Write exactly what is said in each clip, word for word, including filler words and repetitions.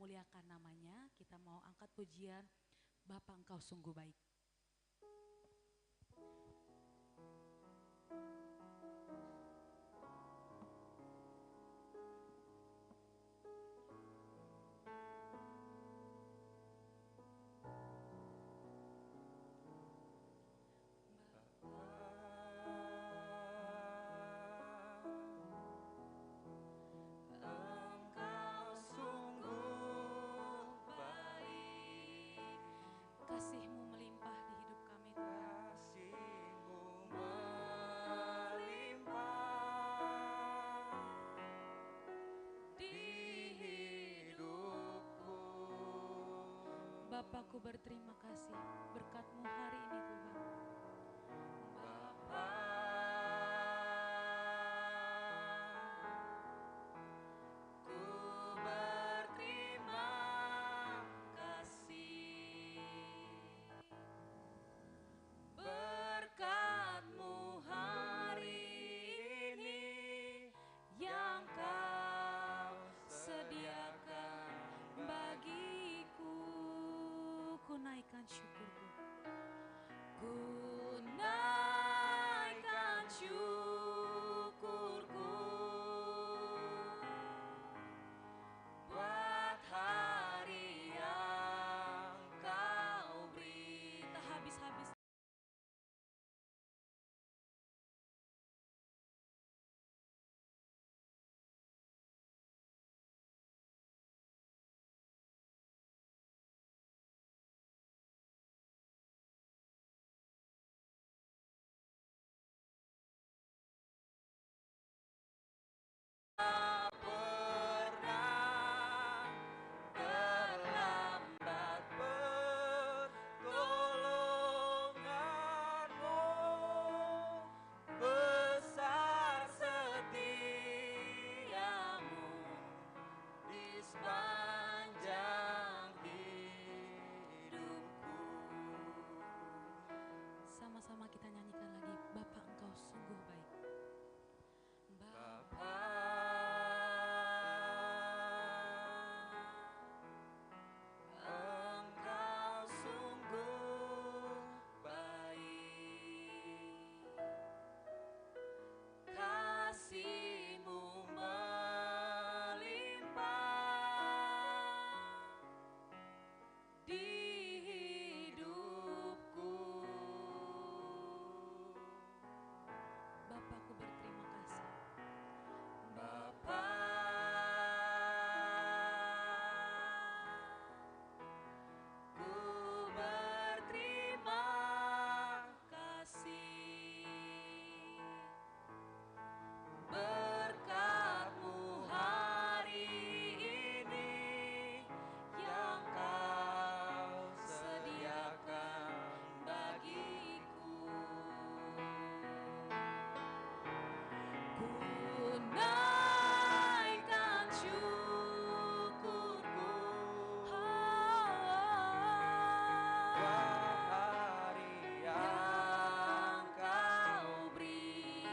muliakan namanya, kita mau angkat pujian, Bapa Engkau sungguh baik. Engkau sungguh baik. Kasih-Mu melimpah di hidup kami, Tuhan. Kasih-Mu melimpah di hidupku. Bapa, ku berterima kasih berkat-Mu hari ini, Tuhan. Bapa, ku berterima kasih berkat-Mu hari ini yang Kau sediakan bagiku. Ku naikkan syukurku. Ku naikkan syukurku buat hari yang Kau beri. Tak habis-habis. Pernah terlambat pertolonganmu, besar setiamu di sepanjang hidupku. Sama-sama kita nyanyikan lagi, Bapa Engkau sungguh baik. Bapa, Engkau sungguh baik, kasih-Mu melimpah di hidupku. Bapa, ku berterima kasih. Bapa, ku berterima kasih berkat-Mu hari ini yang Kau sediakan bagiku. Ku naikkan syukurku. Hari yang Kau beri,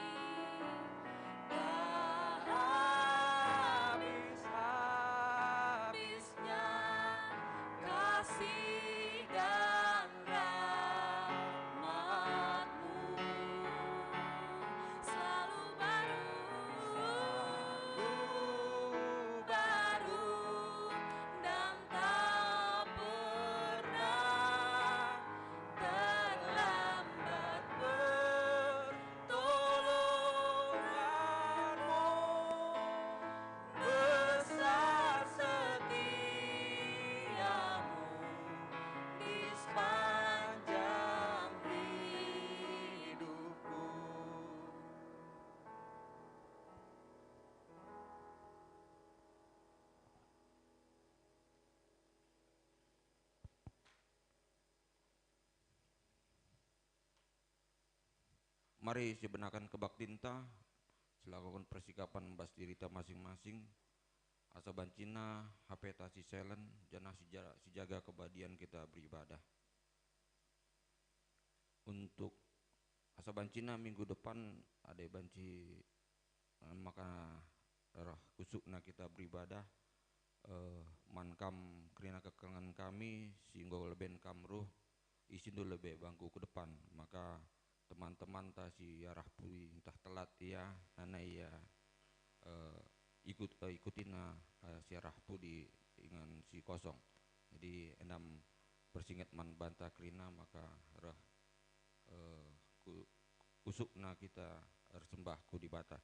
tak habis-habisnya kasih dan rahmat-Mu selalu baru, selalu baru, dan tak pernah terlambat pertolongan-Mu. Besar setiamu di sepanjang hidupku. Mari sibenaken kebaktinta, silakoken persikapan bas dirita masing-masing, asa bancina H P-ta si silent, janah sija-, sijaga kebadian kita beribadah. Untuk asa bancina minggu depan, adi banci, eh, maka reh kusukna kita beribadah, eh, man kam kerina kekelengen kami, si enggo leben kam ruh, isindu lebe bangku ke depan, maka teman-temanta si arah pudi ntah telat ia, nana ia, eh, ikut, eh, ikutina, eh, si arah pudi ingan si kosong. Jadi, enda me persinget man banta kerina maka reh, eh, ku-, kusukna kita ersembah ku Dibata.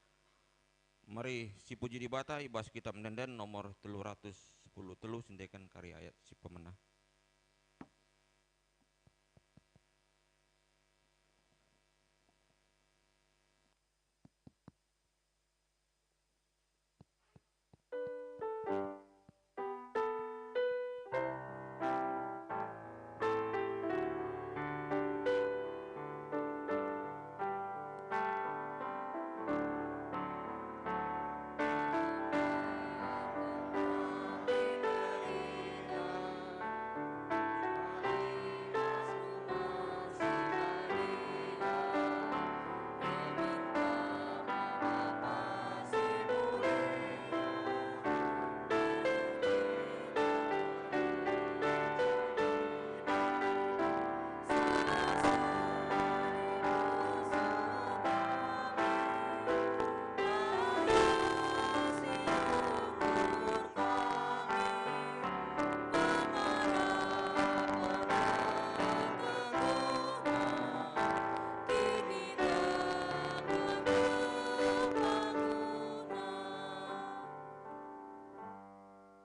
Mari sipuji Dibata i bas Kitab Ende-enden nomor telu ratus sepuluh telu, siendeken kari ayat si pemena.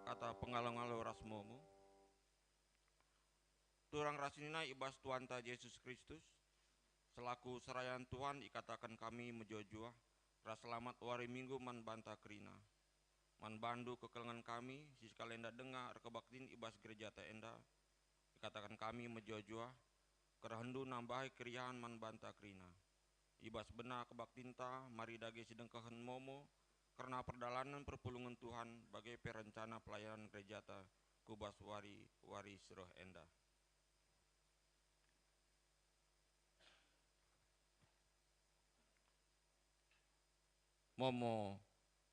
Kata pengalo-ngalo ras momo. Turang ras senina i bas Tuhanta Jesus Kristus, selaku serayan Tuhan ikataken kami mejuah-juah ras selamat wari Minggu man banta kerina. Man bandu kekelengen kami, si sekalenda denga erkebaktin i bas gerejata enda, ikataken kami mejuah-juah, kerehendu nambahi keriahen man banta kerina. I bas bena kebaktinta, mari dage sidengkehen momo kerna perdalanen perpulungen Tuhan, bage pe rencana pelayanan gerejata ku bas wari-wari si reh enda. Momo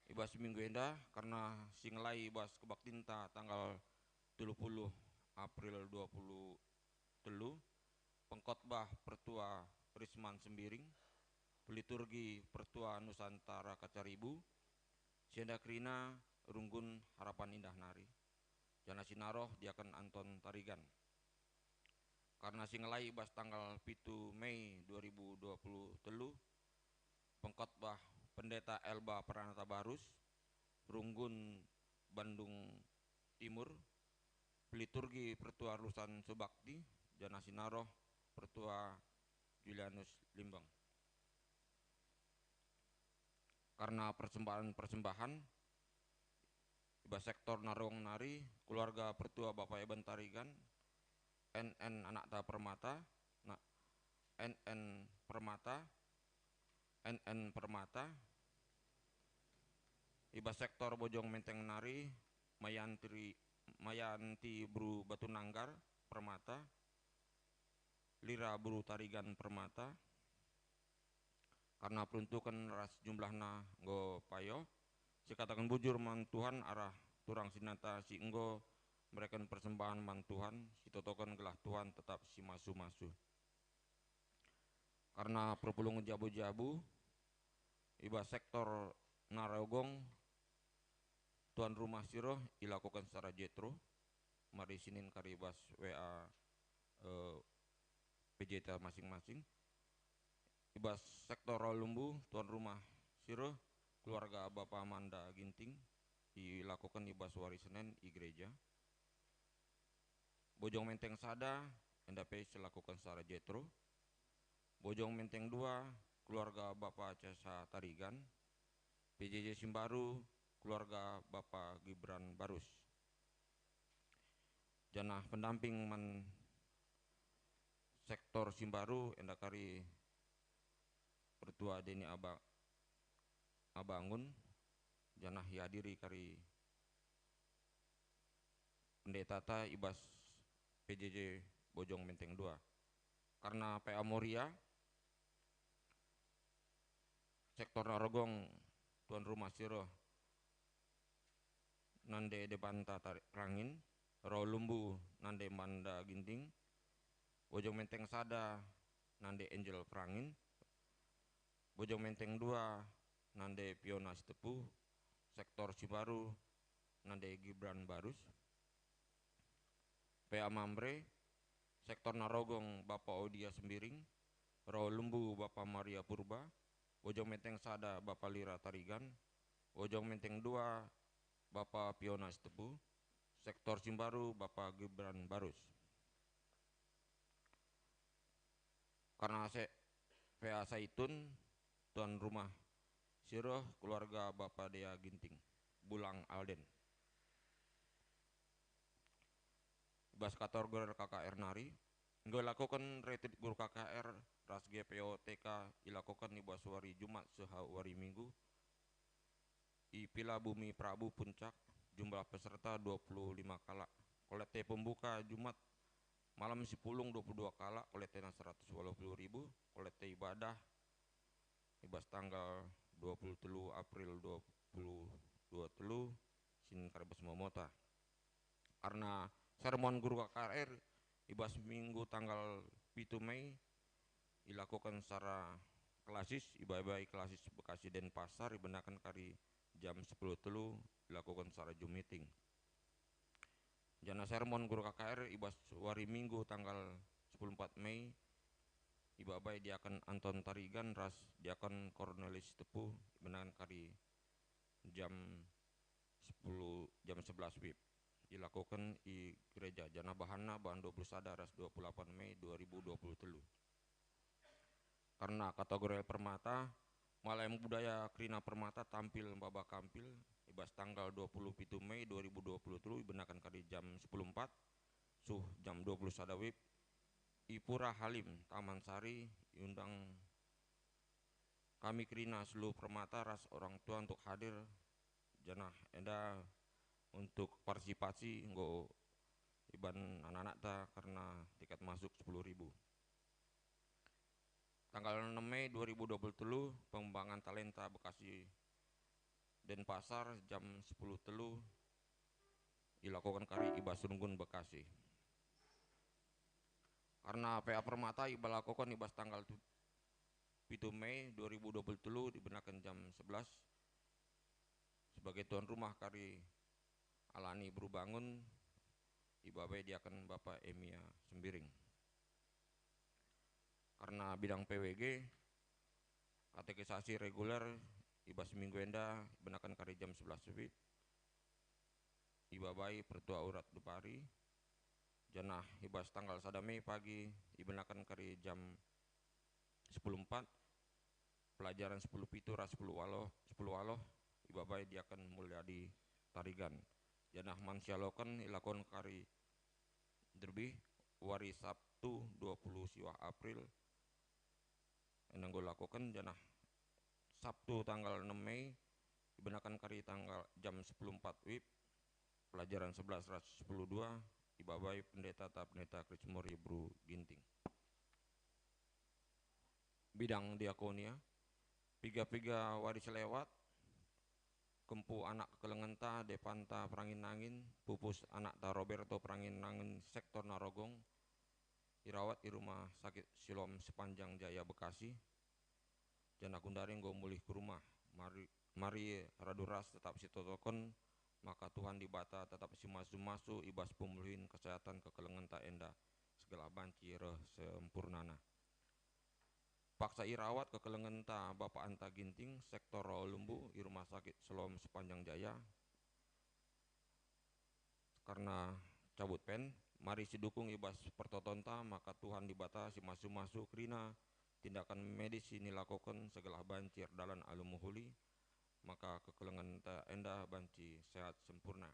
i bas minggu enda, kerna si ngelai i bas kebaktinta tanggal telu puluh April dua puluh telu, pengkhotbah Pertua Risman Sembiring, peliturgi Pertua Nusantara Kacaribu, si enda kerina runggun Harapan Indah nari, janah si naroh Diaken Anton Tarigan. Kerna si ngelai i bas tanggal pitu Mei dua ribu dua puluh telu, pengkhotbah Pendeta Elba Pranata Barus, runggun Bandung Timur, peliturgi Pertua Rusan Subakti, janah si naroh Pertua Julianus Limbang. Kerna persembahan-persembahan, i bas sektor Narogong nari, keluarga Pertua Bapa Eben Tarigan, N N anakta Permata, na, N N Permata, N N Permata, i bas sektor Bojong Menteng nari, Mayanti, Mayanti Bru Batunanggar Permata, Lira Bru Tarigan Permata, kerna peruntuken ras jumlahna enggo payo, sikataken bujur man Tuhan arah turang senina si enggo mereken persembahen man Tuhan, sitotoken gelah Tuhan tetap simasu-masu. Kerna perpulungen jabu-jabu, i bas sektor Narogong, tuan rumah si reh ilakoken secara jetro, mari sinin kari i bas W A, eh, P J ta masing-masing. I bas sektor Rawalumbu, tuan rumah si reh, keluarga Bapa Manda Ginting, ilakoken i bas wari Senen i gereja. Bojong Menteng sada, enda pe silakoken secara jetro. Bojong Menteng dua, keluarga Bapa Cesa Tarigan. P J J Simbaru, keluarga Bapa Gibran Barus. Janah pendamping man sektor Simbaru enda kari Pertua Deni Aba-, Abangun, janah iadiri kari pendetata i bas P J J Bojong Menteng dua. Kerna P A Moria, sektor Narogong, tuan rumah si reh, nande Debanta Tarik Perangin, Rau Lumbu nande Manda Ginting, Bojong Menteng sada nande Angel Perangin, Bojong Menteng dua nande Piona Sitepu, Sektor Simbaru nande Gibran Barus, P A Mamre, Sektor Narogong Bapa Odia Sembiring, Rau Lumbu Bapa Maria Purba, Bojong Menteng sada Bapa Lira Tarigan, Bojong Menteng dua Bapa Piona Sitepu, Sektor Simbaru Bapa Gibran Barus. Karena se P A Saitun, tuan rumah si reh keluarga Bapa Dea Ginting, Bulang Alden. Bas kategori K K R nari, enggo ilakoken retreat guru K K R ras G P O T K ilakoken i bas wari Jumat seh wari Minggu, i Pila Bumi Prabu Puncak, jumlah peserta dua puluh lima kalak. Kolekte pembuka Jumat malam si pulung dua puluh dua kalak, kolektena seratus waluh puluh ribu, kolekte ibadah i bas tanggal dua puluh telu April dua puluh dua telu, sin kari bas momota. Karena sermon guru K K R i bas Minggu tanggal pitu Mei ilakoken secara klasis, ibabai klasis Bekasi Denpasar ibenaken kari jam sepuluh telu ilakoken secara Zoom meeting. Janah sermon guru K K R i bas wari Minggu tanggal sepuluh empat Mei ibabai Diaken Anton Tarigan ras Diaken Cornelis Tepu ibenaken kari jam sepuluh, jam sebelas wib. Ilakoken i gereja, janah bahanna bahan dua puluh sada ras dua puluh lapan Mei dua ribu dua puluh telu. Karena kategori Permata, Malem Budaya kerina Permata tampil maba kampil i bas tanggal dua puluh pitu Mei dua ribu dua puluh telu ibenaken kari jam sepuluh empat, suh jam dua puluh sada wib, i Pura Halim, Taman Sari, iundang kami kerina seluruh Permata ras orang tua untuk hadir, janah enda untuk partisipasi enggo iban anak-anakta kerna tiket masuk sepuluh ribu. Tanggal enam Mei dua ribu dua puluh telu, pengembangan talenta Bekasi Denpasar jam sepuluh telu ilakoken kari i bas Runggun Bekasi. Karena P A Permata ibalakoken i bas tanggal tu-, pitu Mei dua ribu dua puluh telu dibenaken jam sebelas, sebagai tuan rumah kari Alani Beru Bangun, ibabai Diaken Bapa Emia Sembiring. Karena bidang P W G, katekisasi reguler i bas minggu enda ibenaken kari jam sebelas wib, ibabai Pertua Urat Dupari, janah i bas tanggal sada Mei pagi ibenaken kari jam sepuluh empat, pelajaran sepuluh pitu ras sepuluh waluh, sepuluh waluh ibabai Diaken Mulyadi Tarigan. Janah man sialoken ilakoken kari nderbih wari Sabtu dua puluh siwah April enda enggo ilakoken, janah Sabtu tanggal enam Mei ibenaken kari tanggal jam sepuluh empat wib, pelajaran sebelas ras sepuluh dua ibabai Pendeta ta Pendeta Krismori Bru Ginting. Bidang diakonia, piga-piga wari selewat, kempu anak kekelengenta Depanta Perangin-angin, pupus anakta Roberto Perangin-angin sektor Narogong, irawat i Rumah Sakit Siloam Sepanjang Jaya Bekasi, janah gundari enggo mulih ku rumah. Mari, mari radu ras tetap sitotoken maka Tuhan Dibata tetap simasu-masu i bas pemulihin kesehatan kekelengenta enda, segelah banci reh sempurnana. Paksa irawat kekelengenta Bapa Anta Ginting, sektor Rawa Lumbu, i Rumah Sakit Siloam Sepanjang Jaya, karena cabut pen. Mari sidukung i bas pertotonta maka Tuhan Dibata simasu-masu kerina tindakan medis si nilakoken segelah banci erdalan alu mehuli, maka kekelengenta enda banci sehat sempurna.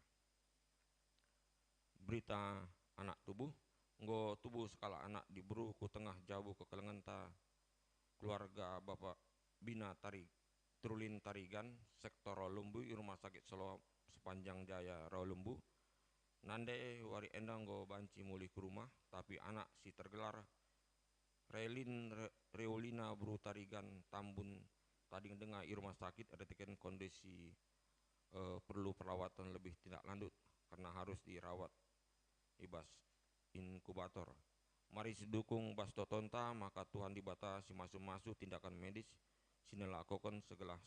Berita anak tubuh. Enggo tubuh sekalak anak diberu ku tengah jabu kekelengenta keluarga Bapa Bina Tari-, Terulin Tarigan, sektor Rawa Lumbu, i Rumah Sakit Siloam Sepanjang Jaya Rawa Lumbu. Nande wari enda enggo banci mulih ku rumah, tapi anak si tergelar Relin Re-, Reolina Bru Tarigan Tambun tading denga i rumah sakit erkiteken kondisi eh, perlu perawatan lebih tindak lanjut karena harus dirawat i bas inkubator. Mari sidukung bas totonta maka Tuhan Dibata si masu-masu tindakan medis si nelakoken segelah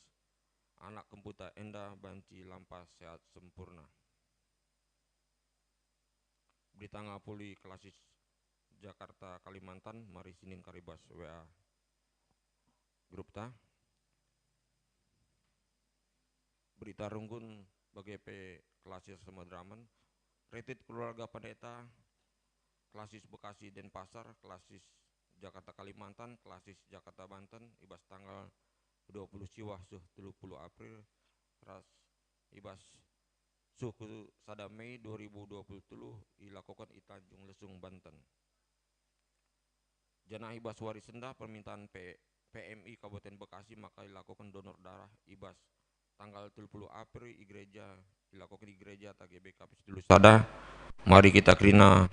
anak kemputa enda banci lampas sehat sempurna. Berita ngapuli klasis Jakarta Kalimantan, mari sinin kari bas W A grupta. Berita runggun bage pe klasis Samadramen, retit keluarga pendeta, klasis Bekasi Denpasar, klasis Jakarta Kalimantan, klasis Jakarta Banten, i bas tanggal dua puluh siwah seh telu puluh April, ras i bas seh ku sada Mei dua ribu dua puluh telu ilakoken i Tanjung Lesung, Banten. Janah i bas wari sendah permintaan P-, P M I Kabupaten Bekasi maka ilakoken donor darah i bas tanggal telu puluh April i gereja, ilakoken i gereja ta G B K P Situlu Sada. Mari kita kerina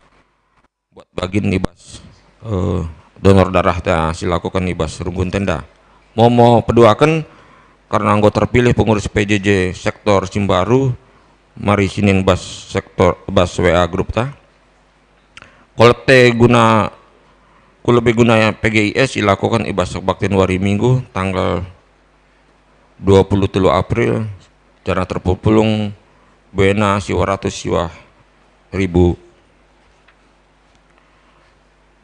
buat bagin i bas, eh, donor darah ta silakoken i bas runggun tenda. Momo peduaken, karena enggo terpilih pengurus P J J sektor Simbaru, mari sinin bas sektor, bas W A grupta. Kolekte guna, ku lebe guna P G I S ilakoken i bas kebaktin wari Minggu tanggal dua puluh telu April, janah terpepulung buena siwa ratus siwa ribu.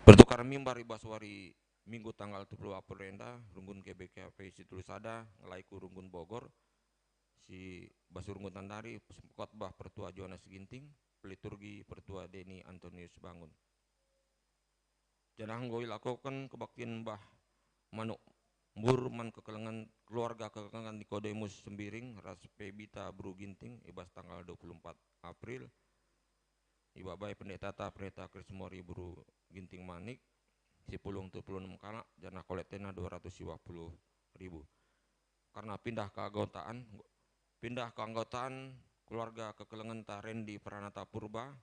Pertukar mimbar i bas wari Minggu tanggal dua puluh April enda, runggun G B K P Situlu Sada ngelai ku runggun Bogor, si bas runggun tandari, pengkhotbah Pertua Johanes Ginting, peliturgi Pertua Deni Antonius Bangun. Janah enggo ilakoken kebaktin mbah manuk mbur man kekelengen keluarga kekelengen Nikodemus Sembiring ras Pebita Bru Ginting i bas tanggal dua puluh empat April. Ibabai pendetata Pendeta Krismori Bru Ginting Manik, si pulung telu puluh enem kalak, janah kolektena dua ratus siwa puluh ribu. Karena pindah keanggotaan, pindah keanggotaan keluarga kekelengenta Rendi Pranata Purba,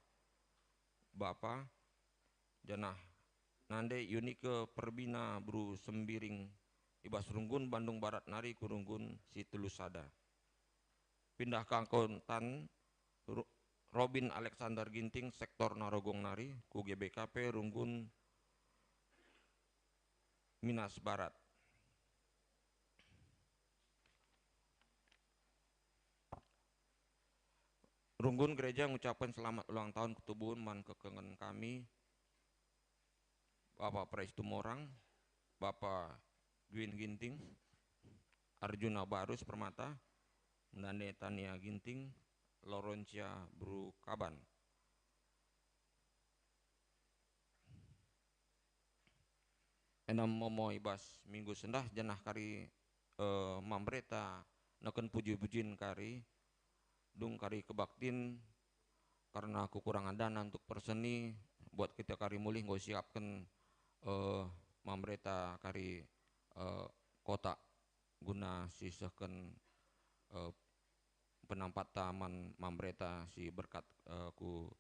bapa, janah nande Yunike Perbina Bru Sembiring i bas runggun Bandung Barat nari ku runggun Situlu Sada. Pindah keanggotaan Ru-, Robin Alexander Ginting sektor Narogong nari ku G B K P runggun Minas Barat. Runggun gereja ngucapken selamat ulang tahun ketubuhen man kekelengen kami, Bapa Prais Tumorang, Bapa Dwin Ginting, Arjuna Barus Permata, Nane Tania Ginting, Laurencia Bru Kaban. Enda momo i bas minggu sendah janah kari, eh, mambereta neken puji-pujin kari, dung kari kebaktin karena kekurangan dana untuk perseni, buat kita kari mulih enggo siapken, eh, mambereta kari, eh, kotak guna sisehken, eh, penampatta man mambereta si berkat, eh, ku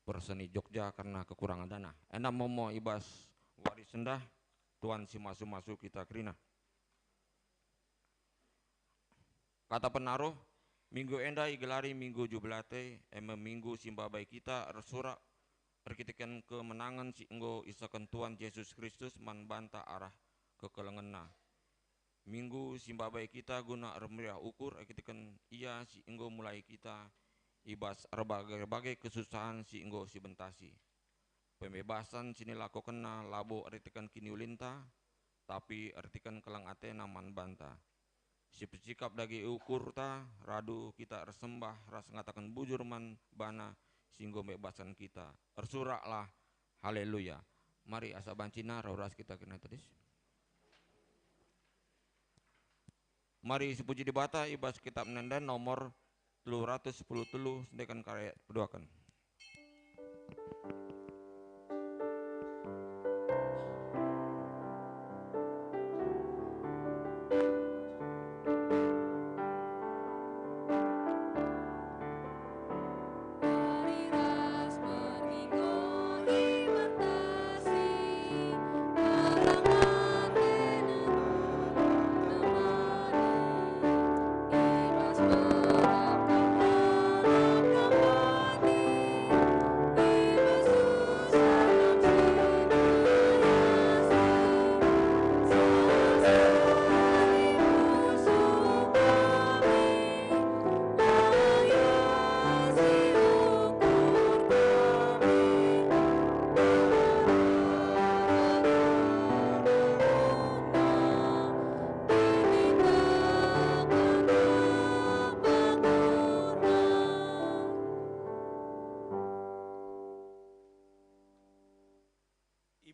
perseni Jogja karena kekurangan dana. Enda momo i bas wari sendah, Tuhan si masu-masu kita kerina. Kata penaruh, minggu enda igelari Minggu Jubilate, e me minggu si mbabai kita ersurak erkiteken kemenangen si enggo isehken Tuhan Jesus Kristus man banta arah kekelengenNa. Minggu si mbabai kita guna ermeriah ukur erkiteken Ia si enggo mulai kita i bas erbage-bage kesusahen si enggo sibentasi. Pembebasan si nilakokenNa labo erkiteken kiniulinta, tapi erkiteken keleng ateNa man banta. Si pecikap dage ukurta, radu kita ersembah ras ngataken bujur man baNa si enggo mbebasen kita. Ersuraklah, haleluya. Mari asa bancina rau ras kita kena tedis. Mari sipuji Dibata i bas Kitab Ende-enden nomor telu ratus sepuluh telu, sendeken kari peduaken.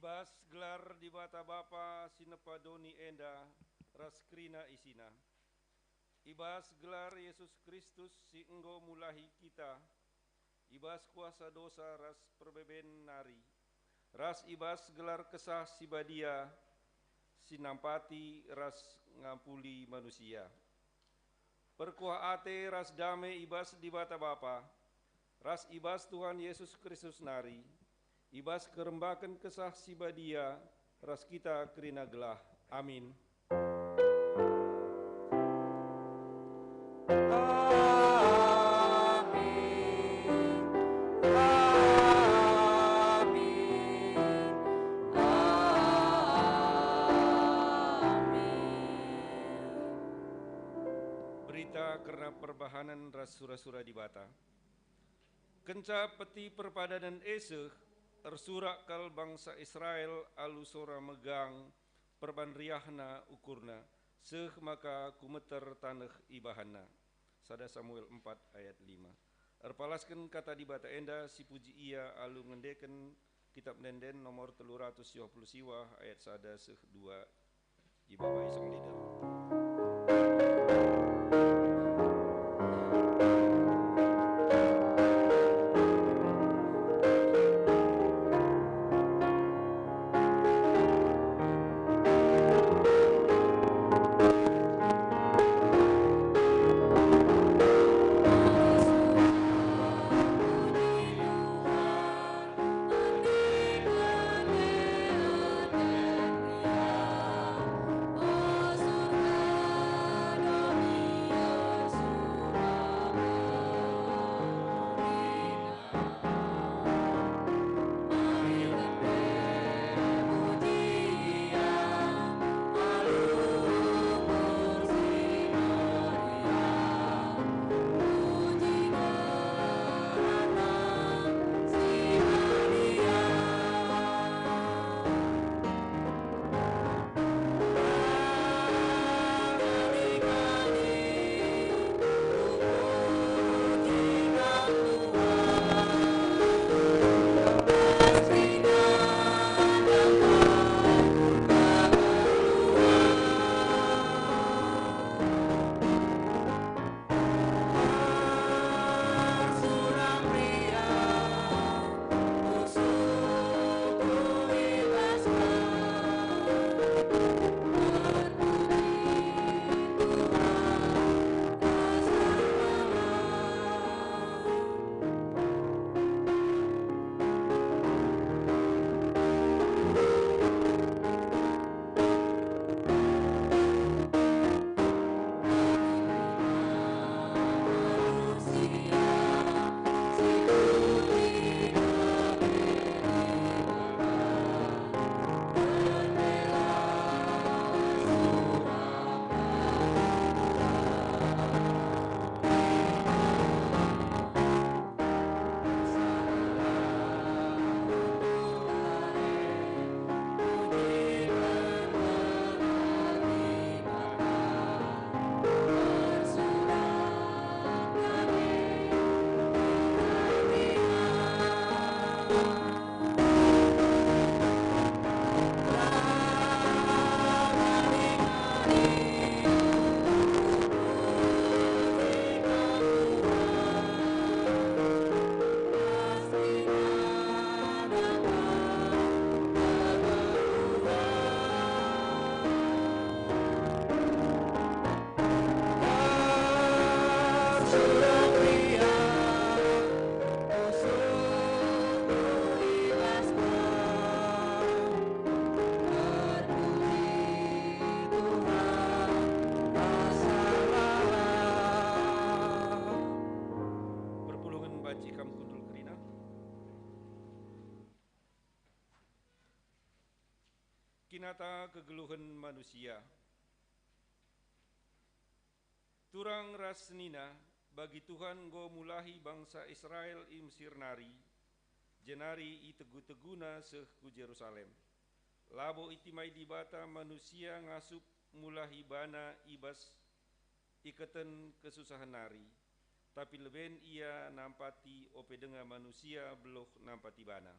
Bas gelar Dibata Bapa si nepa doni enda ras kerina isina, i bas gelar Yesus Kristus si enggo mulahi kita, i bas kuasa dosa ras perbeben nari, ras i bas gelar Kesah Si Badia si nampati ras ngampuli manusia. Perkuah ate ras dame i bas Dibata Bapa, ras i bas Tuhan Yesus Kristus nari, i bas kerembaken Kesah Si Badia ras kita kerina gelah. Amin. Amin. Amin. Amin. Berita kerna perbahanen ras sura-sura Dibata. Kenca Peti Perpadanen e seh, ersurak kal bangsa Israel alu sora megang perban riahna ukurna, seh maka ku meter taneh ibahanna. Sada Samuel empat ayat lima. Erpalasken kata Dibata enda sipuji ia alu ngendeken Kitap Ende-enden nomor telu ratus dua puluh siwah ayat sada seh dua. Ibabai song leader. Perpulungen banci kam kundul kerina. Kinata kegeluhen manusia. Turang ras senina, bagi Tuhan enggo mulahi bangsa Israel i Mesir nari, jenari itegu-teguna seh ku Jerusalem. Labo itimai Dibata manusia ngasup mulahi bana i bas iketen kesusahen nari, tapi leben ia nampati ope denga manusia beluh nampati bana.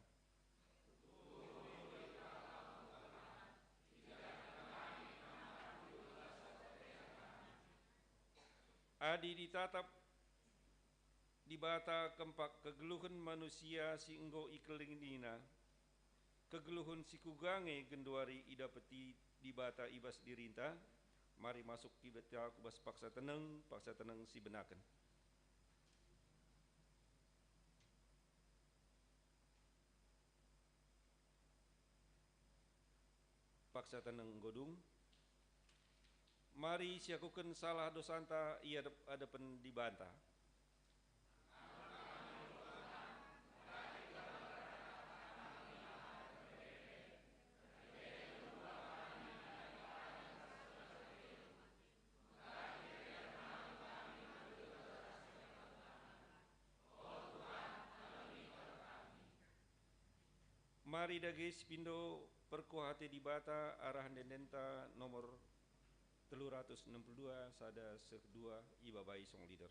Adi ditatap Dibata kempak kegeluhen manusia si enggo ikelengina, kegeluhen si kuga nge genduari idapeti Dibata i bas dirinta? Mari masuk kita ku bas paksa teneng, paksa teneng si benaken. Paksa teneng enggo dung. Mari siakuken salah dosanta i adep-adepen Dibata. Mari dage sipindo perkuah ate Dibata arah ende-endenta nomor telu ratus enem puluh dua, sada seh dua, ibabai song liter.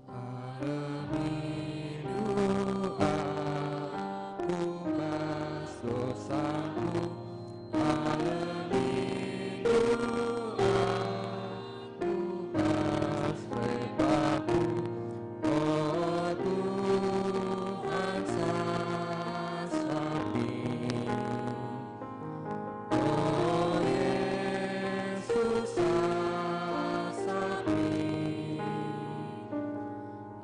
Alemindu aku bas dosaku, alemindu aku bas repaku, o Tuhan, sasapi. O Yesus, sasapi,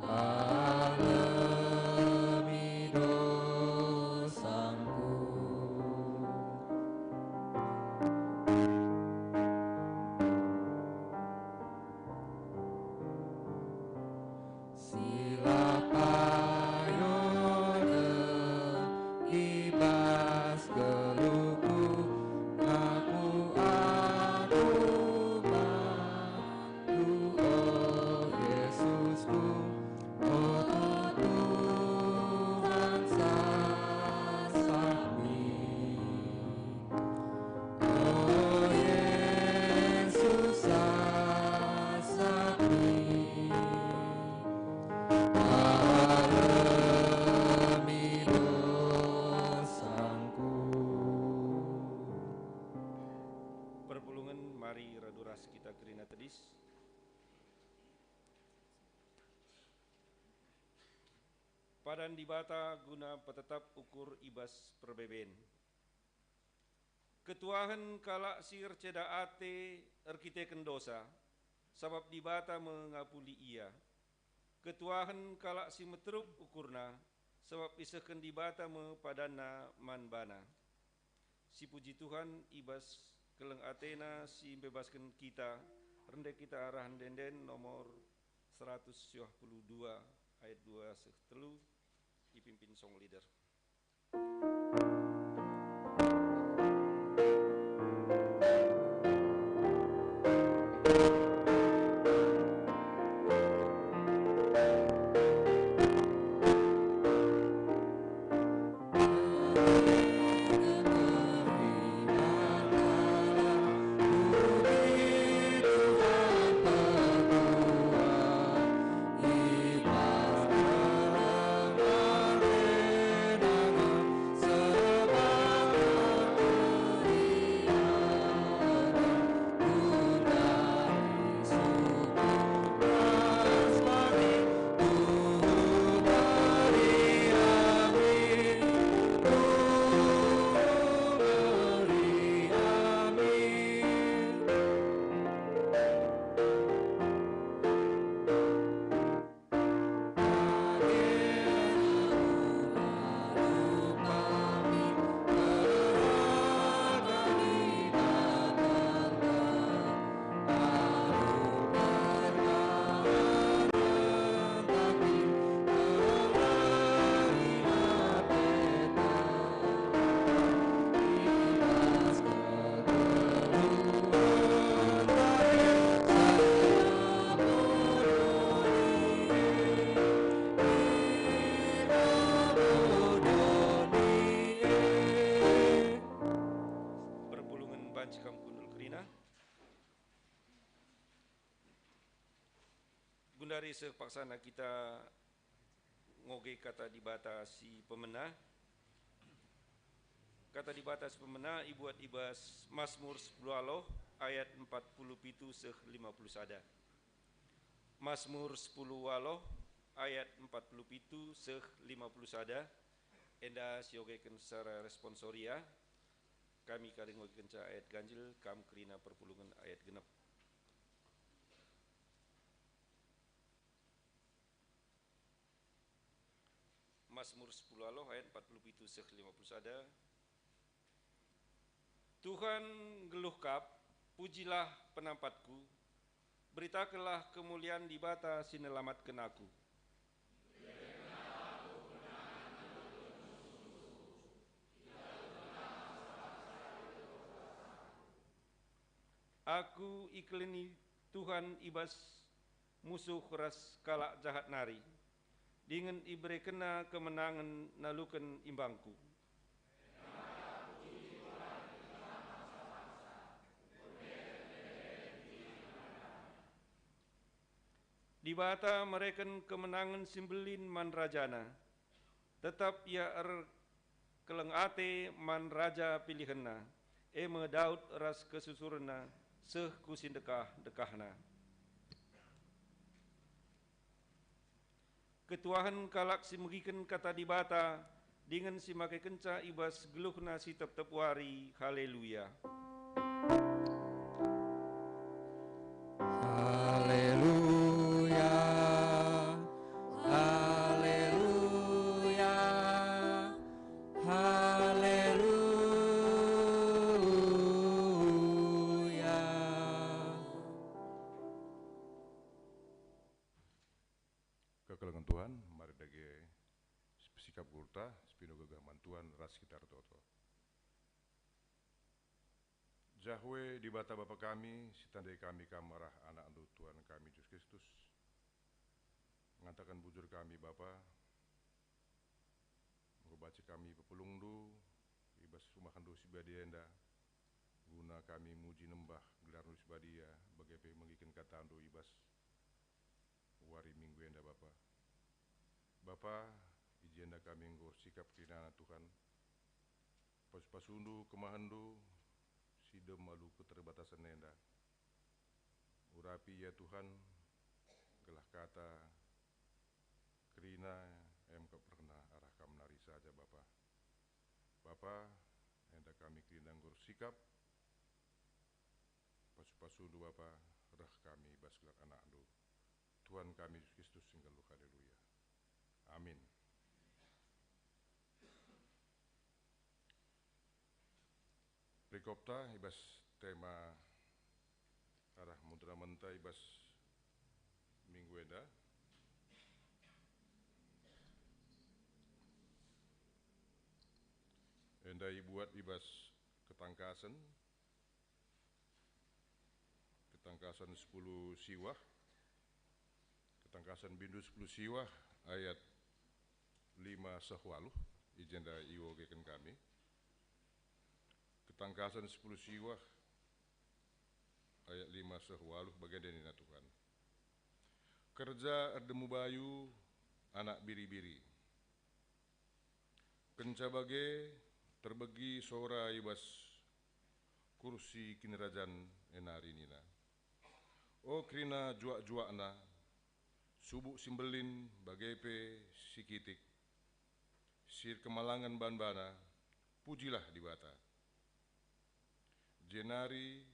alemi dosangku. Si la payo dem i bas geluhku, ngaku aku bandu, o Yesusku, o Tuhan, sasapi. O Yesus, sasapi, alemi dosangku. Perpulungen, mari radu ras kita kerina tedis. Padan Dibata guna petetap ukur i bas perbeben. Ketuahen kalak si erceda ate erkiteken dosa, sabap Dibata me ngapuli ia. Ketuahen kalak si meteruk ukurna, sabap isehken Dibata me padanna man bana. Sipuji Tuhan, i bas keleng ateNa si mbebasken kita, rende kita arah ende-enden nomor seratus siwah puluh dua ayat dua seh telu, ipimpin song leader. Mari seh paksana kita ngoge Kata Dibata si pemena. Kata Dibata si pemena ibuat i bas Masmur sepuluh aloh ayat empat puluh pitu seh lima puluh sada. Masmur sepuluh aloh ayat empat puluh pitu seh lima puluh sada, enda siogeken secara responsoria. Kami kari ngogekenca ayat ganjil, kam kerina perpulungen ayat genep. Masmur sepuluh aloh ayat empat puluh pitu seh lima puluh sada. Tuhan nggeluh kap, pujilah penampatku, beritakenlah kemulian Dibata si nelamatken aku. Aku ikeleni Tuhan i bas musuh ras kalak jahat nari, dingen iberekenNa kemenangen naluken imbangku. Dibata mereken kemenangen si mbelin man rajana. Tetap ia erkeleng ate man raja pilihenna, e me Daud ras kesusurenna, seh ku si ndekah-ndekahna. Ketuahen kalak si megiken Kata Dibata dingen si makekenca i bas geluhna si tep-tep wari. Haleluya! Haleluya, haleluya, haleluya. Kekelengen Tuhan, mari dage sipesikap gurta, sipindoge gah man Tuhan ras kita ertoto. Jahwe Dibata Bapa kami, sitandai kami Kam arah AnakNdu Tuhan kami Jesus Kristus. Ngataken bujur kami, Bapa, enggo banci kami pepulungNdu i bas rumahNdu si badia enda, guna kami muji nembah gelarNdu si badia, bage pe megiken kataNdu i bas wari Minggu enda, Bapa. Bapa, i jenda kami enggo sikap kerinana, Tuhan. Pasu-pasuNdu, kemahenNdu, si dem alu keterbatasen enda. Urapi ia, Tuhan, gelah kata kerina em kap pernah arah Kam nari saja, Bapa. Bapa, enda kami kerina enggo ersikap, pasu-pasuNdu, Bapa, reh kami bas gelar AnakNdu, Tuhan kami Jesus Kristus si nggeluh. Haleluya. Amin. Perikopta i bas tema arah munduramenta i bas minggu enda. Enda ibuat i bas Ketangkasen, Ketangkasen sepuluh siwah, Ketangkasen bindu sepuluh siwah ayat lima seh waluh, i jenda iogeken kami. Ketangkasen sepuluh siwah ayat lima seh waluh, bagenda nina Tuhan, "Kerja erdemu bayu, anak biri-biri." Kenca bage terbegi sora i bas kursi kinirajan e nari nina, "O kerina juak-juakna, subuk si mbelin bage pe si kitik, si erkemalangen ban bana, pujilah Dibata." Jenari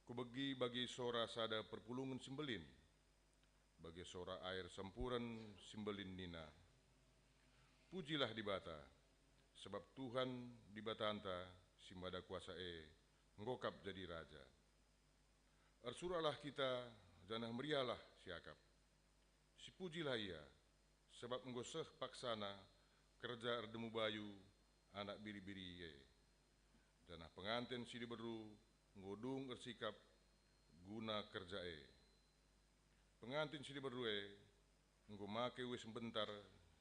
kubegi bagi sora sada perpulungen si mbelin, bage sora air sempuren si mbelin nina, "Pujilah Dibata, sabap Tuhan Dibatanta si Mada Kuasa e enggo kap jadi Raja. Ersuraklah kita, janah meriahlah siakap. Sipujilah Ia, sabap enggo seh paksana kerja erdemu bayu anak biri-biri e, janah penganten si diberu enggo dung ersikap guna kerja e. Penganten si diberu e enggo make uis mbentar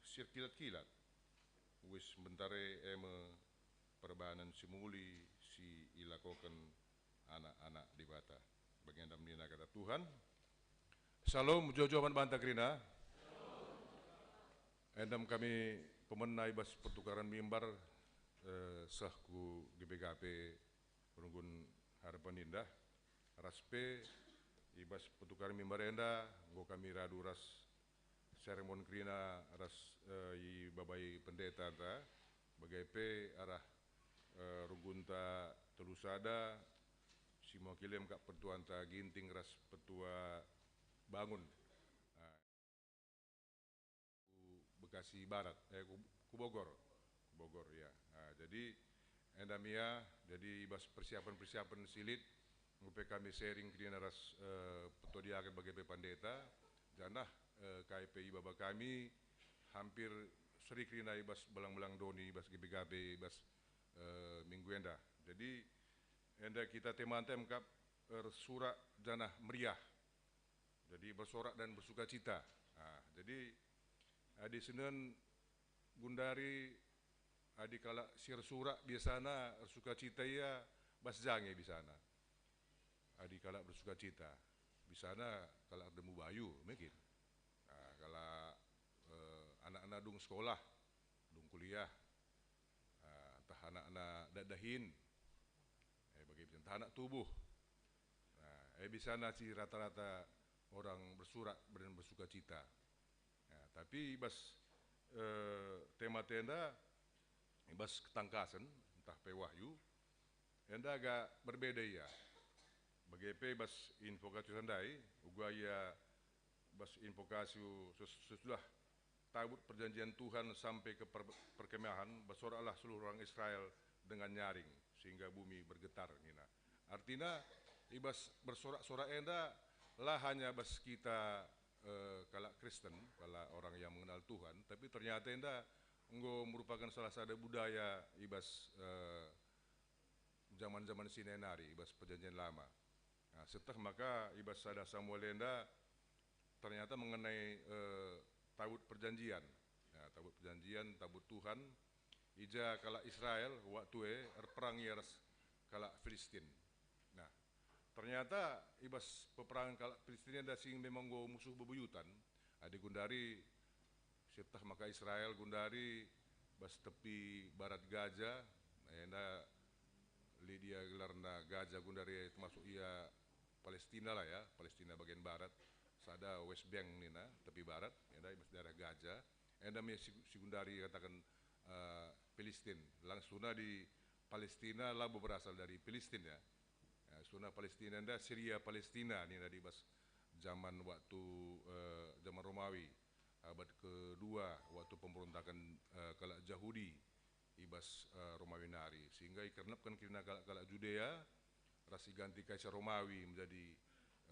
si erkilat-kilat. Uis mbentar e, e me perbahanen si muli si ilakoken anak-anak Dibata." Bagenda nina kata Tuhan. Shalom, joh-joh man banta kerina. Enda me kami pemena i bas pertukaren mimbar, eh, seh ku G B K P Runggun Harapan Indah. Ras pe i bas pertukaren mimbar enda enggo kami radu ras sermon kerina ras, eh, ibabai pendetanta, bage pe arah, eh, runggunta telu sada, si mewakili kap pertuanta Ginting ras pertua Bangun. Ah, ku Bekasi Barat, eh, ku, ku Bogor. Ku Bogor, ya. Ah, jadi, enda me ia, jadi i bas persiapen-persiapen si lit, enggo pe kami sharing kerina ras, eh, pertua diaken bage pe pandeta, janah, eh, kai pe ibaba kami, hampir seri kerina i bas belang-belang doni, i bas gabe-gabe, i bas, eh, minggu enda. Jadi, enda kita temanta me kap, eh, ersurak janah meriah. Jadi, bersorak dan bersukacita. Ah, jadi, adi senen gundari, adi kalak si ersurak biasana ersukacita ia bas jange biasana. Adi kalak bersukacita, biasana kalak erdemu bayu, mungkin. Ah, kalak, eh, anak-anak dung sekolah, dung kuliah, ah, ntah anak-anak dahin, eh, bage pe ntah anak tubuh. Nah, eh, biasana si rata-rata orang bersurak dan bersukacita. Ya, tapi i bas, eh, tema-tema enda, i bas ketangkasen, ntah pe wahyu, enda agak berbeda ia. Bage pe i bas invokatio ndai, uga ia bas invokatio ses-, sesudah tabut perjanjian Tuhan sampai ke per-, perkemahen, bersoraklah seluruh orang Israel dengan nyaring, sehingga bumi bergetar, nina. Artina, i bas bersorak-sorak enda, la hanya bas kita, eh, kalak Kristen, kalak orang yang mengenal Tuhan, tapi ternyata enda enggo merupakan salah sada budaya i bas, eh, jaman-jaman si nari, i bas Perjanjian Lama. Nah, sieteh maka i bas sada Samuel enda ternyata mengenai, eh, tabut perjanjian. Ya, tabut perjanjian, tabut Tuhan, i ja kalak Israel waktu e erperang ia ras kalak Filistin. Nah, ternyata i bas peperangen kalak Filistin enda si memang enggo musuh bebuyutan, adi gundari sieteh maka Israel gundari bas tepi barat Gaza, enda lit ia gelarna Gaza gundari, termasuk ia Palestina lah ya, Palestina bagian barat, sada West Bank nina, tepi barat, enda i bas daerah Gaza, enda me si, si gundari kataken, eh, Filistin. Langsungna di Palestina labo berasal dari Filistin ya. Ya, suna Palestina enda Siria Palestina nina di bas zaman waktu, eh, zaman Romawi, abad kedua waktu pemberontakan, eh, kalak Jahudi i bas, eh, Romawi nari, sehingga ikernepken kerina kalak-kalak Judea ras iganti Kaisar Romawi menjadi,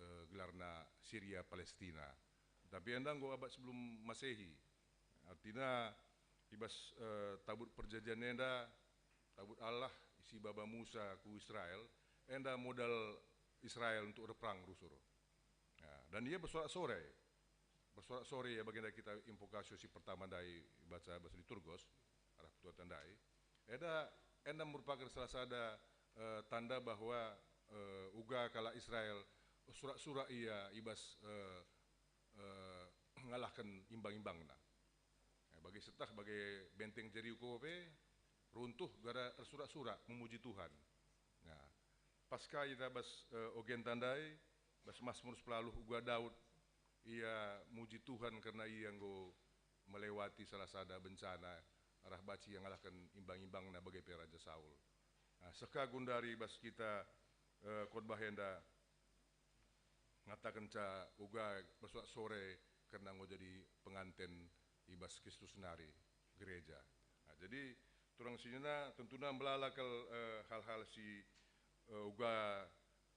eh, gelarna Siria Palestina. Tapi enda enggo abad sebelum Masehi. Artina, i bas, eh, tabut perjanjian enda, tabut Allah si ibaba Musa ku Israel, enda modal Israel untuk erperang rusur. Ya, dan ia bersorak-sorai. Bersorak-sorai ia bagenda kita invokatio si pertama ndai ibaca bas liturgos, arah pertua ndai. Enda, enda merupakan salah sada, eh, tanda bahwa, eh, uga kalak Israel ersurak-surak ia i bas, eh, eh, ngalahken imbang-imbangna. Eh, bage sieteh, bage benteng Jeriko pe runtuh gara ersurak-surak memuji Tuhan. Nah, pasca ita bas, eh, ogenta ndai, bas Masmur sepuluh uga Daud, ia muji Tuhan kerna ia enggo melewati salah sada bencana arah banci ia ngalahken imbang-imbangna bage pe Raja Saul. Nah, seh ka gundari bas kita, eh, khotbah enda, ngatakenca uga bersorak-sorai kerna enggo jadi penganten i bas Kristus nari, gereja. Nah, jadi turang si nina tentuna melala kal, eh, hal-hal si, eh, uga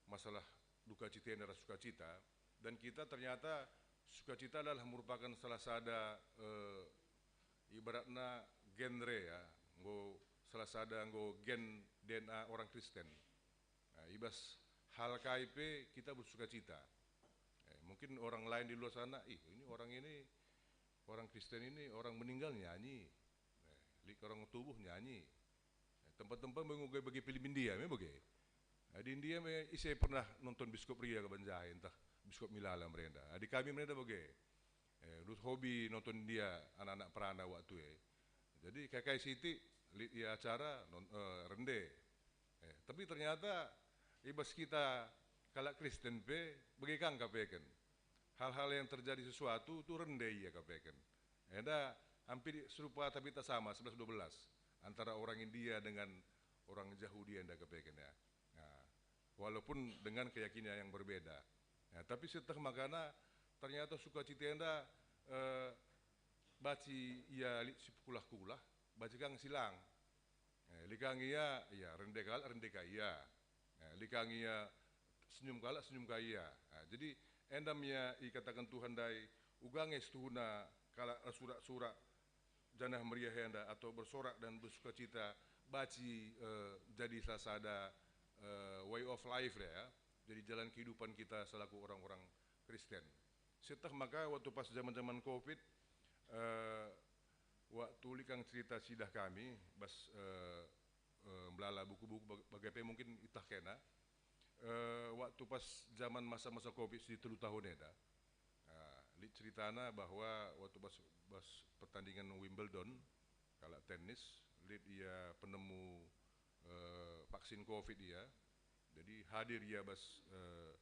masalah dukacita enda ras sukacita, dan kita ternyata sukacita adalah merupakan salah sada, eh, ibaratna genre ya, enggo salah sada enggo gen D N A orang Kristen. Nah, i bas hal kai pe kita bersukacita. Eh, mungkin orang lain di luar sana, "Ih, ini orang ini, orang Kristen ini, orang meninggal nyanyi. Eh, lit orang tubuh nyanyi." Eh, tempat-tempat me enggo bagi film India, me bage. Nah, di India me ise pernah nonton bioskop ria ka banjai, ntah Biskop Milala merenda. Adi kami merenda bage. Eh, rus hobi nonton dia anak-anak perana waktu e. Jadi kai-kai sitik lit ia acara non, eh, rende. Eh, tapi ternyata i bas kita kalak Kristen pe bage kang kapeken. Hal-hal yang terjadi sesuatu tu rende ia kapeken. Enda hampir serupa tapi tak sama, sebelas dua belas, antara orang India dengan orang Jahudi enda kapeken ya. Nah, walaupun dengan keyakinan yang berbeda. Nah, tapi sieteh makana ternyata sukacita enda, eh, banci ia lit si pekulah-kulah, banci kang si lang. Eh, lit kang ia, ia rende kalak, rende ka ia. Eh, lit kang ia senyum kalak, senyum ka ia. Nah, jadi enda me ia ikataken Tuhan ndai, uga nge situhuna kalak ersurak-surak janah meriah enda atau bersorak dan bersukacita banci, eh, jadi salah sada, eh, way of life lah ya. Jadi jalan kehidupan kita selaku orang-orang Kristen. Sieteh maka waktu pas zaman-zaman covid, eh, waktu lit kang cerita si idah kami, bas, eh, eh, melala buku-buku bag-, bage pe mungkin itah kena. Eh, waktu pas zaman masa-masa covid si telu tahun enda, ah, lit ceritana bahwa waktu bas, bas pertandingan Wimbledon, kalak tenis, lit ia penemu, eh, vaksin covid ia. Jadi hadir ia bas, eh,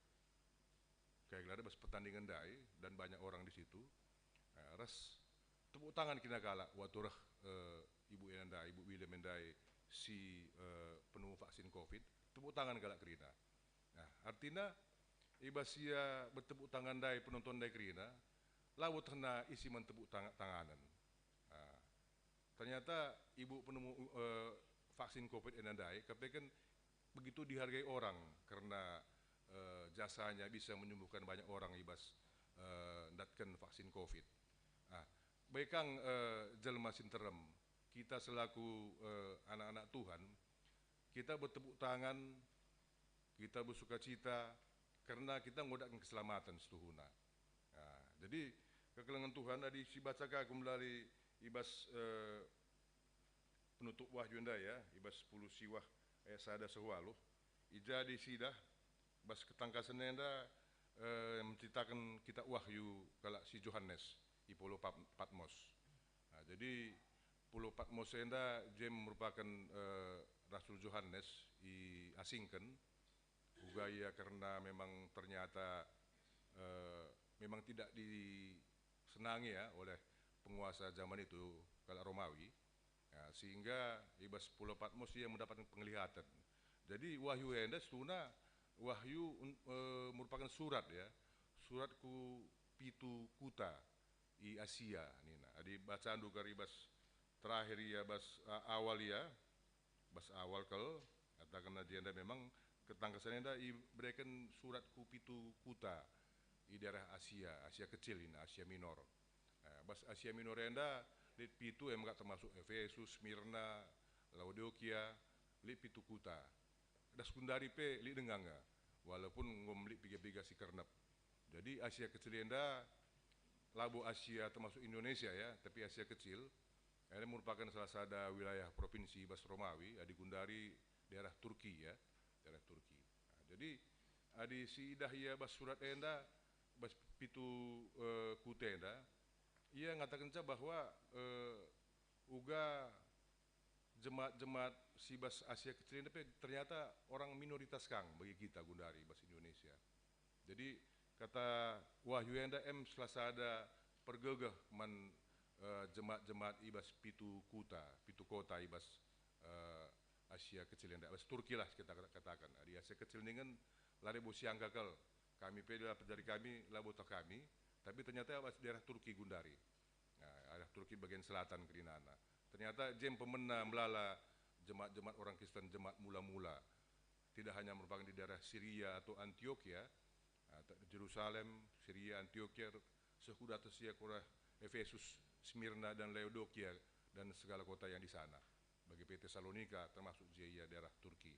kai gelarna, bas pertandingan ndai dan banyak orang di situ. Eh, ras tepuk tangan kerina kalak waktu reh, eh, ibu enda ndai, Ibu William enda ndai si, eh, penemu vaksin covid, tepuk tangan kalak kerina. Nah, artina i bas ia bertepuk tangan ndai, penonton ndai kerina, labo tehna isi man tepuk tang-, tanganen. Nah, ternyata ibu penemu, eh, vaksin covid enda ndai kapeken begitu dihargai orang karena, eh, jasanya bisa menyembuhkan banyak orang i bas, eh, ndatken vaksin covid. Ah, bage kang, eh, jelma si nterem, kita selaku, eh, anak-anak Tuhan, kita bertepuk tangan, kita bersukacita karena kita ngodakken keselamatan situhuna. Nah, jadi kekelengen Tuhan adi sibaca ka aku melali i bas, eh, penutup Wahyu enda ya, i bas sepuluh Siwah ayat sada seh waluh. I ja adi sidah bas ketangkasen enda, eh, menceritaken kitab Wahyu kalak si Johanes i Pulau Pap-, Patmos. Nah, jadi Pulau Patmos enda je merupaken, eh, Rasul Johanes iasingken, uga ia kerna memang ternyata, eh, memang tidak disenangi ya oleh penguasa zaman itu, kalak Romawi. Ya, sehingga i bas Pulau Patmos ia mendapatkan penglihatan. Jadi wahyu enda situhuna wahyu un-, eh, merupakan surat ya, surat ku pitu kuta i Asia nina. Adi bacandu kari bas terakhir ia bas, a-, awal ia, bas awal kal, katakenna jenda memang ketangkasen enda ibereken surat ku pitu kuta i daerah Asia, Asia Kecil nina, Asia Minor. Eh, bas Asia Minor enda lit pitu e maka termasuk Efesus, Smirna, Laodiokia, lit pitu kuta. Das gundari pe lit denga nge, walaupun enggo lit piga-piga si kernep. Jadi Asia Kecil enda labo Asia termasuk Indonesia ya, tapi Asia Kecil. Enda merupakan salah sada wilayah provinsi bas Romawi, adi gundari daerah Turki ya, daerah Turki. Nah, jadi adi siidah ia bas surat enda, bas pitu, eh, kuta enda, ia ngatakenca bahwa, eh, uga jemaat-jemaat si bas Asia Kecil enda pe ternyata orang minoritas kang bagi kita gundari bas Indonesia. Jadi kata wahyu enda em salah sada pergegeh man, eh, jemaat-jemaat i bas pitu kuta, pitu kota i bas, eh, Asia Kecil enda, bas Turki lah kita kata-, kataken. Adi Asia Kecil ningen la labo siangka kal. Kami pe la pejari kami, labo tah kami, tapi ternyata bas daerah Turki gundari. Nah, arah Turki bagian selatan kerinana. Ternyata jem pemena melala jemaat-jemaat orang Kristen, jemaat mula-mula. Tidak hanya merupakan di daerah Siria atau Antiokia, nah, te-, Jerusalem, Siria, Antiokia, seh ku datas ia ku arah Efesus, Smirna, dan Laodiokia, dan segala kota yang di sana. Bagi pe Tesalonika, termasuk je ia daerah Turki.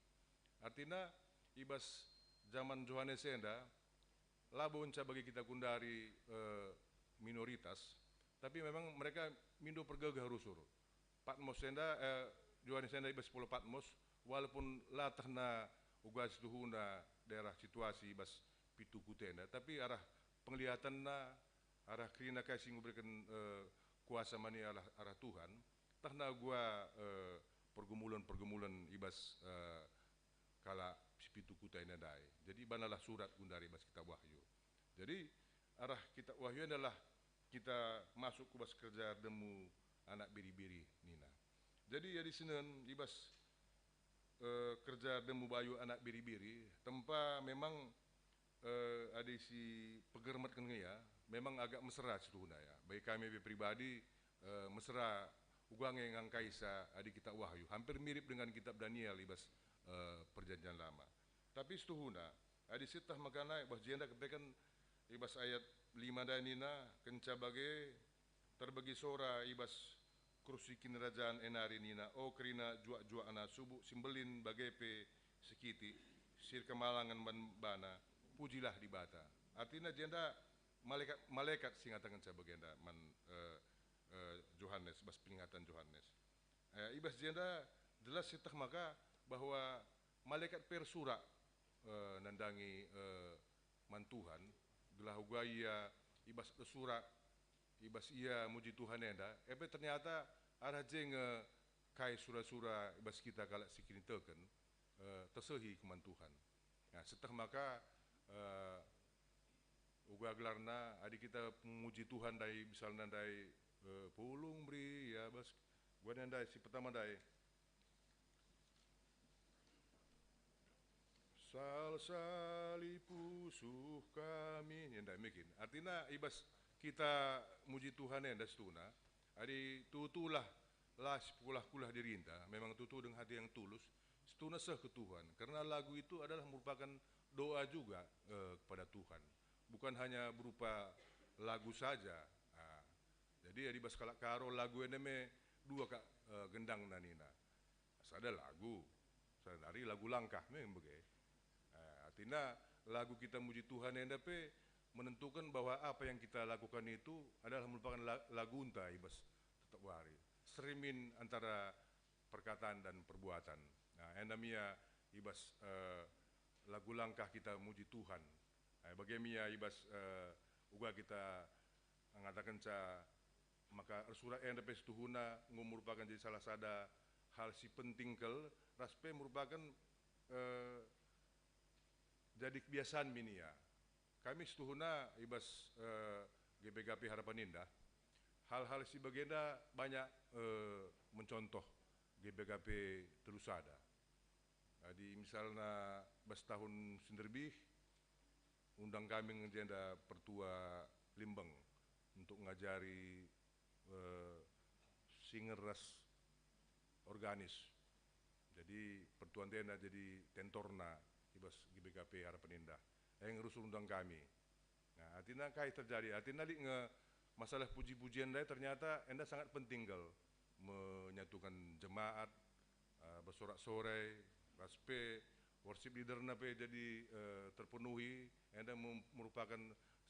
Artina, i bas zaman Johanes enda, labo ngenca bagi kita gundari, eh, minoritas, tapi memang mereka mindo pergegeh rusur. Patmos enda, eh, Johanes enda i bas Pulau Patmos, walaupun la tehna uga situhuna daerah situasi i bas pitu kuta enda, tapi arah penglihatenna, arah kerina kai si nguberiken, eh, kuasa man ia arah, arah Tuhan, tah na uga, eh, pergumulen-pergumulen i bas, eh, kalak si pitu kuta enda ndai. Jadi banalah surat gundari i bas kitab Wahyu. Jadi arah kitab Wahyu enda lah kita masuk ku bas kerja erdemu anak biri-biri nina. Jadi adi sinen i bas, eh, kerja erdemu bayu anak biri-biri, tempa memang, eh, adi si pegermetken nge ia, memang agak mesera situhuna ia. Bagi kami pe pribadi, eh, mesera uga nge ngangkaisa adi kitab Wahyu, hampir mirip dengan kitab Daniel i bas, eh, Perjanjian Lama. Tapi situhuna, adi sieteh maka nai bah jenda kepeken i bas ayat lima ndai nina, kenca bage terbegi sora i bas kursi kinirajan e nari nina, "O kerina juak-juakna subuk si mbelin bage pe si kitik, si erkemalangen man bana, pujilah Dibata." Artina jenda malekat, malekat si ngatakenca bagenda man, eh, eh, Johanes, bas peringatan Johanes. Eh, i bas jenda jelas sieteh maka bahwa malekat pe ersurak, eh, nandangi, eh, man Tuhan, gelah uga ia i bas ersurak, i bas ia muji Tuhan enda, e pe ternyata arah je nge kai sura-sura i bas kita kalak si kiniteken, eh, tersehi ku man Tuhan. Nah, sieteh maka, eh, uga gelarna, adi kita muji Tuhan ndai, misalna ndai, eh, pulung meriah bas, uga ndai si pertama ndai. Salsali pusuh kami, ya ndai mekin. Artina i bas kita muji Tuhan enda situhuna, adi tutulah la sikulah-kulah dirinta, memang tutu dengan hati yang tulus, situhuna seh ku Tuhan. Karena lagu itu adalah merupakan doa juga, eh, kepada Tuhan. Bukan hanya berupa lagu saja. Ah, jadi, adi bas kalak Karo lagu enda me dua kak, eh, gendangna nina. Sada lagu, sada nari lagu langkah me bage. Eh, artina lagu kita muji Tuhan enda pe menentukan bahwa apa yang kita lakukan itu adalah merupakan la-, lagunta i bas tetap wari. Serimin antara perkataan dan perbuatan. Nah, enda me ia i bas, eh, lagu langkah kita muji Tuhan. Eh, bage me ia i bas, eh, uga kita ngatakenca maka ersurak enda pe situhuna enggo merupakan jadi salah sada hal si penting kal, ras pe merupakan, eh, jadi kebiasaan min ia. Kami situhuna i bas, eh, G B K P Harapan Indah, hal-hal si bagenda banyak, eh, mencontoh G B K P Telu Sada. Adi misalna bas tahun si nderbih, undang kami nge jenda pertua Limbeng untuk ngajari, eh, singer ras organis. Jadi pertua ndai jadi tentorna i bas G B K P Harapan Indah. E nge rusur undang kami. Nah, artina kai terjadi? Artina lit nge masalah puji-pujian ndai ternyata enda sangat penting kal menyatukan jemaat, eh, bersorak-sorai, ras pe worship leaderna pe jadi, eh, terpenuhi, enda mem-, merupakan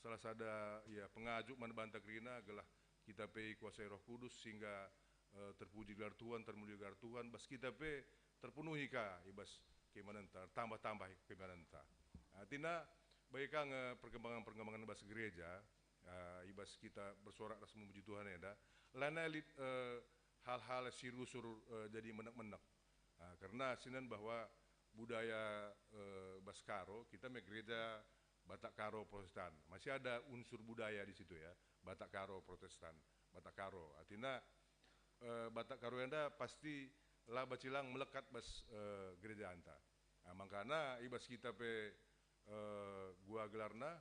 salah sada, ya, pengajuk man banta kerina gelah kita pe ikuasai Roh Kudus sehingga, eh, terpuji gelar Tuhan, termulia gelar Tuhan, bas kita pe terpenuhi ka i bas keimanenta, tambah-tambah keimanenta. Artina, bage ka nge perkembangan-perkembangan bas gereja, eh, i bas kita bersorak ras memuji Tuhan enda, lanai lit, eh, hal-hal si rusur, eh, jadi menek-menek. Ah, karena sinen bahwa budaya, eh, bas Karo, kita me gereja Batak Karo Protestan. Masih ada unsur budaya di situ ya, Batak Karo Protestan, Batak Karo. Artina, eh, Batak Karo enda pasti la bacilang melekat bas, eh, gerejanta. Nah, mangkana i bas kita pe, eh, gua gelarna,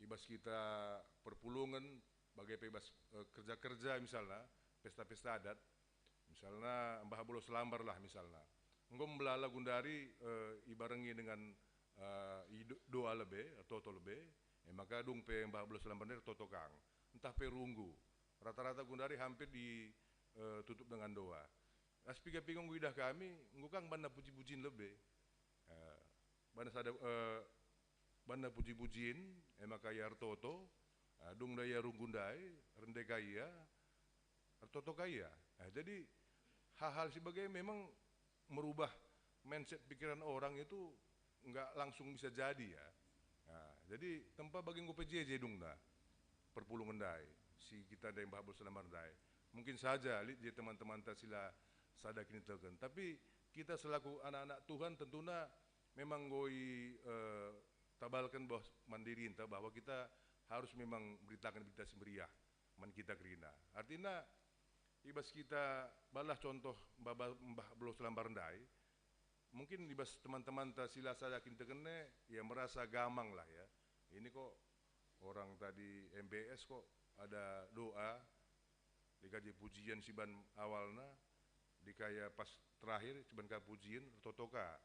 i bas kita perpulungen, bage pe i bas, eh, kerja-kerja misalna, pesta-pesta adat, misalna Mbah Abolo Selambar lah misalna. Enggo me la lagu ndari, eh, ibarengi dengan, eh, i do-, doa lebe, ertoto lebe, e maka dung pe Mbah Abolo Selambar ndai ertoto kang. Ntah pe runggu. Rata-rata gundari hampir di, eh, tutup dengan doa. Ras piga-piga enggo idah kami, enggo kang banna puji-pujin lebe. Eh, banna sada, eh, banna puji-pujin, e maka ia ertoto, eh, dung ndai ia runggu ndai, rende ka ia, ertoto ka ia. Eh, jadi hal-hal si bage memang merubah mindset pikiran orang itu nggak langsung bisa jadi ya. Nah, Jadi tempa bage enggo P J J dungna perpulungen ndai, si kita ndai mbah Bos Lambar ndai. Mungkin saja lit je teman-temanta si la sada kiniteken, tapi kita selaku anak-anak Tuhan tentuna memang enggo i, eh, tabalken bahwa man dirinta bahwa kita harus memang beritaken Berita Si Meriah man kita kerina. Artina, i bas kita balah contoh mbah, mbah Bos Lambar ndai, mungkin i bas teman-temanta si la sada kiniteken e, ya merasa gamang lah ya. Ini kok orang tadi M B S kok ada doa, dikaji pujian si ban awalna, dikaya pas terakhir si ban ka pujian, ertoto ka.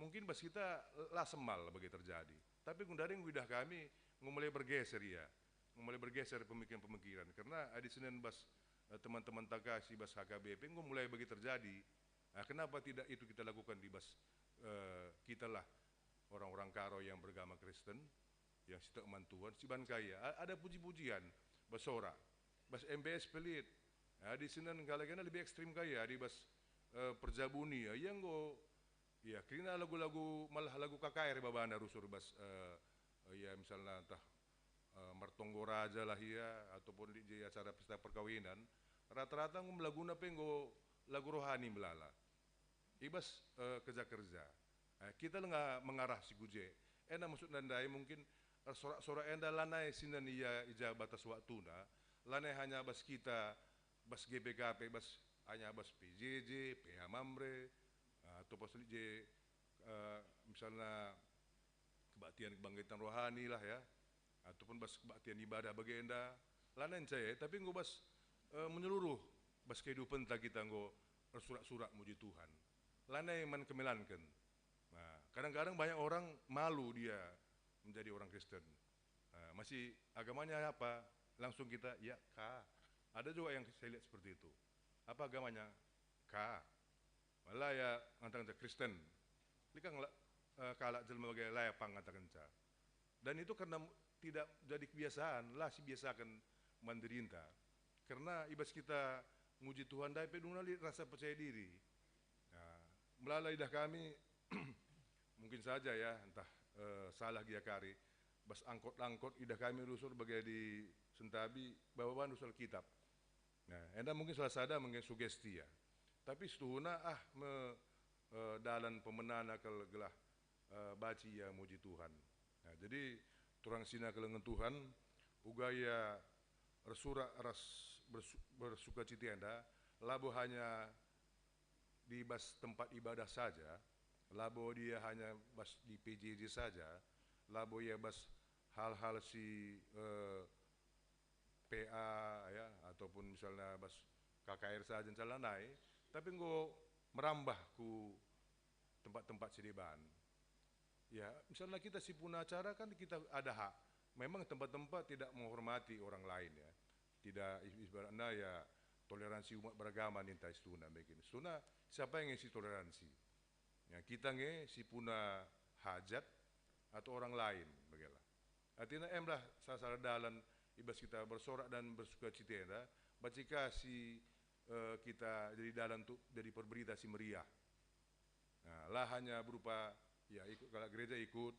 Mungkin bas kita la semal bage terjadi. Tapi gundari enggo idah kami enggo mulai bergeser ia. Enggo mulai bergeser pemikiran-pemikiran. Karena adi senen bas, eh, teman-teman taka si bas H K B P enggo mulai bage terjadi. Nah, kenapa tidak itu kita lakukan di bas, eh, kitalah orang-orang Karo yang beragama Kristen, yang si tek man Tuhan, si ban kaya, a-, ada puji-pujian, bas sorak, bas M B S pelit. Adi senen kalak enda lebih ekstrim kaya, adi bas, eh, perjabuni, ya, ia enggo, ya, kerina lagu-lagu, malah lagu K K R babana rusur bas, eh, ya, misalna ntah, eh, Martonggo Raja lah ia, ataupun lit je acara pesta perkawinan, rata-rata enggo laguna pe enggo lagu rohani melala. I bas, eh, kerja-kerja. Eh, kita langa mengarah si ku je. Enda maksudna ndai mungkin, eh, sorak-sorak enda lanai sinen ia i ja batas waktuna, lanai hanya bas kita, bas G P K P, bas, hanya bas P J J, P A Mamre, eh, atau pas lit je, eh, misalna kebaktian kebangkitan rohani lah ya, ataupun bas kebaktian ibadah bagenda, lanai nca e, tapi enggo bas, eh, menyeluruh bas kehidupenta kita enggo ersurak-surak muji Tuhan. Lanai man kemelanken. Nah, kadang-kadang banyak orang malu dia menjadi orang Kristen. Nah, masih agamanya apa? Langsung kita, "Ya, K." Ada juga yang saya lihat seperti itu. "Apa agamanya?" "K." Malah ia ngatakenca Kristen. Lit kang la-, eh, kalak jelma bage la ia pang ngatakenca. Dan itu karena tidak jadi kebiasaan, la sibiasaken man dirinta. Karena i bas kita muji Tuhan ndai pe dungna lit rasa percaya diri. Nah, melala idah kami, mungkin saja ya, ntah, eh, salah gia kari, bas angkot-angkot idah kami rusur bage di Sentabi, baban rusur Alkitab. Nah, enda mungkin salah sada mungkin sugesti ya. Tapi situhuna ah me, eh, dalan pemenana kal gelah, eh, banci ia muji Tuhan. Nah, jadi turang sina kelengen Tuhan, uga ia ersurak ras bersu-, bersukacita enda, labo hanya di bas tempat ibadah saja, labo ia hanya bas di P J J saja, labo ia bas hal-hal si, eh, P A, ya, ataupun misalna bas K K R saja nca lanai, tapi enggo merambah ku tempat-tempat si deban. Ya, misalna kita si puna acara kan kita ada hak. Memang tempat-tempat tidak menghormati orang lain, ya. Tidak, i-, ibaratna ya toleransi umat beragama ninta situhuna mungkin. Situhuna siapa yang ngisi toleransi? Ya, kita nge si puna hajat atau orang lain, bagela. Artina emlah salah-salah dalan i bas kita bersorak dan bersukacita enda, banci ka si, eh, kita jadi dalan untuk jadi perberita si meriah. Nah, la hanya berupa, ya, ikut kalak gereja ikut,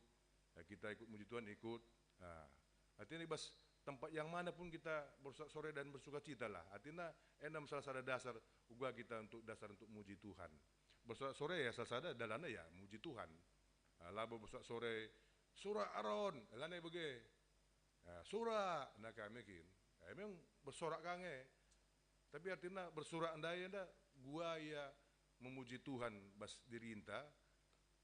ya, kita ikut muji Tuhan ikut. Nah, artinya i bas tempat yang mana pun kita bersorak-sorai dan bersukacita lah. Artinya enda me salah sada dasar uga kita untuk dasar untuk muji Tuhan. Bersorak-sorai ya salah sada dalanna ya muji Tuhan. Ah, labo bersorak-sorai, "Surak Aron," lanai bage. Ah, "Surak," nah kami kin. Ah, memang bersorak ka nge. Tapi artina bersurak ndai enda gua ia memuji Tuhan bas dirinta,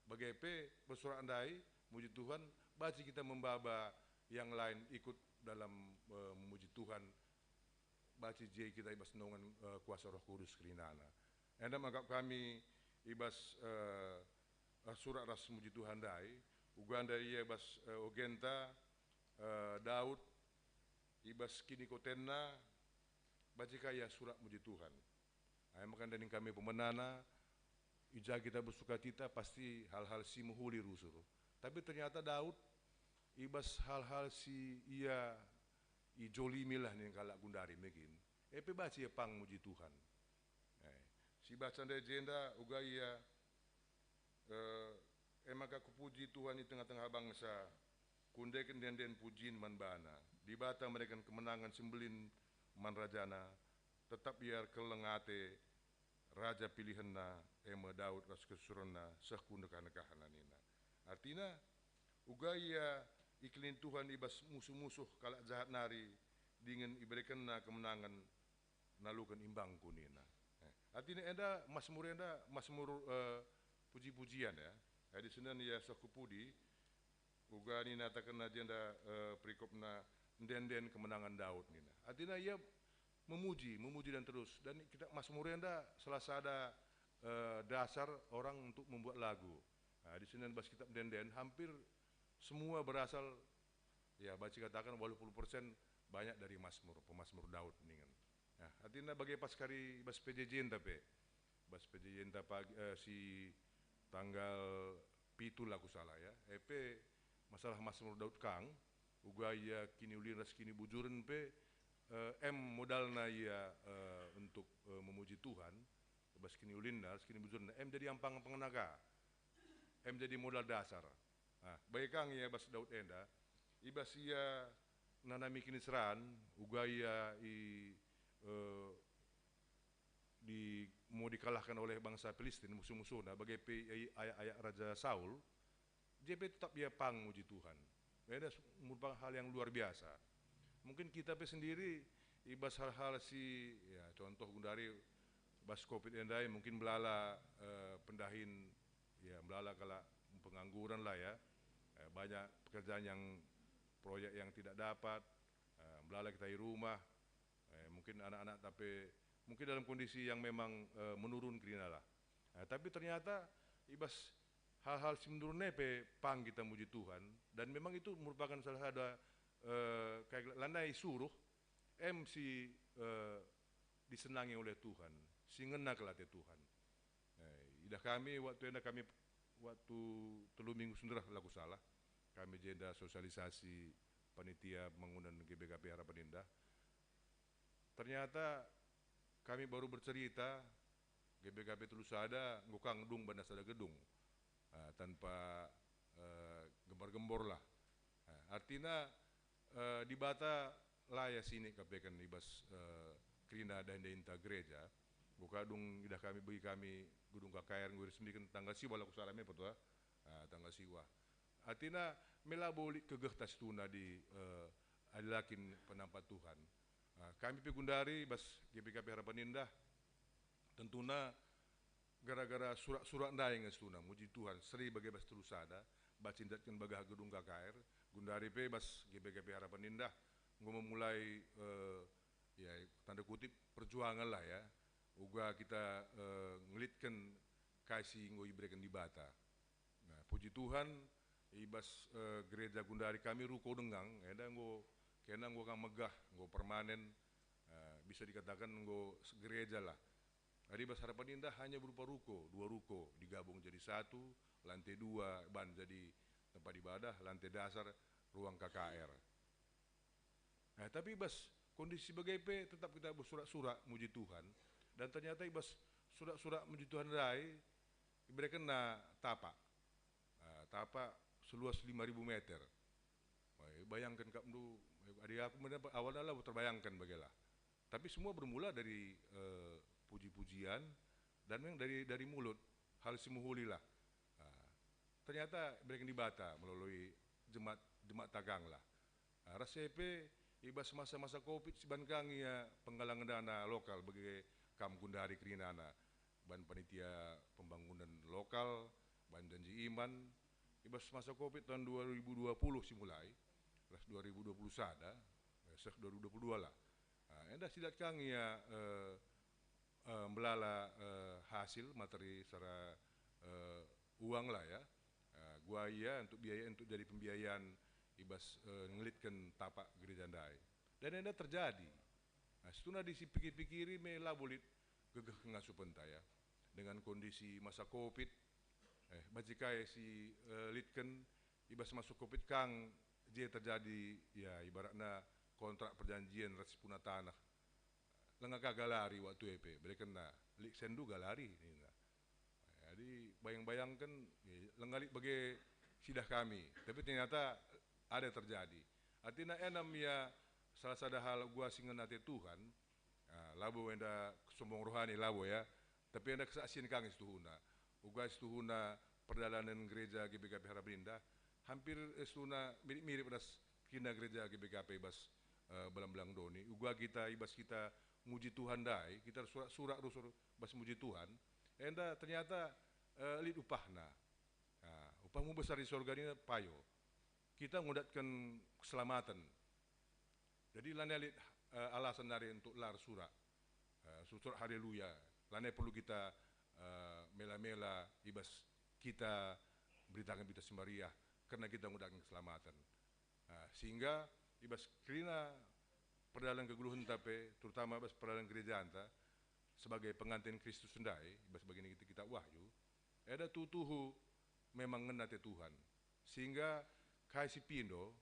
bage pe bersurak ndai muji Tuhan, banci kita membaba yang lain ikut dalam, eh, memuji Tuhan, banci je kita i bas naungan, eh, kuasa Roh Kudus kerinana. Enda maka kami i bas, eh, eh, surak ras muji Tuhan ndai, uga ndai ia bas, eh, ogenta, eh, Daud, i bas kinikotenna, banci ka ia surak muji Tuhan. Ai maka ndai nina kami pemenana, i ja kita bersukacita, pasti hal-hal si mehuli rusur. Tapi ternyata Daud, i bas hal-hal si ia ijolimi lah nina kalak gundari mungkin, e pe banci ia pang muji Tuhan. Eh, sibaca ndai jenda uga ia, eh, e maka kupuji Tuhan i tengah-tengah bangsa, Kundeken ende-enden pujin man bana. Dibata mereken kemenangen si mbelin man rajana, tetap ia erkeleng ate raja pilihenna, e me Daud ras kesusurenna, seh ku nekah-nekahna nina. Artina, uga ia ikelini Tuhan i bas musuh-musuh kalak jahat nari, dingen iberekenna kemenangen naluken imbangku nina. Eh, artina enda Masmur enda Masmur, eh, puji-pujian ya. Jadi senen ia seh ku pudi, uga ninatakenna jenda, eh, perikopna ende-enden kemenangan Daud nina. Artina ia memuji, memuji dan terus. Dan kita Masmur enda salah sada, eh, dasar orang untuk membuat lagu. Nah, di senen bas kitab ende-enden hampir semua berasal, ya, banci kataken waluh puluh persen banyak dari Masmur, pemasmur Daud ningen. Nah, artina bage pas kari bas P J J-nta pe. Bas P J J-nta pagi, eh, si tanggal pitu la kusala ya. E pe masalah Masmur Daud kang, uga ia kiniulin ras kinibujuren pe, eh, em modalna ia, eh, untuk, eh, memuji Tuhan, bas kiniulinna ras kinibujurenna, em jadi ampang-ampangna ka. Em jadi modal dasar. Nah, bage kang ia bas Daud enda, i bas ia nanami kiniseran, uga ia i, eh, di, mau dikalahken oleh bangsa Pilistin, musuh-musuhna, bage pe i ayak-ayak Raja Saul, je pe tetap ia pang muji Tuhan. Enda s-, merupakan hal yang luar biasa. Mungkin kita pe sendiri i bas hal-hal si, ya, contoh gundari bas covid ndai mungkin melala, eh, pendahin, ya, melala kalak pengangguran lah ya. Eh, banyak pekerjaan yang, proyek yang tidak dapat, eh, melala kita i rumah, eh, mungkin anak-anak tapi mungkin dalam kondisi yang memang, eh, menurun kerina lah. Eh, tapi ternyata i bas hal-hal si menurun e pe pang kita muji Tuhan, dan memang itu merupakan salah sada, eh, kayak lanai suruh, em si, eh, disenangi oleh Tuhan, si ngena kal ate Tuhan. Eh, idah kami waktu enda kami waktu telu minggu senderah la kusala, kami jenda sosialisasi panitia pembangunan G B K P Harapan Indah. Ternyata kami baru bercerita, G B K P telu sada enggo ka ngedung bana sada gedung, ah, tanpa, eh, gembar-gembor lah. Ah, artina, eh, Dibata la ia sinik kapeken i bas, eh, kerina dahin-dahinta gereja. Enggo ka dung idah kami begi kami gedung K K R enggo iresmiken tanggal siwah la kusala me pe tu, ah, tanggal siwah. Artina me labo lit kegehta situhuna di, eh, adi la kin penampat Tuhan. Ah, kami pe gundari bas G B K P Harapan Indah, tentuna gara-gara surak-surak ndai nge situhuna, muji Tuhan, seri bage bas telu sada, banci ndatken bagah gedung K K R, gundari pe bas G B K P Harapan Indah, enggo memulai, eh, ya, tanda kutip, perjuangan lah ya, uga kita, eh, ngelitken kai si enggo ibereken Dibata. Nah, puji Tuhan, i bas, eh, gereja gundari kami ruko denga, enda enggo, kena enggo ka megah, enggo permanen, eh, bisa dikatakan enggo s-, gereja lah. Adi bas Harapan Indah hanya berupa ruko, dua ruko digabung jadi satu, lantai dua ban jadi tempat ibadah, lantai dasar ruang K K R. Nah, tapi i bas kondisi bage pe tetap kita bersurak-surak muji Tuhan. Dan ternyata i bas surak-surak muji Tuhan ndai iberekenna tapak. Ah, tapak seluas lima ribu meter. Wah, bayangken kap ndu, adi aku menda awalna la terbayangken bagela. Tapi semua bermula dari, eh, puji-pujian dan memang dari, dari mulut, hal si mehuli lah. Ah, ternyata ibereken Dibata melalui jemaat, jemaat tagang lah. Ah, ras e pe i bas masa-masa covid si ban ka nge ia penggalangen dana lokal bage kam gundari kerinana ban panitia pembangunan lokal, ban janji iman, i bas masa covid tahun dua ribu dua puluh si mulai, ras dua ribu dua puluh sada, eh, seh dua ribu dua puluh dua lah. Ah, enda sidat ka nge ia, eh, eh, melala, eh, hasil materi secara, eh, uang lah ya. Eh, gua ia untuk biaya, untuk jadi pembiayaan i bas, eh, ngelitken tapak gereja ndai. Dan enda terjadi. Nah, situhuna adi sipikir-pikiri me labo lit gegeh ngasupenta ya. Dengan kondisi masa covid, eh, banci kai si, eh, litken i bas masa covid kang je terjadi, ya, ibaratna kontrak perjanjian ras si puna taneh. Langa ka galari waktu e pe, berekenna, "Lik sendu galari," nina. Jadi bayang-bayangken, ya, langa lit bage sidah kami. Tapi ternyata Ada terjadi. Artina enda me ia salah sada hal uga si ngena ate Tuhan, ah, labo enda kesombong rohani, labo ya, tapi enda kesaksian kang situhuna. Uga situhuna perdalanen gereja G B K P Hara Berindah, hampir, eh, situhuna mirip-mirip ras kerina gereja G B K P i bas, eh, belang-belang doni. Uga kita, i bas kita muji Tuhan ndai, kita surak-surak rusur bas muji Tuhan, enda ternyata, eh, lit upahna. Ah, upahmu besar di sorga nina payo. Kita ngudatken keselamaten. Jadi lanai lit, eh, alasan nari untuk la ersurak. Eh, surak haleluya. Lanai perlu kita, eh, mela-mela i bas kita beritaken Berita Si Meriah, kerna kita ngudatken keselamaten. Ah, sehingga i bas kerina perdalanen kegeluhenta pe, terutama i bas perdalanen gerejanta, sebagai penganten Kristus ndai, i bas bagenda kita, kita Wahyu, enda tuhu-tuhu memang ngena ate Tuhan. Sehingga kai si pindo,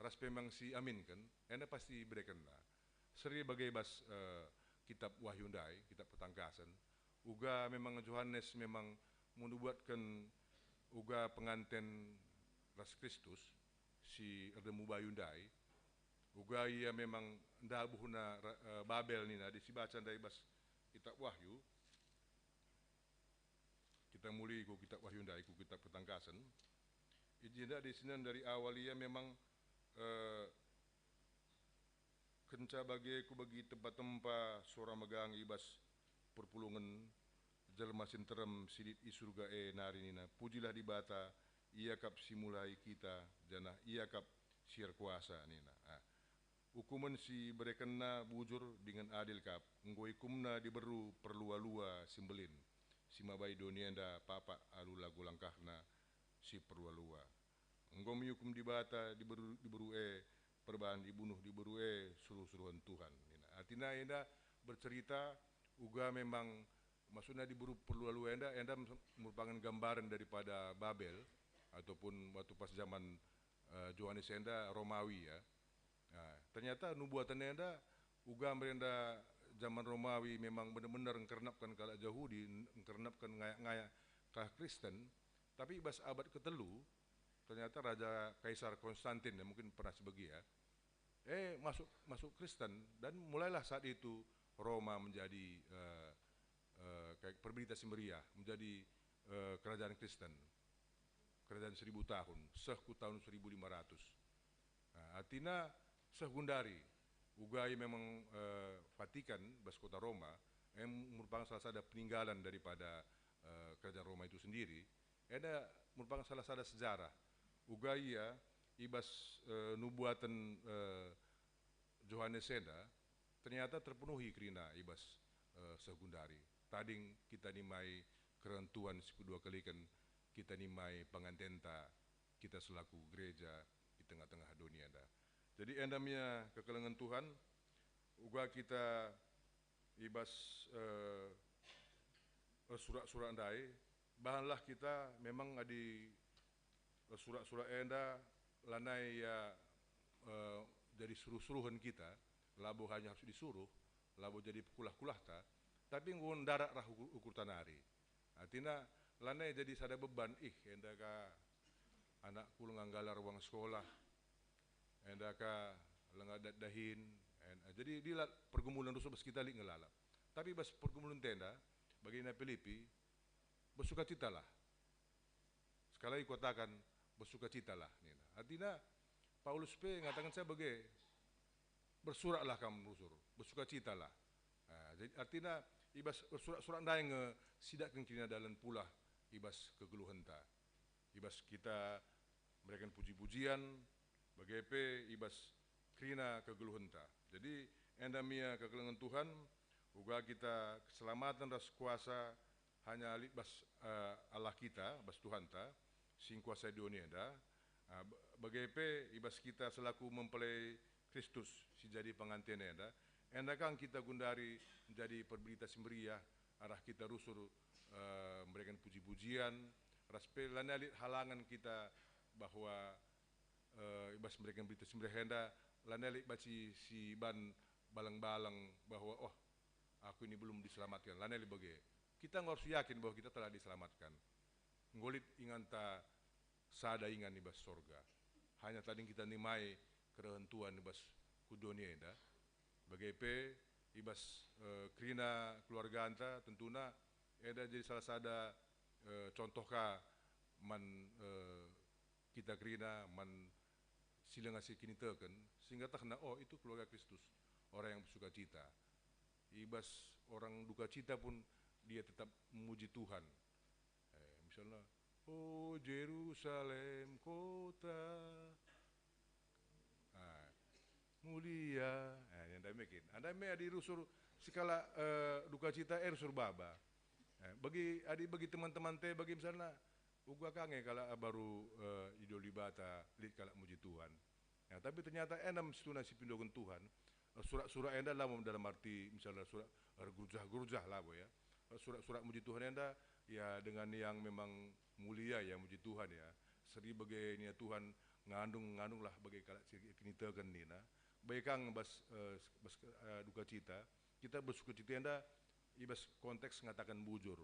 ras pe memang si aminken, enda pasti iberekenna. Seri bage bas, eh, kitab Wahyu ndai, kitab Pertangkasen, uga memang Johanes memang menubuatken uga penganten ras Kristus si erdemu bayu ndai, uga ia memang ndabuhna ra-, eh, Babel nina, adi sibaca ndai bas kitab Wahyu, kita muli ku kitab Wahyu ndai, ku kitab Pertangkasen. I jenda di sinen dari awal ia memang, eh, kenca bage kubegi tempa-tempa sora megang i bas perpulungen jelma si nterem si lit i Surga e nari nina, "Pujilah Dibata, Ia kap si mulai kita, janah Ia kap si erkuasa," nina. Ah. Ukumen si iberekenNa bujur dingen adil kap. Enggo ikumNa diberu perlua-lua si mbelin, si mabai doni enda papak alu lagu langkahna si perlua-lua. Enggo me iukum Dibata diberu, diberu e perbahan ibunuh diberu e suruh-suruhen Tuhan, nina. Artina enda bercerita uga memang, maksudna diberu perlua-lua enda, enda merupakan gambaran daripada Babel, ataupun waktu pas zaman, eh, Johanes enda Romawi, ya. Nah, ternyata nubuaten enda uga merenda zaman Romawi memang benar-benar engkernepken kalak Jahudi, engkernepken ngayak-ngayak kalak Kristen, tapi i bas abad ketelu, ternyata Raja Kaisar Konstantin, ya, mungkin pernah sibegi, ya, eh, masuk, masuk Kristen, dan mulailah saat itu Roma menjadi, eh, eh, kayak Berita Si Meriah, menjadi, eh, kerajaan Kristen, kerajaan seribu tahun, seh ku tahun seribu lima ratus. Nah, artina seh gundari, uga ia memang, eh, Vatikan, bas kota Roma, eh, merupakan salah sada peninggalan daripada, eh, kerajaan Roma itu sendiri. Enda merupakan salah sada sejarah. Uga ia i bas, eh, nubuaten, eh, Johanes enda ternyata terpenuhi kerina i bas, eh, seh gundari. Tading kita nimai kerehen Tuhan si pedua kaliken, kita nimai pengantenta, kita selaku gereja i tengah-tengah doni enda. Jadi enda me ia kekelengen Tuhan, uga kita i bas, eh, surak-surak ndai, bahanlah kita memang adi surak-surak enda lanai ia, eh, jadi suruh-suruhen kita, labo hanya harus disuruh, labo jadi pekulah-kulahta, tapi enggo ndarat rah ukur, ukurta nari. Artina lanai jadi sada beban, "Ih, enda ka anakku langa nggalar uang sekolah, enda ka langa dat dahin." En-, jadi dila pergumulan rusur bas kita lit nge lalap. Tapi bas pergumulan enda, bagenda Pilipi, bersukacitalah. Sekali lagi kukatakan, bersukacitalah, nina. Artina, Paulus pe ngataken saya bage, "Bersuraklah kam rusur, bersukacitalah." Ah, jadi artina, i bas bersurak-surak ndai nge sidatken kerina dalan pulah i bas kegeluhenta. I bas kita mereken puji-pujian, bage pe i bas kerina kegeluhenta. Jadi, enda me ia kekelengen Tuhan, uga kita keselamaten ras kuasa hanya lit bas, eh, Allah kita, bas Tuhanta, si ngkuasai doni enda, ah, ba-, bage pe i bas kita selaku mempelai Kristus si jadi penganten enda, enda kang kita gundari menjadi perberita si meriah arah kita rusur, eh, mereken puji-pujian, ras pe lanai lit halangen kita bahwa, eh, i bas mereken berita si meriah enda, lanai lit banci si ban baleng-baleng bahwa, "Oh, aku ini belum diselamatkan." Lanai lit bage. Kita enggo harus yakin bahwa kita telah diselamatkan. Enggo lit inganta sada ingan i bas sorga. hanya tading kita nimai kerehen Tuhan i bas ku doni enda. Bage pe i bas, eh, kerina keluarganta, tentuna enda jadi salah sada, eh, contoh ka man, eh, kita kerina, man si langa si kiniteken, sehingga tehna, "Oh, itu keluarga Kristus, orang yang bersuka cita." I bas orang duka cita pun dia tetap memuji Tuhan. Eh, misalna, "O Jerusalem kota, ah, mulia." Eh, enda me kin. Enda me adi rusur sekalak, eh, duka cita, eh, rusur baba. Eh, bagi, adi bagi teman-teman te, bagi misalna, uga ka nge kalak baru, eh, idilo Dibata, lit kalak muji Tuhan. Ya, tapi ternyata enda situhuna si pindoken Tuhan. Eh, surak-surak enda labo dalam arti misalnya surak ergerujah-gerujah labo ya. Eh, surak-surak muji Tuhan enda ya dengan yang memang mulia ya muji Tuhan ya. Seri bage nia Tuhan ngandung, ngandunglah bage kalak si kiniteken nina. Bage ka bas, eh, bas, eh, duka cita. Kita bersukacita enda i bas konteks ngataken bujur.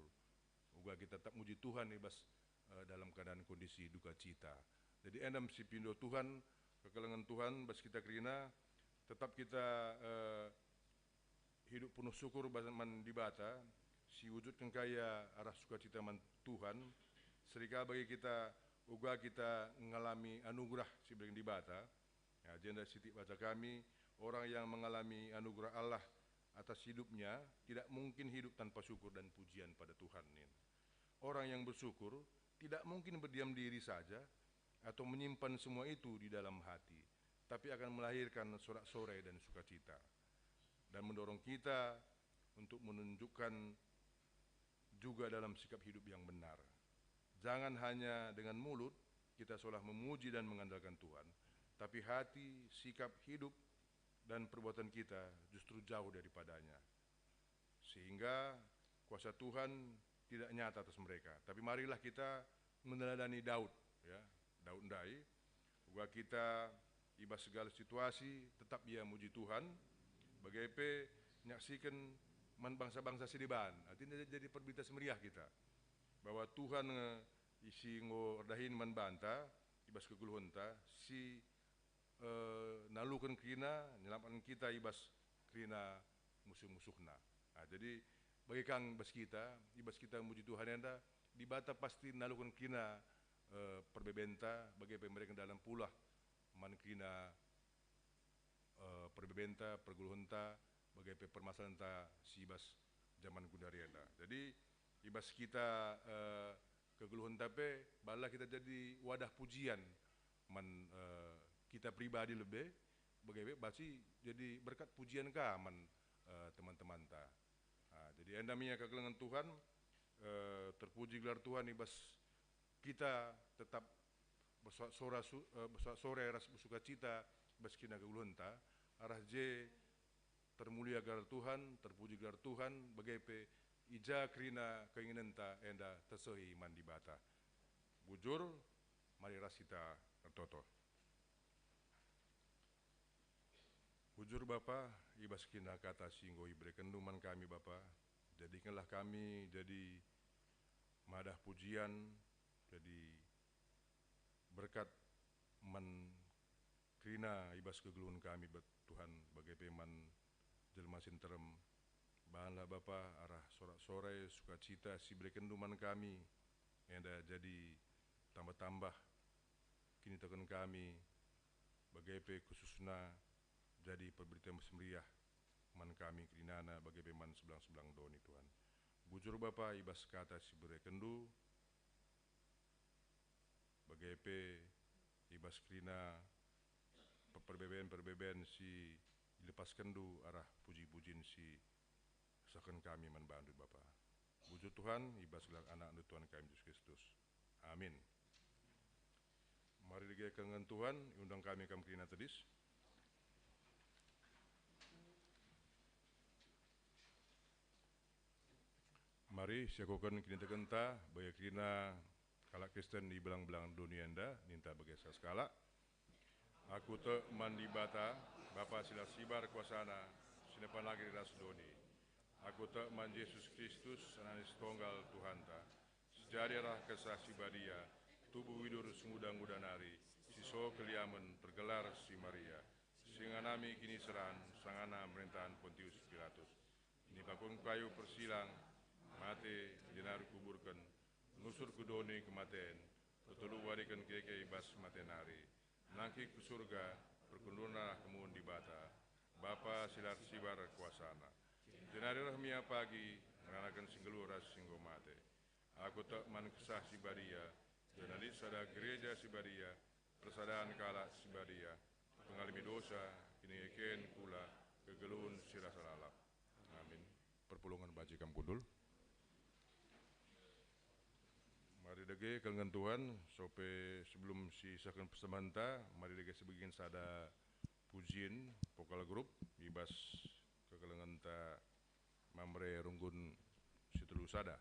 Uga kita tetap muji Tuhan i bas, eh, dalam keadaan kondisi duka cita. Jadi enda me si pindo Tuhan, kekelengen Tuhan bas kita kerina, tetap kita, eh, hidup penuh syukur bas-, man Dibata, si wujudken ka ia arah sukacita man Tuhan, seri ka bagi kita uga kita ngalami anugerah si ibereken Dibata. Ya, jenda sitik baca kami, orang yang mengalami anugerah Allah atas hidupnya tidak mungkin hidup tanpa syukur dan pujian pada Tuhan, nin. Orang yang bersyukur tidak mungkin berdiam diri saja atau menyimpan semua itu di dalam hati, tapi akan melahirkan sorak-sorai dan sukacita, dan mendorong kita untuk menunjukkan juga dalam sikap hidup yang benar. Jangan hanya dengan mulut kita seolah memuji dan mengandalkan Tuhan, tapi hati, sikap hidup, dan perbuatan kita justru jauh daripada-Nya. Sehingga kuasa Tuhan tidak nyata atas mereka. Tapi marilah kita meneladani Daud, ya, Daud ndai, uga kita i bas segala situasi tetap ia muji Tuhan, bage pe nyaksiken man bangsa-bangsa si deban. Artina jadi perberita si meriah kita, bahwa Tuhan nge isi enggo erdahin man banta i bas kegeluhenta, si eh, naluken kerina, nyelamatken kita i bas kerina musuh-musuhna. Nah, jadi bage ka bas kita, i bas kita muji Tuhan enda, Dibata pasti naluken kerina, eh, perbebenta, bage pe mereken dalan pulah man kerina, eh, perbebenta, pergeluhenta, bage pe permasalahenta si bas jaman gundari enda. Jadi, i bas kita, eh, kegeluhenta pe, bala kita jadi wadah pujian man, eh, kita pribadi lebe, bage pe banci jadi berkat pujian ka man, eh, teman-temanta. Ah, jadi enda me ia kekelengen Tuhan, eh, terpuji gelar Tuhan i bas kita tetap bersorak-sora su-, eh, bersorak-sorai ras bersukacita i bas kerina kegeluhenta, arah je termulia gelar Tuhan, terpuji gelar Tuhan, bage pe i ja kerina keinginenta enda tersehi man Dibata. Bujur, mari ras kita ertoto. Bujur Bapa, i bas kerina kata si enggo iberekenndu man kami Bapa, jadikenlah kami jadi madah pujian, jadi berkat man kerina i bas kegeluhen kami, Tuhan, bage pe man jelma si nterem. Bahanlah Bapa arah sorak-sorai sukacita si iberekenndu man kami, enda jadi tambah-tambah kiniteken kami, bage pe khususna jadi perberita si meriah man kami kerinana, bage pe man sebelang-sebelang doni, Tuhan. Bujur Bapa, i bas kata si iberekenndu, bage pe i bas kerina pe-, perbeben-perbeben si ilepaskenndu arah puji-pujin si sehken kami man bandu, Bapa. Bujur Tuhan, i bas gelar AnakNdu Tuhan kami, Jesus Kristus. Amin. Mari dage kekelengen Tuhan, iundang kami kam kerina tedis. Mari siakuken kinitekenta, bage kerina kalak Kristen i belang-belang doni enda, ninta bage sekalak. Aku tek man Dibata, Bapa si la sibar kuasaNa, si nepa langit ras doni. Aku tek man Jesus Kristus, AnakNa si Tonggal, Tuhanta, si jadi arah Kesah Si Badia, tubuh idur senguda-nguda nari, si So keliamen pergelar si Maria, si nganami kiniseran sangana pemerintahan Pontius Pilatus. Nipaken kayu persilang, mate, jenari kuburken, nusur ku doni kematen, petelu wariken keke i bas mate nari, nangkih ku Surga, perkundulna kemuhen Dibata, Bapa si la ersibar kuasana. Jenari reh me ia pagi, ngeranaken si nggeluh ras si enggo mate. Aku tek man Kesah Si Badia, janah lit sada Gereja Si Badia, persadan kalak si badia, pengalemi dosa, kiningeken kula, kegeluhen si rasa lalap. Amin. Perpulungen banci kam kundul. Mari dage kelengen Tuhan, sope sebelum sisehken persembahenta, mari dage sibegiken sada pujin vokal grup i bas kekelengenta Mamre Runggun si telu sada.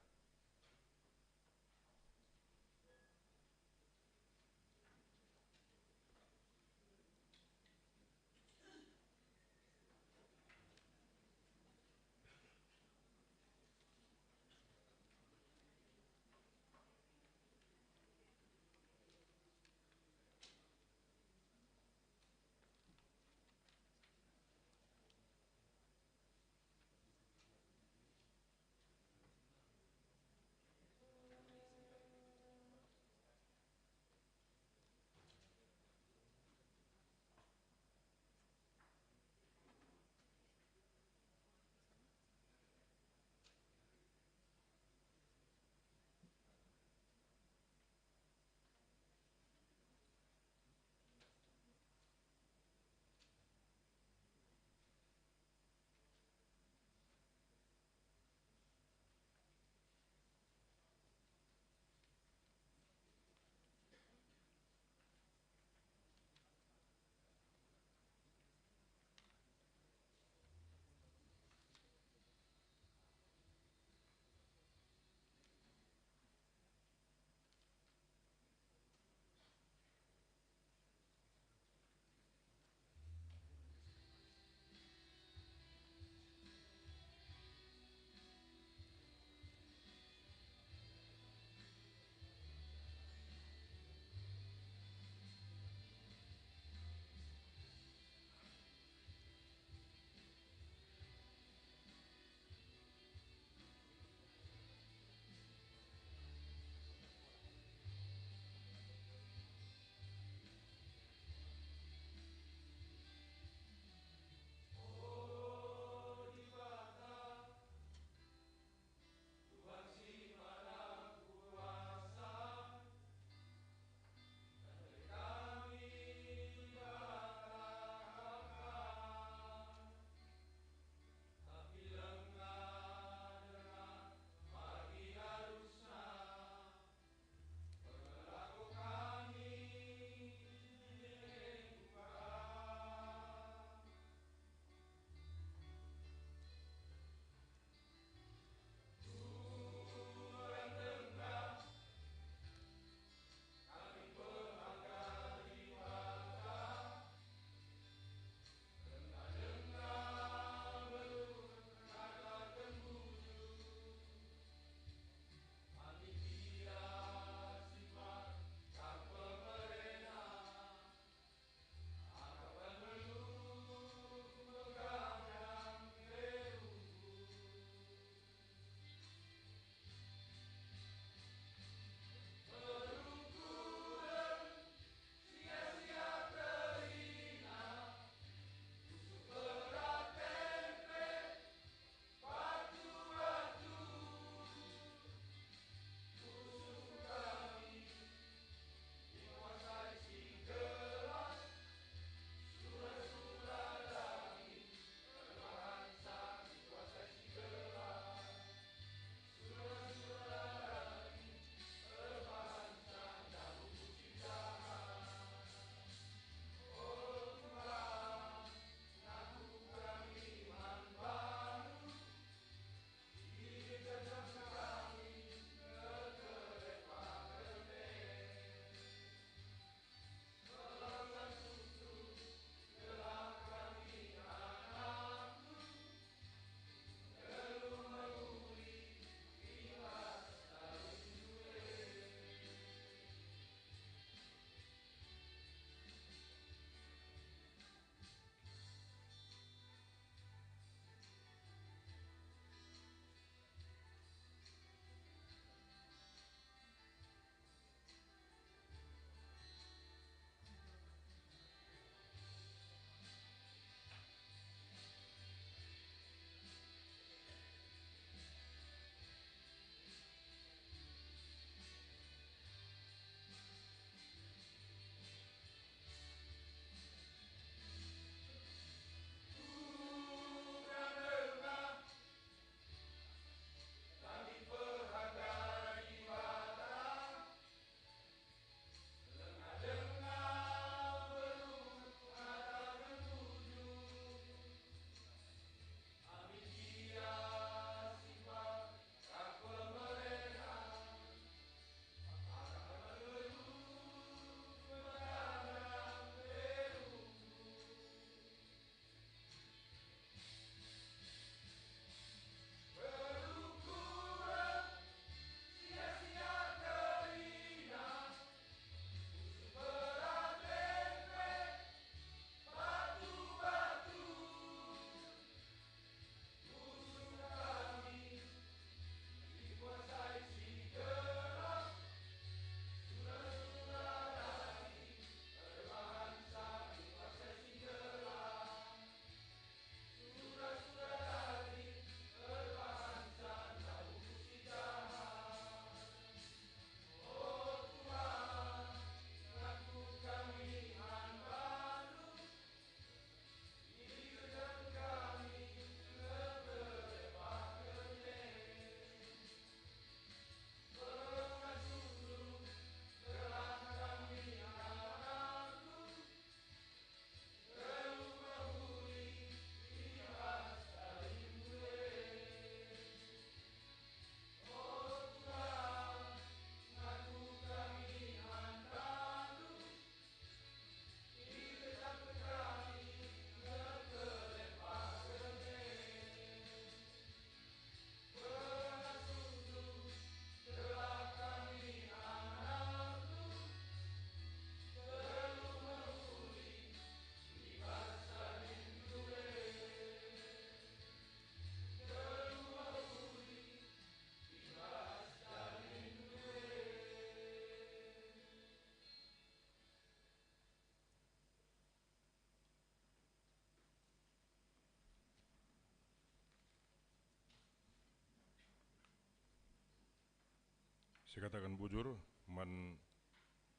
Sikataken bujur man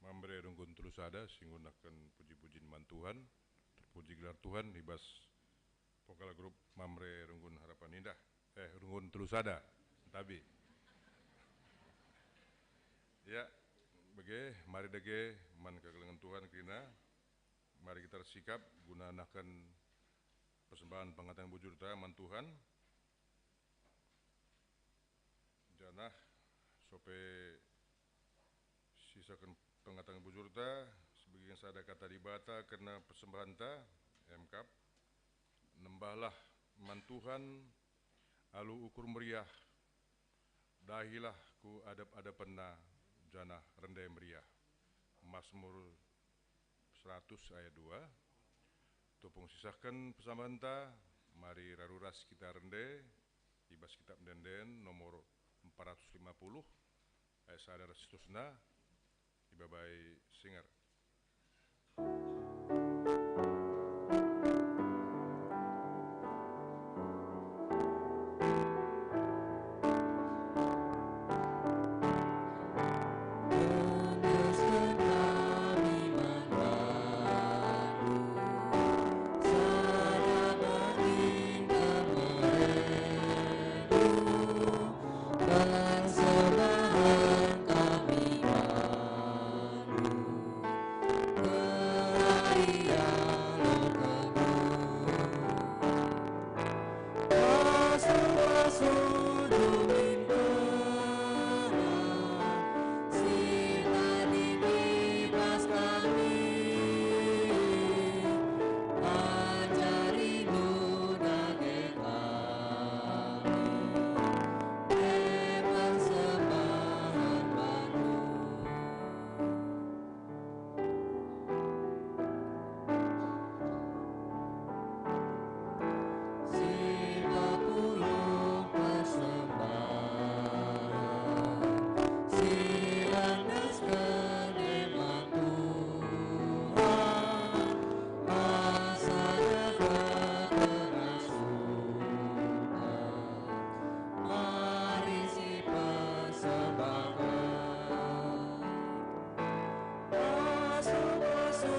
Mamre runggun telu sada, si nggunaken puji-pujin man Tuhan, terpuji gelar Tuhan i bas vokal grup Mamre runggun Harapan Indah, eh, runggun telu sada, Ntabi. Ya, bage, mari dage man kekelengen Tuhan kerina, mari kita ersikap guna nehken persembahen pengataken bujurta man Tuhan. Janah sope sisaken pengataken bujurta, sebagian sada kata Dibata kerna persembahenta, emkap, nembahlah man Tuhan alu ukur meriah, dahilah ku adep-adepenNa janah rende meriah. Masmur seratus ayat dua. Tupung sisahken persembahenta, mari raru ras kita rende i bas Kitab Ende-enden nomor empat ratus lima puluh, ayat sada ras seterusna, ibabai singer. Mari sipersembahken pasu-pasu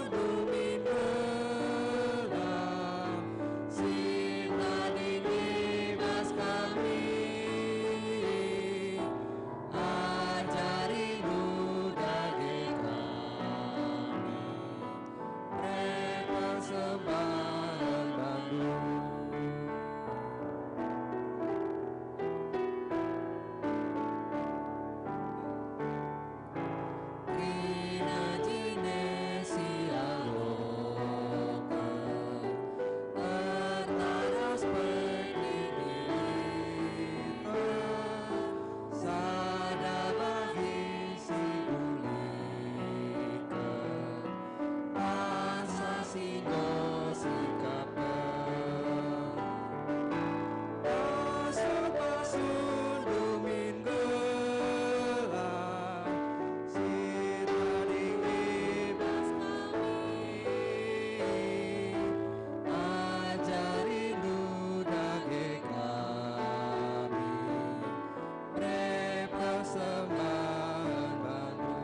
dumin gelah si tading i bas kami. Ajarindu dage kami. Persembahen bandu. Kerina jine sialoken, erta ras perdidiken, sada bahi siuliken. Bansa si enggo sikapken. Pasu-pasu dumin gelah si tading i bas kami. Ajarindu dage kami. Persembahen bandu.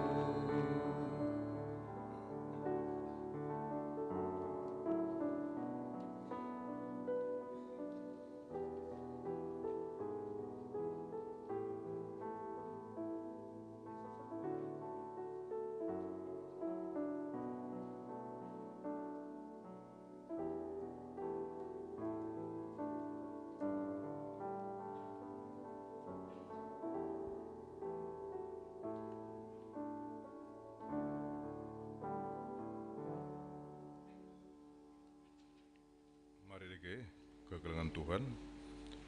Mari dage kekelengen Tuhan,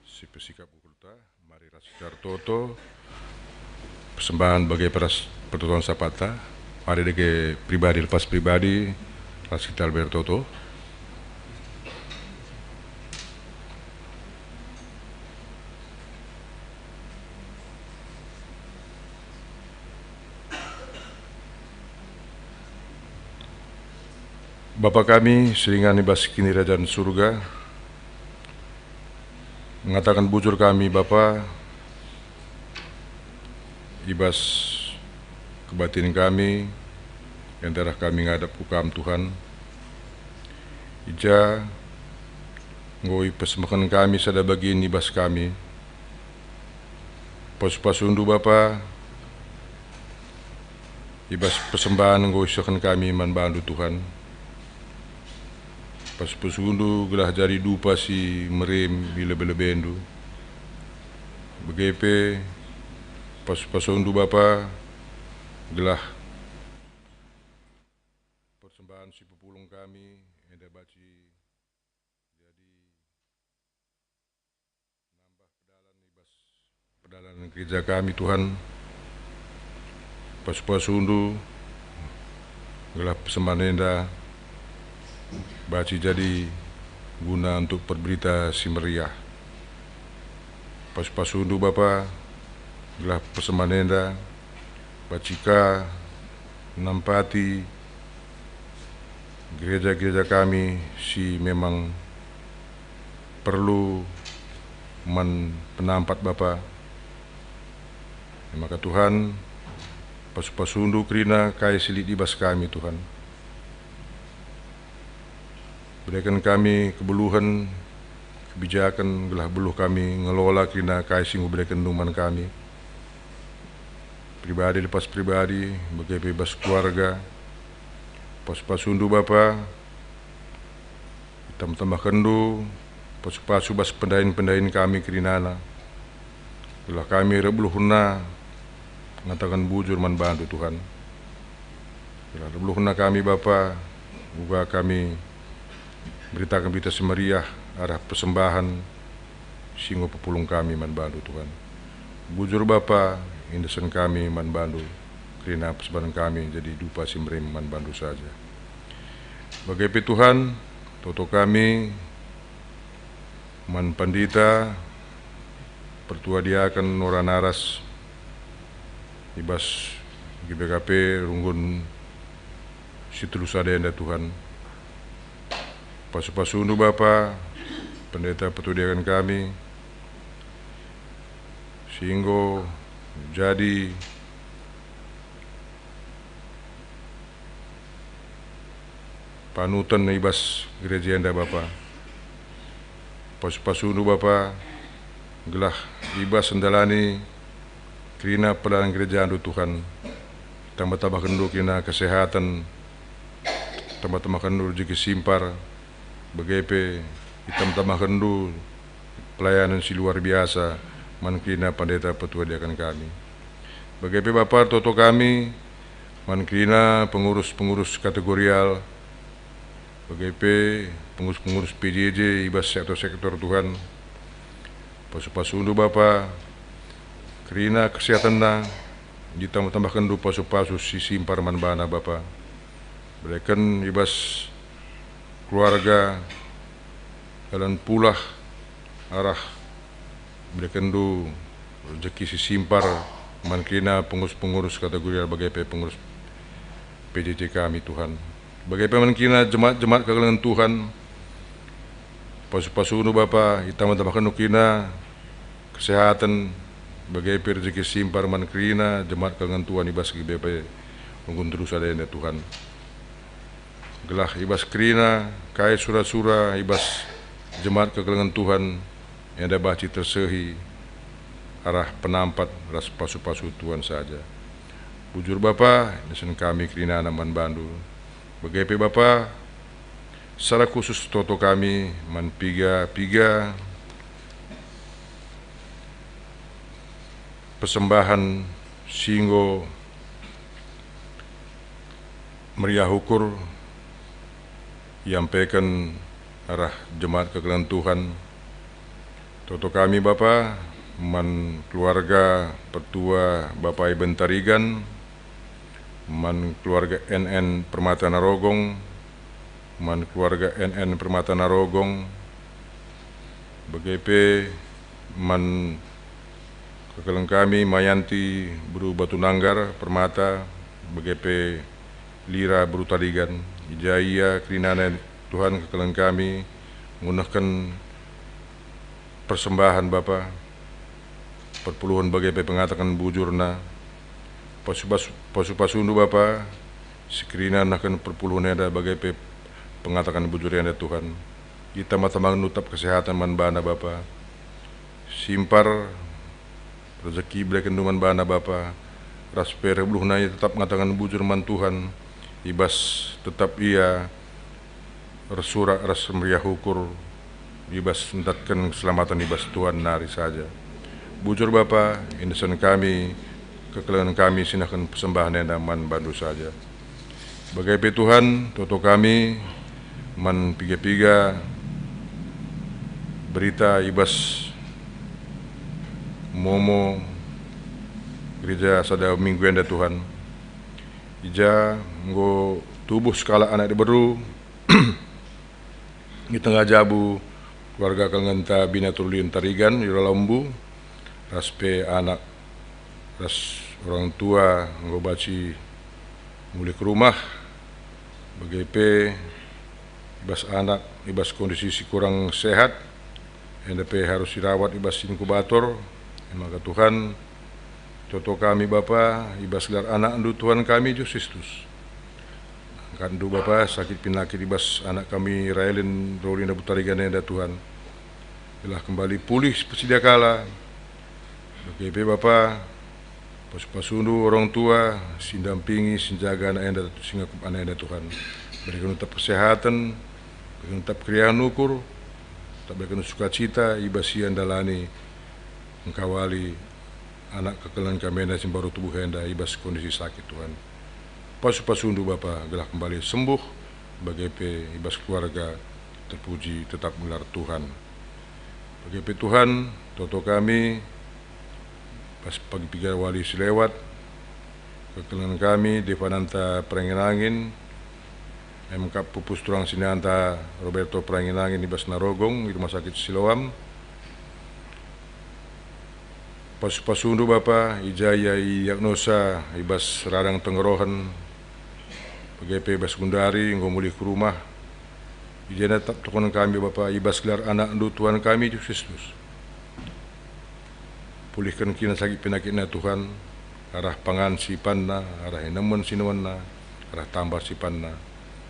sipesikap ukurta, mari ras kita ertoto, persembahen bage peras pertoton sapata, mari dage pribadi lepas pribadi, ras kita lebe ertoto. Bapa kami si ringan i bas Kinirajan Surga, ngataken bujur kami, Bapa, i bas kebatin kami, enda reh kami ngadap ku Kam, Tuhan. I ja enggo ipersembahken kami sada bagin i bas kami. Pasu-pasuNdu, Bapa, i bas persembahen enggo isehken kami man baNdu, Tuhan. Pasu-pasuNdu gelah jadi dupa si merem i lebe-lebeNdu. Bage pe pasu-pasuNdu, Bapa, gelah persembahen si pepulung kami enda banci jadi nambah pedalan i bas pedalan gereja kami, Tuhan. Pasu-pasuNdu gelah persembahen enda banci jadi guna untuk perberita si meriah. Pasu-pasuNdu, Bapa, gelah persembahen enda banci ka nampati gereja-gereja kami si memang perlu man penampat, Bapa. E maka, Tuhan, pasu-pasuNdu kerina kai si lit i bas kami, Tuhan. Bereken kami kebeluhen, kebijaken, gelah beluh kami ngelola kerina kai si enggo iberekenNdu man kami. Pribadi lepas pribadi, bage pe bas keluarga. Pasu-pasuNdu, Bapa, itambah-tambahkenNdu pasu-pasu bas pendahin-pendahin kami kerinana. Gelah kami erbeluhna ngataken bujur man baNdu, Tuhan. Gelah erbeluhna kami, Bapa, uga kami mberitaken Berita Si Meriah arah persembahen si enggo pepulung kami man baNdu, Tuhan. Bujur, Bapa, iendesken kami man baNdu, kerina persembahen kami jadi dupa si merem man baNdu saja. Bage pe, Tuhan, toto kami man pandita, pertua diaken, wara naras i bas G B K P runggun si telu sada enda, Tuhan. Pasu-pasuNdu, Bapa, pendeta pertua diaken kami, si enggo jadi panutan i bas gereja enda, Bapa. Pasu-pasuNdu, Bapa, gelah i bas ndalani kerina pelayanan gerejaNdu, Tuhan. Tambah-tambahkenNdu kerina kesehaten, tambah-tambahkenNdu rejeki si simpar, bage pe itambah-tambahkenNdu pelayanan si luar biasa man kerina pendeta pertua diaken kami. Bage pe, Bapa, toto kami man kerina pengurus-pengurus kategorial, bage pe pengurus-pengurus P J J i bas sektor-sektor, Tuhan. Pasu-pasuNdu, Bapa, kerina kesehatenna, itambah-tambahkenNdu pasu-pasu si simpar man bana, Bapa. Bereken i bas keluarga dalan pulah arah iberekenNdu rejeki si simpar man kerina pengurus-pengurus kategorial bage pe pengurus P J J kami, Tuhan. Bage pe man kerina jemaat-jemaat kekelengen Tuhan, pasu-pasuNdu, Bapa, itambah-tambahkenNdu kerina kesehaten, bage pe rejeki si simpar man kerina jemaat kekelengen Tuhan i bas G B P runggun telu sada enda, Tuhan. Gelah i bas kerina kai sura-sura i bas jemaat kekelengen Tuhan enda banci tersehi arah penampat ras pasu-pasu Tuhan saja. Bujur, Bapa, iendesken kami kerinana man baNdu. Bage pe, Bapa, secara khusus toto kami man piga-piga persembahen si enggo meriah ukur iampeken arah jemaat kekelengen Tuhan. Toto kami, Bapa, man keluarga pertua Bapa Iben Tarigan, man keluarga N N Permata Narogong, man keluarga N N Permata Narogong, bage pe man kekelengen kami Mayanti beru Batu Nanggar Permata, bage pe Lira beru Tarigan. I ja ia kerinana, Tuhan, kekelengen kami ngenehken persembahen, Bapa, perpuluhen bage pe pengataken bujurna. Pasu-, pasu-pasundu Bapa, si kerina nehken perpulungen enda bage pe pengataken bujur enda Tuhan. Itambah-tambahken utap kesehaten man bana Bapa. Simpar rezeki iberekenndu man bana Bapa, ras pe reh beluhna ia tetap ngataken bujur man Tuhan, i bas tetap ia ersurak ras meriah ukur i bas ndatken keselamaten i bas Tuhan nari saja. Bujur Bapa, indesen kami kekelengen kami si nehken persembahen enda man bandu saja. Bage pe Tuhan, toto kami man piga-piga berita i bas momo gereja sada minggu enda Tuhan. I ja enggo tubuh sekalak anak diberu, i tengah jabu keluarga kelengenta Bina Turlin Tarigan i Ralambu, ras pe anak ras orang tua enggo banci mulih ke rumah, bage pe i bas anak i bas kondisi si kurang sehat, enda pe harus irawat i bas inkubator. E maka Tuhan, toto kami Bapa, i bas gelar AnakNdu Tuhan kami Jesus Kristus. Angkatndu Bapa sakit penakit i bas anak kami Raelen Rolina Butarigan enda Tuhan. Gelah kembali pulih persidia kala. Bage pe Bapa, pasu-pasundu orang tua si ndampingi, si njaga anak enda, si ngakup anak enda Tuhan. Berikan utap kesehaten, berikan utap keriahen ukur, utap berikan sukacita i bas ia ndalani engkawali anak kekelengen kami enda si mbaru tubuh enda i bas kondisi sakit Tuhan. Pasu-pasundu Bapa gelah kembali sembuh, bage pe i bas keluarga terpuji tetap gelar Tuhan. Bage pe Tuhan, toto kami bas pagi piga wali si lewat, kekelengen kami Devananta Perangin-angin, M K pupus turang sinanta Roberto Perangin-angin i bas Narogong i Rumah Sakit Siloam. Pasu-pasundu Bapa, i ja ia idiagnosa i bas radang tengerohen, bage pe i bas gundari enggo mulih ke rumah. I jenda tetap tokonen kami Bapa i bas gelar AnakNdu Tuhan kami Jesus Kristus. Pulihken kerina sakit penakitna Tuhan, arah pangan si ipanna, arah inemen si inemenna, arah tambar si ipanna.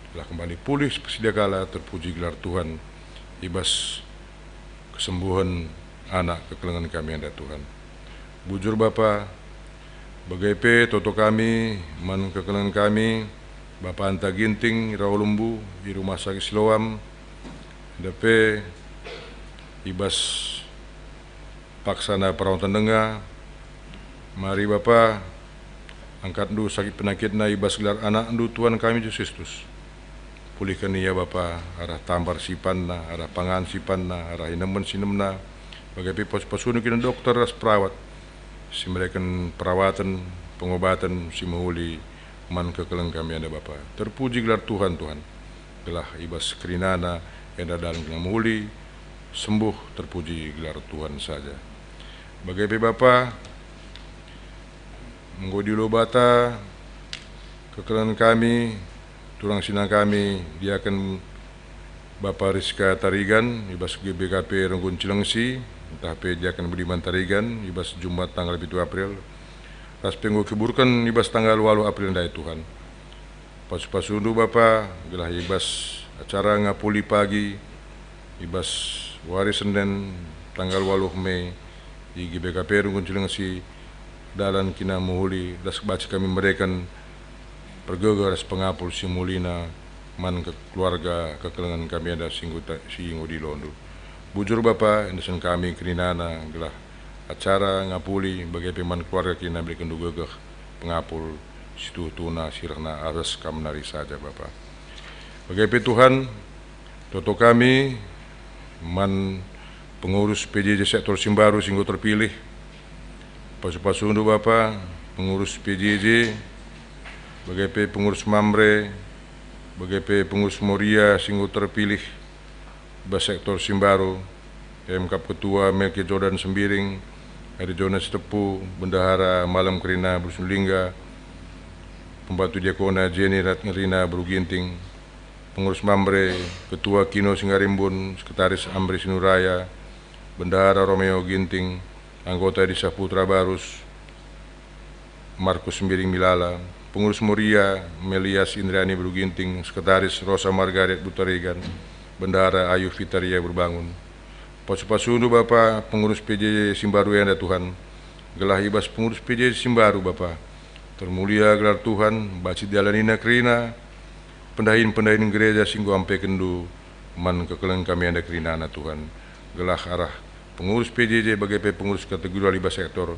Gelah kembali pulih persidia kala, terpuji gelar Tuhan i bas kesembuhen anak kekelengen kami enda Tuhan. Bujur Bapa, bage pe toto kami man kekelengen kami, Bapanta Ginting i Rawalembu i Rumah Sakit Siloam, enda pe i bas paksana perawatan denga. Mari Bapa, angkatNdu sakit penakitna i bas gelar AnakNdu Tuhan kami Jesus Kristus. Pulihken ia Bapa, arah tambar si ipanna, arah pangan si ipanna, arah inemen si inemna, bage pe pasu-pasuNdu kerina dokter ras perawat si mereken perawatan, pengobaten si mehuli man kekelengen kami enda Bapa. Terpuji gelar Tuhan, Tuhan. Gelah i bas kerinana enda dalan kena mehuli, sembuh, terpuji gelar Tuhan saja. Bage pe Bapa, enggo diulo Bapa kekelengen kami, turang sina kami, diaken Bapa Rizka Tarigan i bas G B K P Renggun Cilengsi, ntah pe diaken Budiman Tarigan i bas Jumat tanggal pitu April, ras pe enggo kiburken i bas tanggal waluh April ndai Tuhan. Pasu-pasuNdu Bapa, gelah i bas acara ngapuli pagi, i bas wari Senen tanggal waluh Mei, i G B K P Renggun Cilengsi, dalan kena mehuli ras banci kami mereken pergegeh ras pengapul si mulina man ke-, keluarga kekelengen kami enda si enggo ta-, si enggo diloNdu. Bujur Bapa, indesen kami kerinana gelah acara ngapuli bage pe man keluarga kena berekenNdu gegeh pengapul si tuhu-tuhuna si rehna ras Kam nari saja Bapa. Bage pe Tuhan, toto kami man pengurus P J J sektor si mbaru si enggo terpilih. Pasu-pasuNdu Bapa, pengurus P J J, bage pe pengurus Mamre, bage pe pengurus Moria si enggo terpilih bas sektor si mbaru, e me kap ketua Melki Jordan Sembiring, Ari Jona Sitepu, bendahara Malem kerina Beru Sinulingga, pembantu diakona Jeni ras kerina Beru Ginting, pengurus Mamre, ketua Kino Singarimbun, sekretaris Amri Sinuraya, bendahara Romeo Ginting, anggota Desa Putra Barus, Markus Mbiring Milala, pengurus Moria, Melias Indrani Beru Ginting, sekretaris Rosa Margaret Butarigan, bendahara Ayu Vitaria Berbangun. Pasu-pasundu Bapa, pengurus P J J si mbaru enda Tuhan, gelah i bas pengurus P J J si mbaru Bapa, termulia gelar Tuhan, banci dalanina kerina pendahin-pendahin gereja si enggo ampekenNdu man kekelengen kami enda kerinana Tuhan, gelah arah pengurus P J J bage pe pengurus kategorial i bas sektor,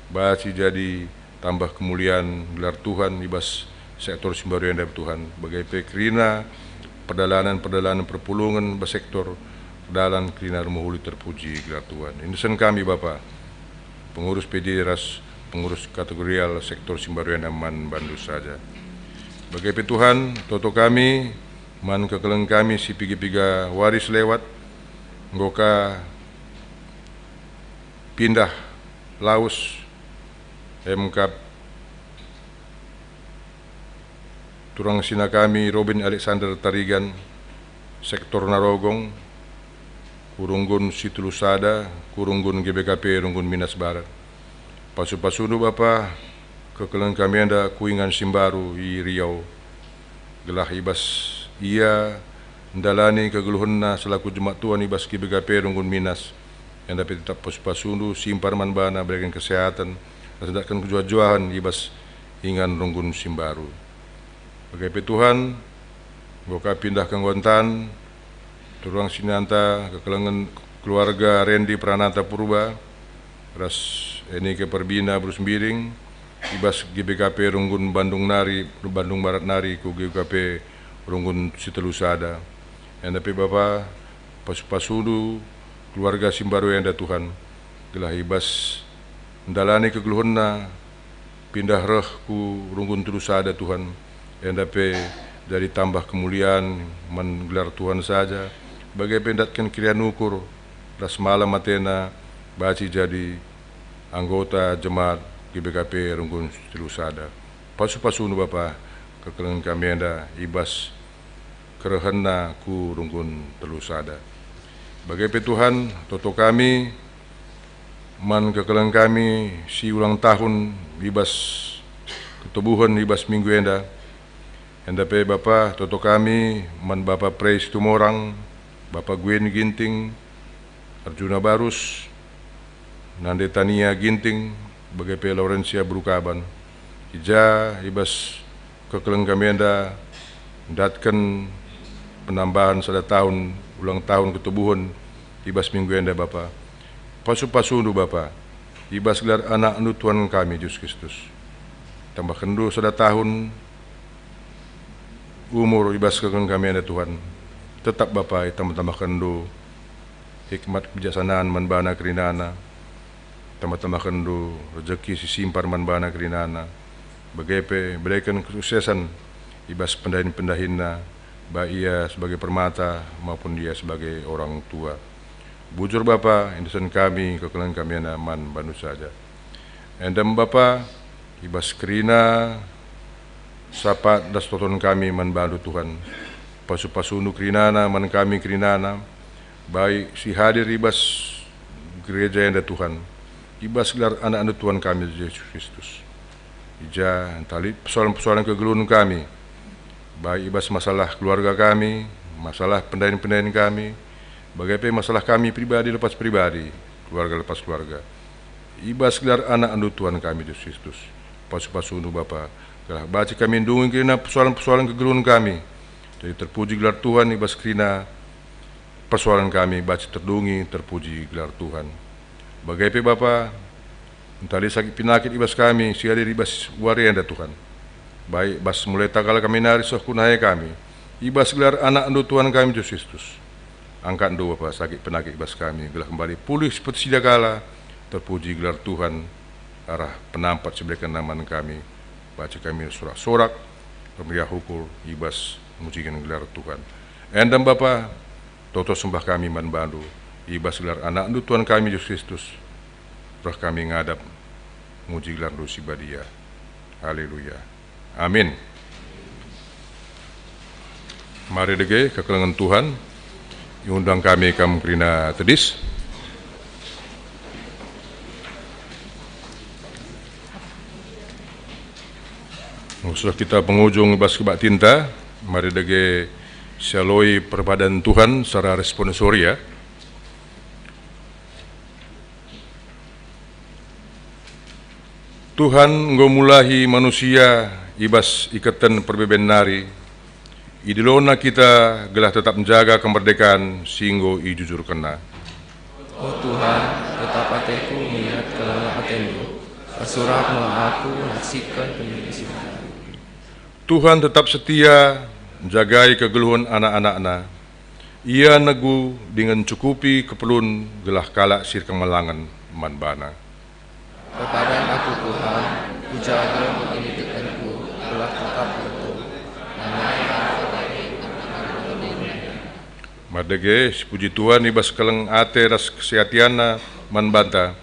banci jadi tambah kemulian gelar Tuhan i bas sektor si mbaru enda Tuhan, bage pe kerina perdalanen-perdalanen perpulungen bas sektor, perdalan kerina rumah uli terpuji gelar Tuhan. Indesen kami Bapa, pengurus P J ras pengurus kategorial sektor si mbaru enda man bandu saja. Bage pe Tuhan, toto kami man kekelengen kami si piga-piga wari selewat, enggo ka pindah lawes, e me kap turang sina kami Robin Alexander Tarigan, sektor Narogong, ku runggun si telu sada, ku runggun G B K P runggun Minas Barat. Pasu-pasundu Bapa, kekelengen kami enda ku ingan si mbaru i Riau, gelah i bas ia ndalani kegeluhenna selaku jemaat Tuhan i bas G B K P runggun Minas, enda pe tetap pasu-pasundu, simpar man bana, berikan kesehatan, ras ndatken kejuah-juahen i bas ingan runggun si mbaru. Bage pe Tuhan, enggo ka pindah kanggontan, turang sinanta kekelengen keluarga Rendi Pranata Purba, ras Enike Perbina Berus Mbiring, i bas G B K P runggun Bandung nari, Bandung Barat nari ku G B K P runggun si telu sada. Enda pe Bapa, pasu-pasundu keluarga si mbaru enda Tuhan, gelah i bas ndalani kegeluhenna, pindah reh ku runggun telu sada Tuhan, enda pe jadi tambah kemulian man gelar Tuhan saja, bage pe ndatken keriahen ukur ras malem atena banci jadi anggota jemaat G B K P runggun telu sada. Pasu-pasundu Bapa, kekelengen kami enda i bas kerehenna ku runggun telu sada. Bage pe Tuhan, toto kami man kekelengen kami si ulang tahun i bas ketubuhen i bas minggu enda. Enda pe Bapa, toto kami man Bapa Prey Situmorang, Bapa Gwen Ginting, Arjuna Barus, Nande Tania Ginting, bage pe Laurencia Beru Kaban. I ja i bas kekelengen kami enda ndatken penambahan sada tahun ulang tahun ketubuhen i bas minggu enda, Bapa. Pasu-pasundu, Bapa, i bas gelar AnakNdu Tuhan kami, Jesus Kristus. TambahkenNdu sada tahun umur i bas kekelengen kami enda, Tuhan. Tetap, Bapa, itambah-tambahkenNdu hikmat kebijaksanaan man bana kerinana, tambah-tambahkenndu rejeki si simpar man bana kerinana, bage pe bereken kesuksesan i bas pendahin-pendahinna, baik ia sebagai permata maupun ia sebagai orang tua. Bujur Bapa, indesen kami kekelengen kami enda man bandu saja. Enda me Bapa, i bas kerina sapat ras toton kami man bandu Tuhan. Pasu-pasundu kerinana man kami kerinana, baik si hadir i bas gereja enda Tuhan, i bas gelar AnakNdu Tuhan kami Jesus Kristus. I ja ntah lit persoalan-persoalan kegeluhen kami, baik i bas masalah keluarga kami, masalah pendahin-pendahin kami, bage pe masalah kami pribadi lepas pribadi, keluarga lepas keluarga. I bas gelar AnakNdu Tuhan kami Jesus Kristus, pasu-pasundu Bapa, gelah banci kami ndungi kerina persoalan-persoalan kegeluhen kami. Jadi terpuji gelar Tuhan i bas kerina persoalan kami, banci terdungi, terpuji gelar Tuhan. Bage pe Bapa, ntah lit sakit penakit i bas kami si hadir i bas wari enda Tuhan, baik bas mulai takal kami nari seh ku nahe kami, i bas gelar AnakNdu Tuhan kami Jesus Kristus. Angkatndu Bapa sakit penakit i bas kami, gelah kembali pulih seperti sedia kala. Terpuji gelar Tuhan arah penampat si iberekenNa man kami. Banci kami sorak-sorak, pemeriah ukur i bas mujiken gelar Tuhan. Enda me Bapa, toto sembah kami man bandu, i bas gelar AnakNdu Tuhan kami Jesus Kristus, reh kami ngadap muji gelarNdu si badia. Haleluya. Amin. Mari dage kekelengen Tuhan, iundang kami kam kerina tedis. Sudah kita pengujung bas kebaktinta, mari dage sialoi perpadan Tuhan secara responsoria. Tuhan enggo mulahi manusia i bas iketen perbeben nari. Idilona kita gelah tetap njaga kemerdekaan si enggo ijujurkenna. O Tuhan, tetap ateku ngeliat keleng atendu. Ersurak me aku naksiken pendidik si baru. Tuhan tetap setia njagai kegeluhen anak-anakNa. Ia negu dingen ncukupi keperlun gelah kalak si erkemelangen man baNa. Perpadan aku, Tuhan, kujaga me kinitekenku gelah tetap utuh. Lanai aku bage anak-anak. Mari dage sipuji Tuhan i bas keleng ate ras kesetianNa man banta.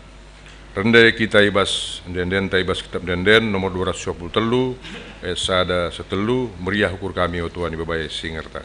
Rende kita i bas ende-endenta i bas Kitab Ende-enden nomor dua ratus dua puluh telu, ayat sada seh telu, "Meriah ukur kami, o Tuhan, ibabai si ngerta."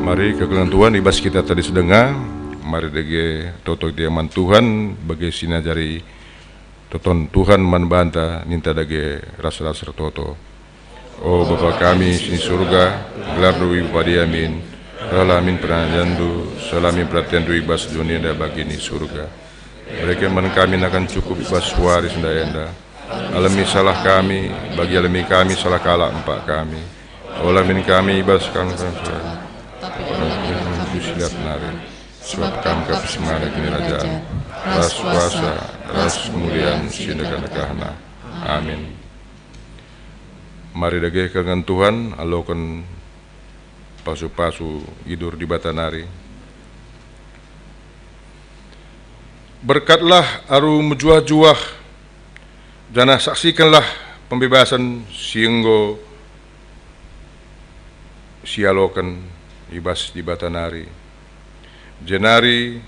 Mari kekelengen Tuhan, i bas kita tadi si denga, mari dage toto kita man Tuhan, bage si ngajari toton Tuhan man banta, ninta dage ras-ras ertoto. O Bapa kami si i Surga, gelarNdu ipepadan amin, rehlah amin perajanndu, seh amin peratenNdu i bas doni enda bagi i Surga. Bereken man kami nakan cukup i bas wari si enda. Alemi salah kami, bagi alemi kami salah kalak empak kami. Ola min kami i bas kangkang, tapi ola min kami silat nari. Sebab Kam kap si mada kinirajan, ras kuasa, ras kemulian si ndekah-ndekahna. Amin. Mari dage kekelengen Tuhan, aloken pasu-pasu idur Dibata nari. Berkatlah alu mejuah-juah, janah saksikenlah pembebasen si enggo sialoken i bas Dibata nari. Jenari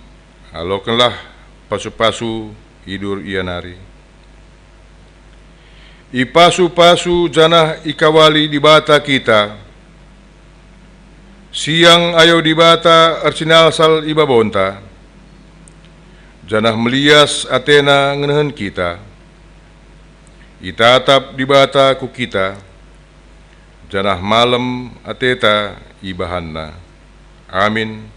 alokenlah pasu-pasu idur ia nari. Ipasu-pasu janah ikawali Dibata kita. Siang ayo Dibata ersinalsal i babonta, janah melias ateNa ngenehen kita. Itatap Dibata ku kita, janah malem ateta ibahanNa. Amin.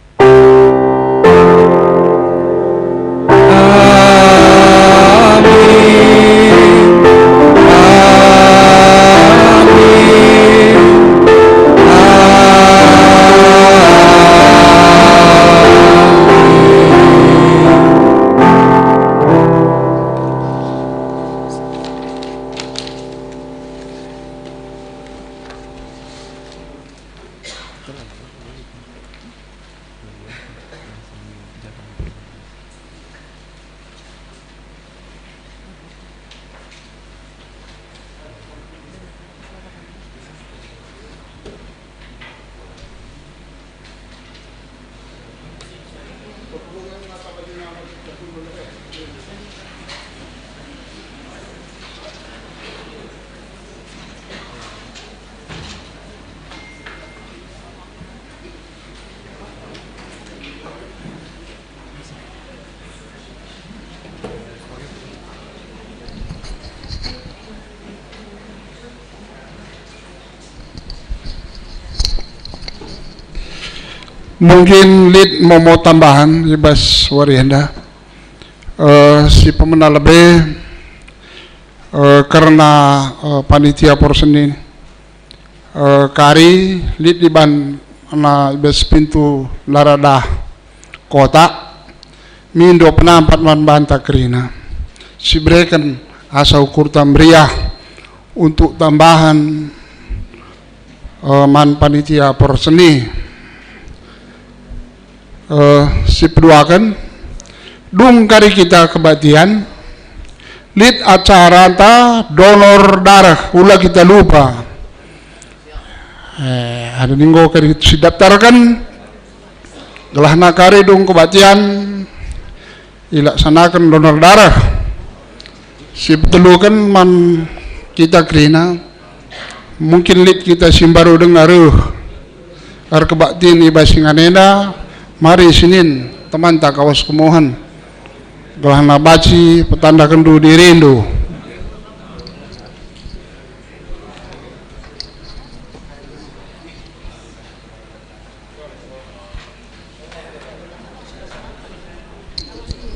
Mungkin lit momo tambahan i bas wari enda. Eh, si pemena lebe, eh, kerna, eh, panitia porseni, eh, kari lit iban na i bas pintu laradah kotak, mindo penampat man banta kerina. Sibereken asa ukurta meriah untuk tambahan, eh, man panitia porseni. Eh, sipeduaken, dung kari kita kebaktian, lit acaranta donor dareh, ula kita lupa. Eh, ada ninggo kari sidaptarken, gelahna kari dung kebaktian, ilaksanaken donor dareh. Sipeteluken man kita kerina, mungkin lit kita si mbaru denga reh erkebaktin i bas ingan enda, mari sinin temanta kawas kemuhen, gelahna banci petandakenndu dirindu.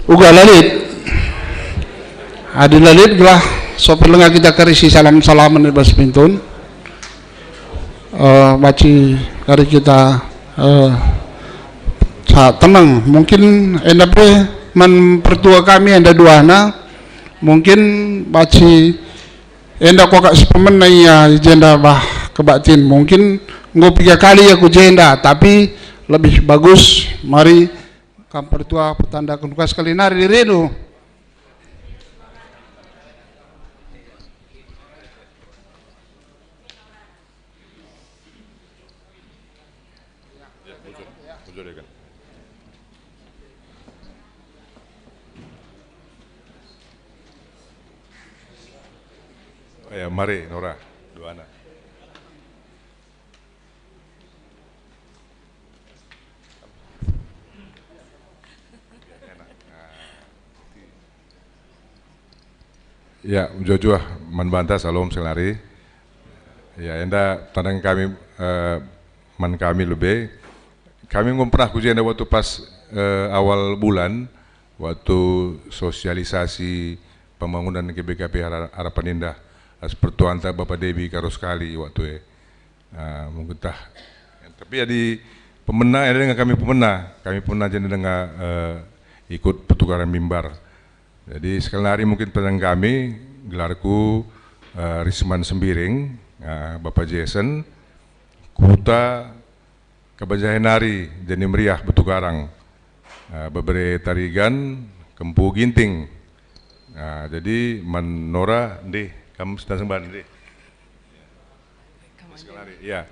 Uga la lit. Adi la lit gelah sope lenga kita kari si salam-salamen i bas pintun. Eh, banci kari kita, eh, sa tenang. Mungkin enda pe man pertua kami enda duana. Mungkin banci enda kuakap si pemena ia i jenda bah kebaktin. Mungkin enggo piga kali ia ku jenda, tapi lebih bagus mari kam pertua petandaken kugas sekali nari dirindu. Ya, bujur. Bujur ya kan. Oh ya, mari Nora, duana. Ya, mejuah-juah man banta, salom senari. Ya, enda tandang kami, eh, man kami lebe. Kami enggo pernah ku jenda waktu pas, eh, awal bulan, waktu sosialisasi pembangunan G B K P Hara-, Harapan Indah, ras pertuanta Bapa Debi Karo Sekali waktu e. Ah, mungkin tah. Tapi adi pemena, enda denga kami pemena, kami pemena jadi denga, eh, ikut pertukaran mimbar. Jadi sekali hari mungkin tandang kami, gelarku, eh, Risman Sembiring, eh, Bapa Jason, kuta Kabajahe nari jadi meriah betukarang, eh, bebere Tarigan, Kempu Ginting. Nah, jadi man Nora, ndih, kam sedang sembah, ndih. Sekali, ya.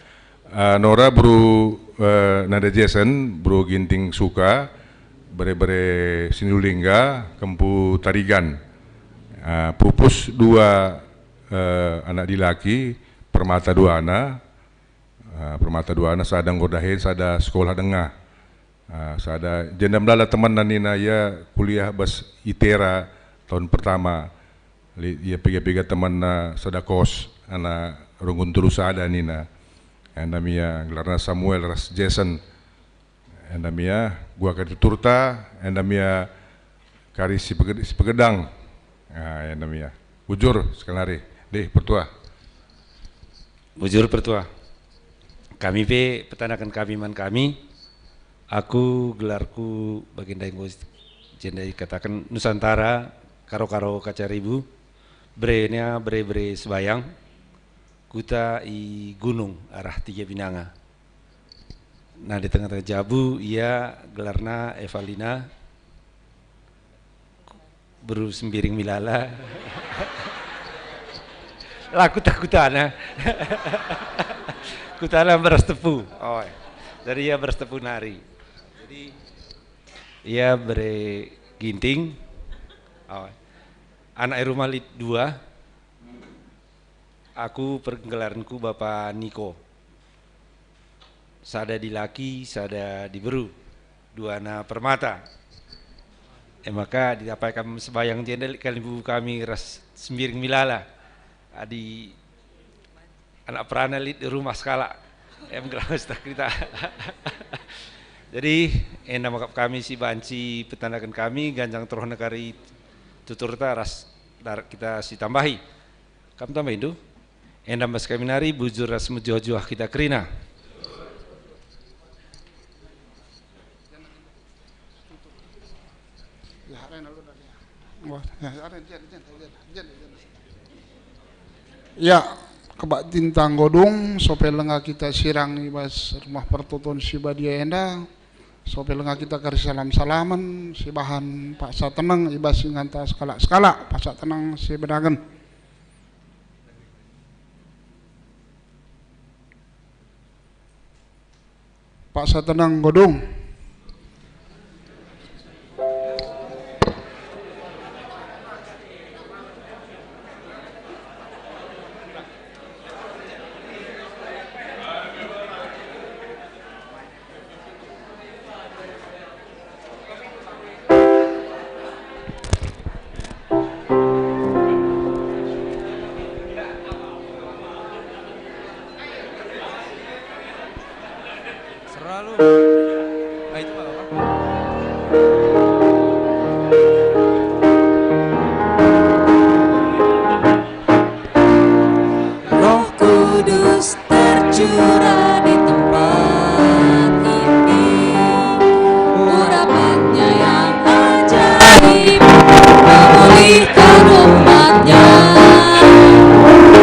Eh, Nora beru, eh, Nada Jason, beru Ginting Suka, bere-bere Sinulingga, Kempu Tarigan. Eh, pupus dua, eh, anak dilaki, Permata duana, eh, Permata duana, sada enggo dahin, sada sekolah denga. Eh, sada jenda melala temanna nina ia kuliah bas ITERA tahun pertama. Lit ia piga-piga temanna sada kos, anak Runggun Telu Sada nina. Enda me ia gelarna Samuel ras Jason. Enda me ia guah kari tuturta, enda me ia kari si peged-, si pegedang. Ah, enda me ia. Bujur sekalari. Deh, pertua. Bujur, pertua. Kami pe petandaken kami man kami. Aku gelarku bagi ndai enggo jenda ikataken Nusantara, Karo-Karo Kacaribu, berena bere-bere Sebayang, kuta i Gunung arah Tiga Binanga. Nah, di tengah-tengah jabu ia gelarna Evalina, beru Sembiring Milala. La kuta-kutana. Kutana beras tepu. Oh. Jadi ia beras tepu nari. Jadi ia bere Ginting. Oh. Anak i rumah lit dua. Aku pergelarku Bapa Niko. Sada dilaki, sada diberu. Duana permata. E maka diapai kam Sebayang jenda lit kalimbubu kami ras Sembiring Milala. Adi anak perana lit di rumah sekalak. Em gelah kita. Jadi, enda maka kami si banci petandaken kami, ganjang terus negari tuturta ras dar kita si tambahi. Kam tambahindu? Enda bas kami nari bujur ras mejuah-juah kita kerina. Ya, kebaktinta nggo dung, sope lenga kita sirang i bas rumah pertoton si badia enda, sope lenga kita kari salam-salamen, sibahan paksa teneng i bas inganta sekalak-sekalak, paksa teneng si bedagen. Paksa teneng nggo dung. Seralu. Ah, itu nggak apa-apa. Roh Kudus tercurah di tempat ini. Urapannya yang ajaib memulihkan umatnya.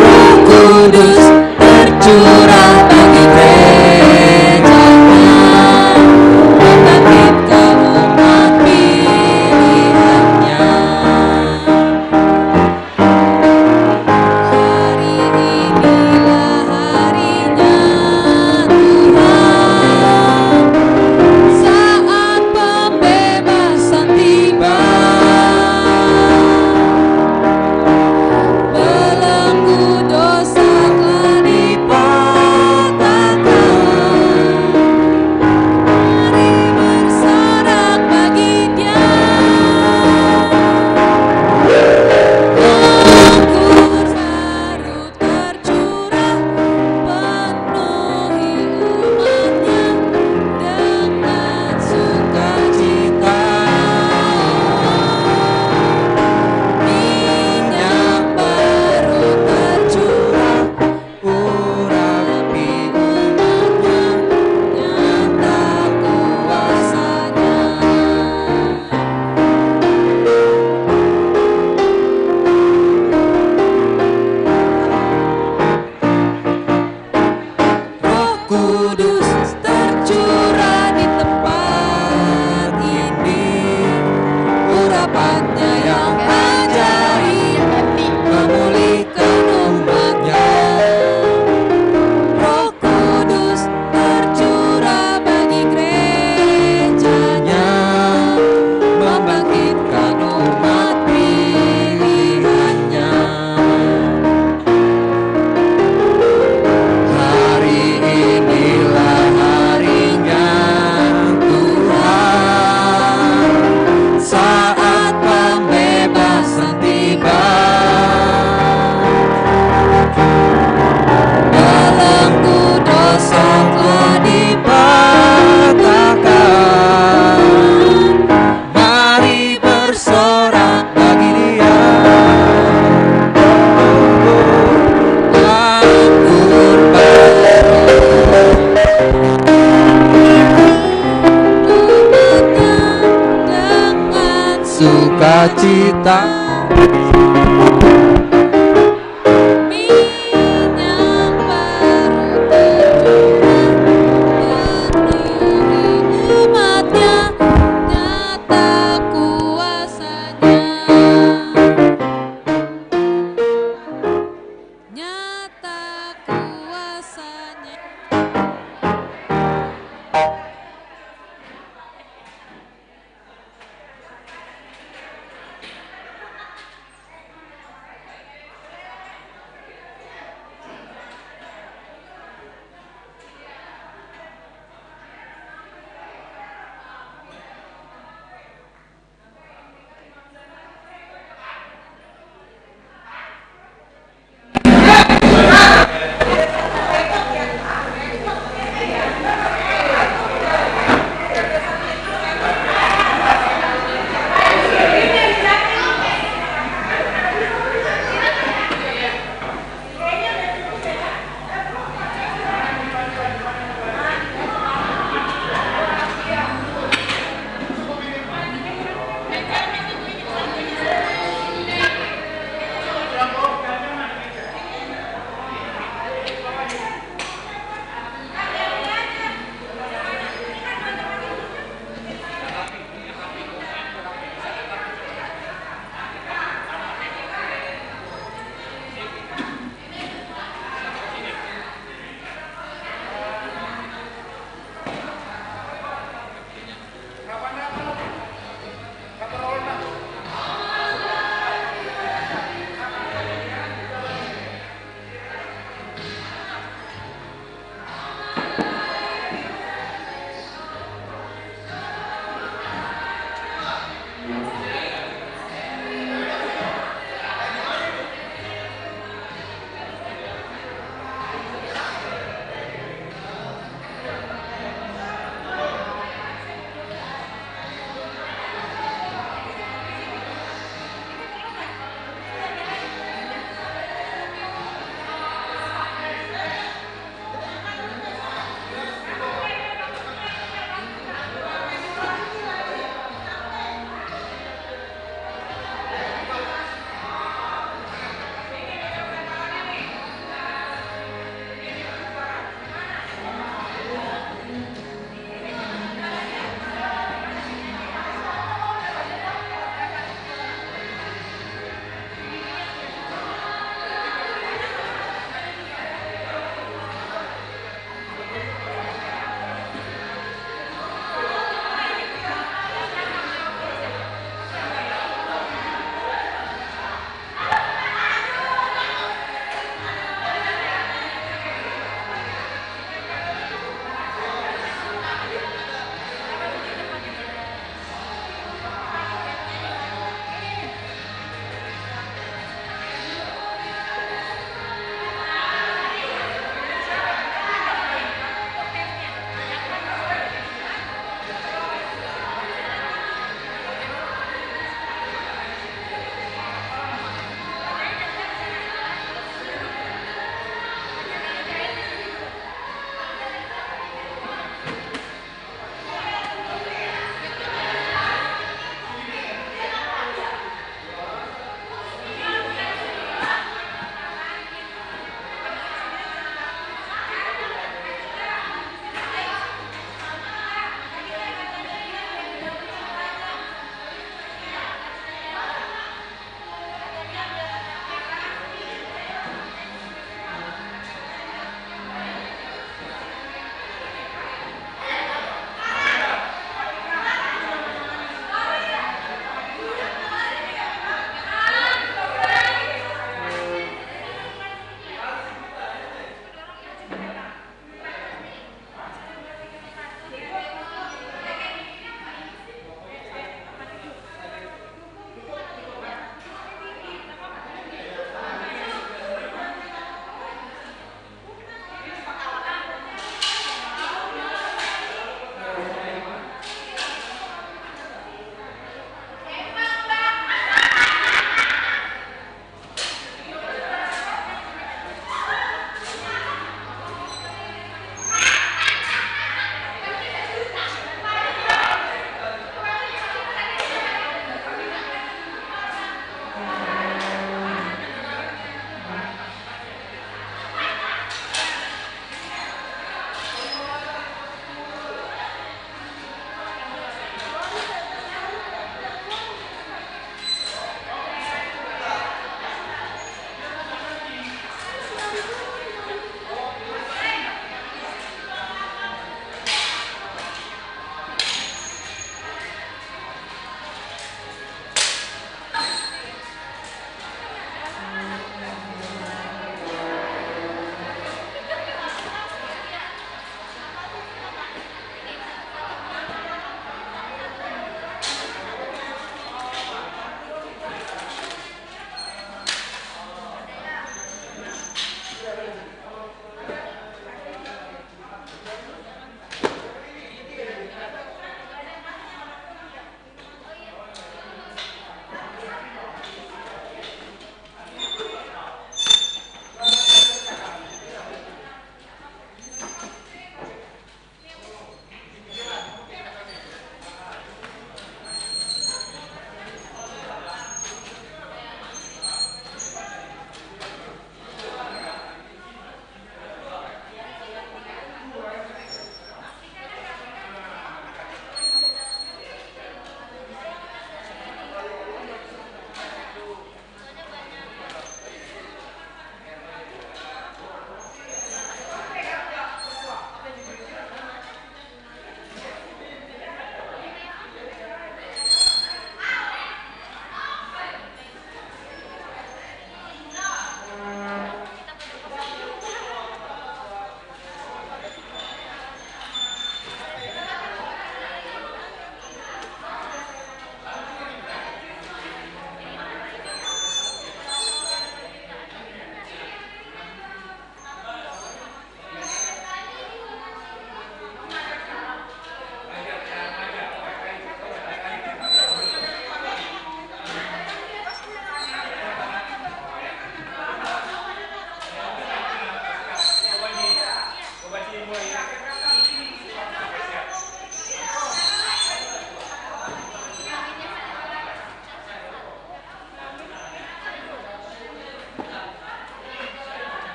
Roh Kudus tercurah bagi gerejanya, membangkitkan umat pilihannya. Hari inilah harinya, Nyata kuasanya.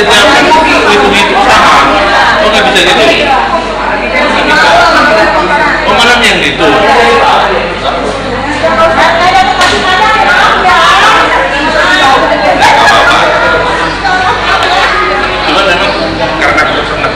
Hitung-hitung paham. Oh, nggak bisa gitu. Nggak bisa. Oh, malam yang itu. Cuma memang karena aku sangat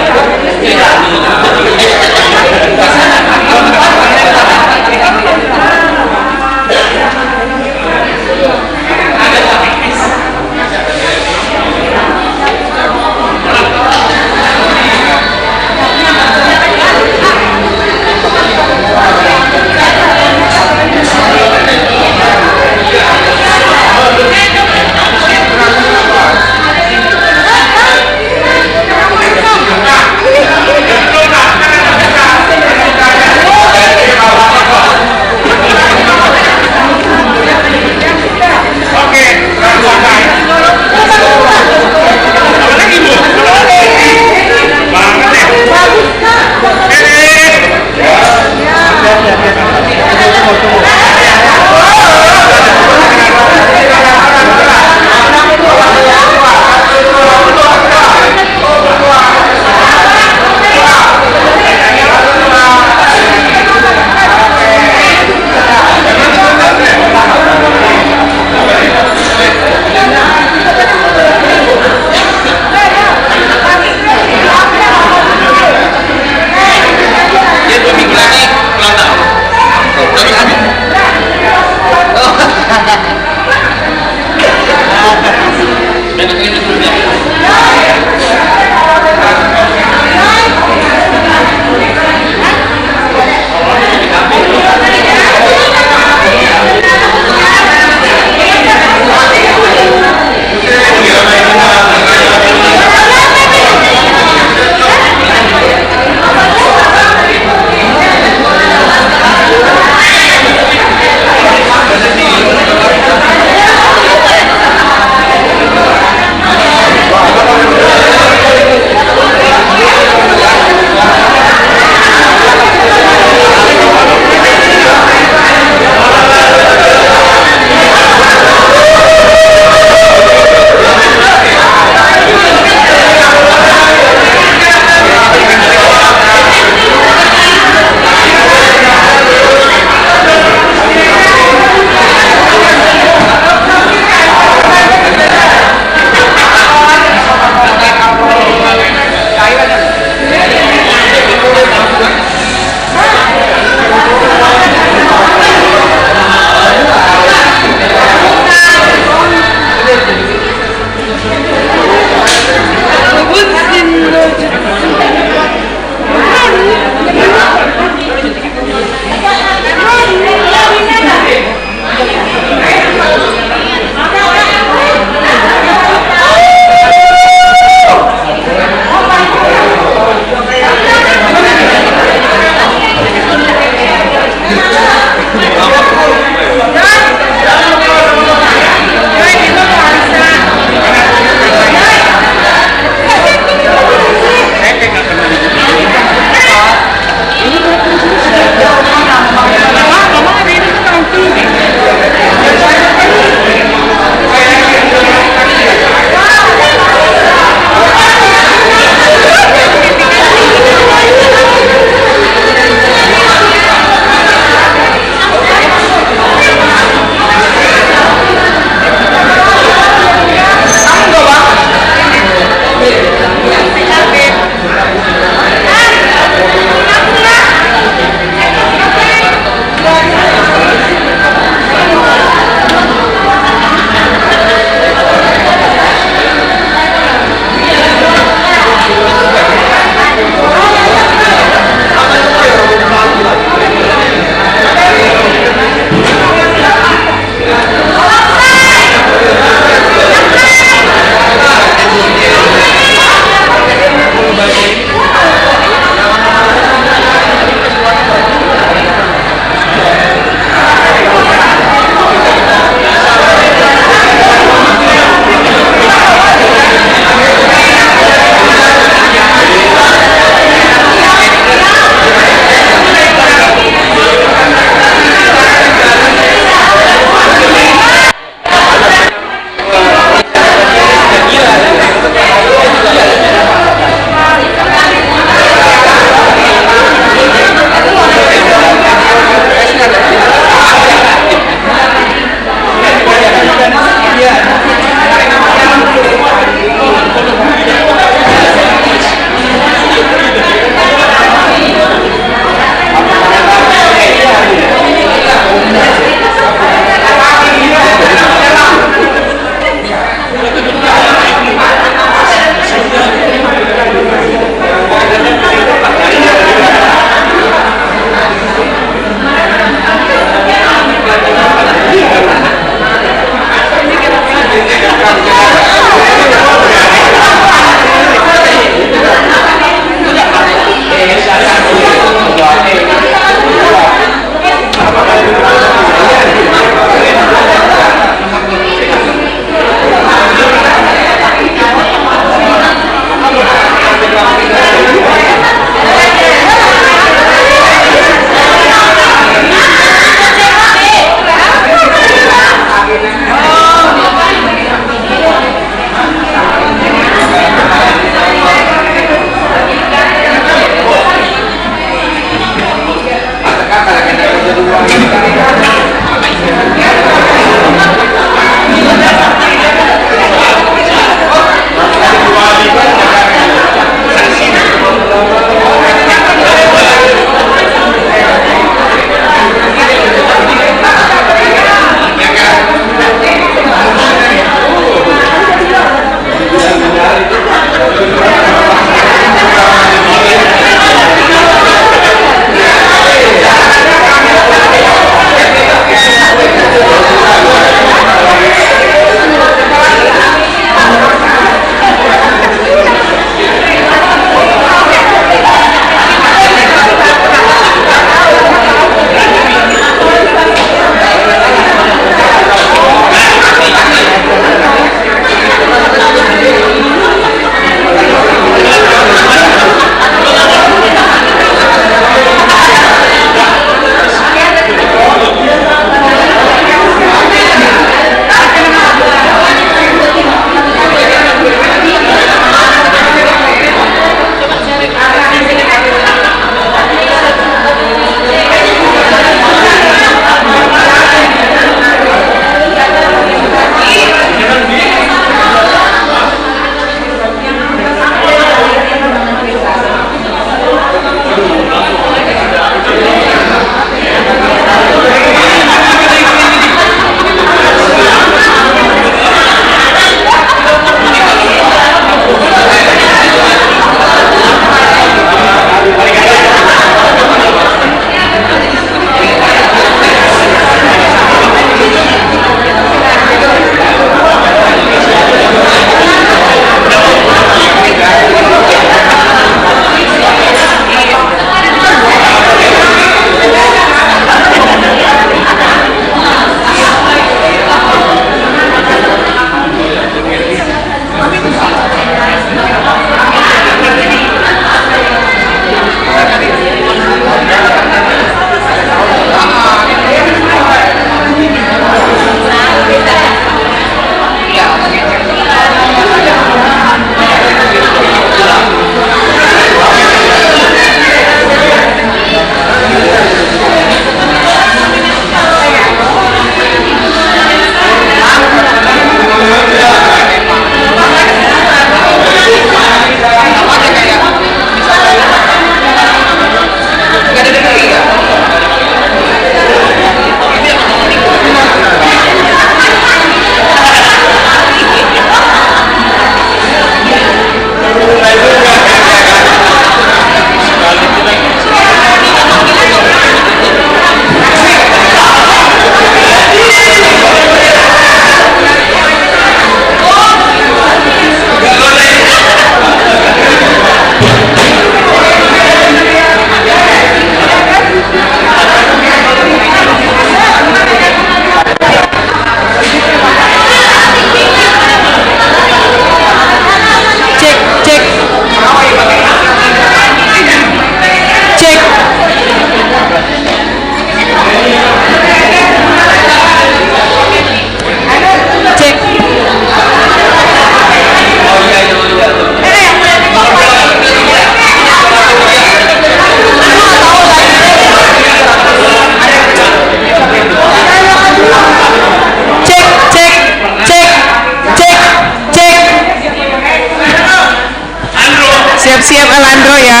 Siap, Alandro, ya.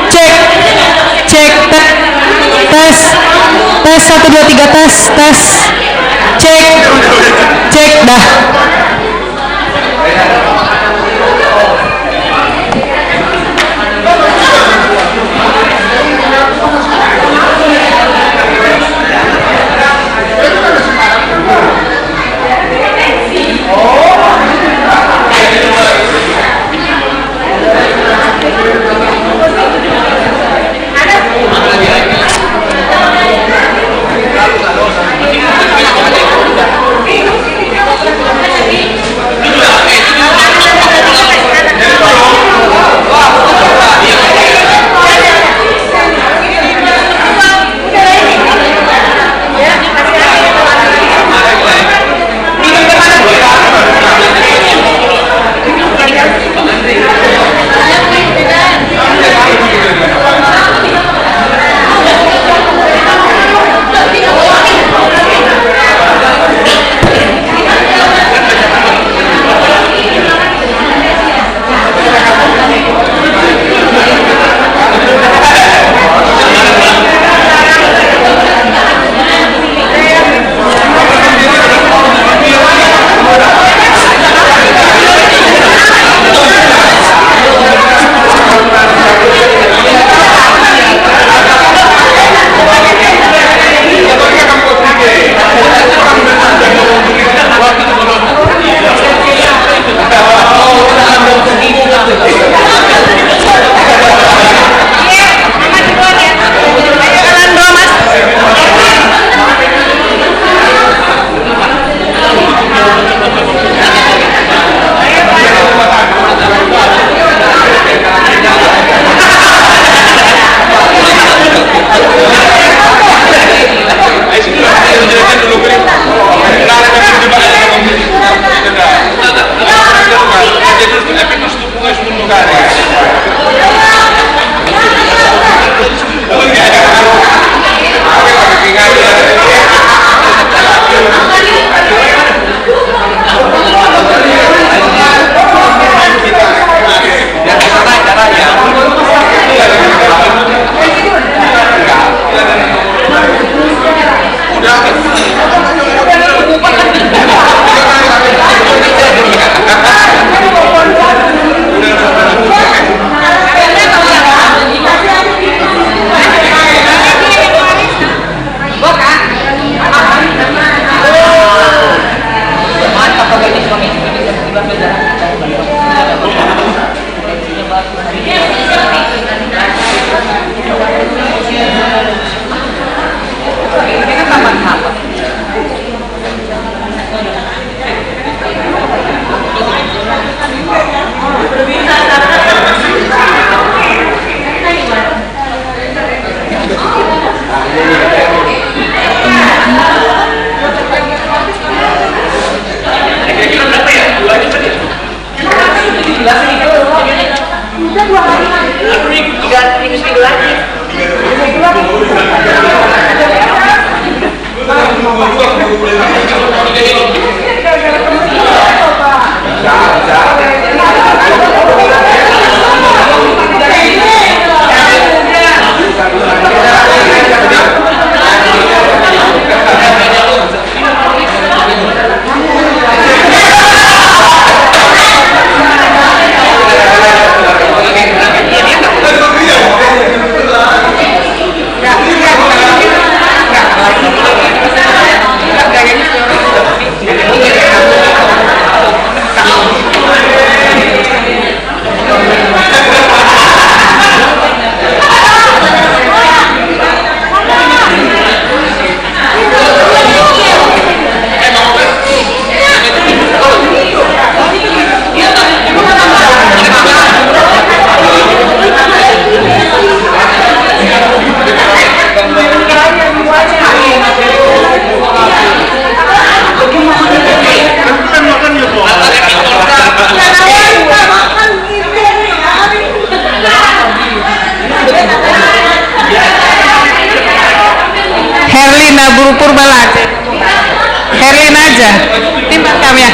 Cek, cek, te-, tes, tes, satu, dua, tiga, tes, tes. Cek, cek, dah. Aja. Timbang kam ya.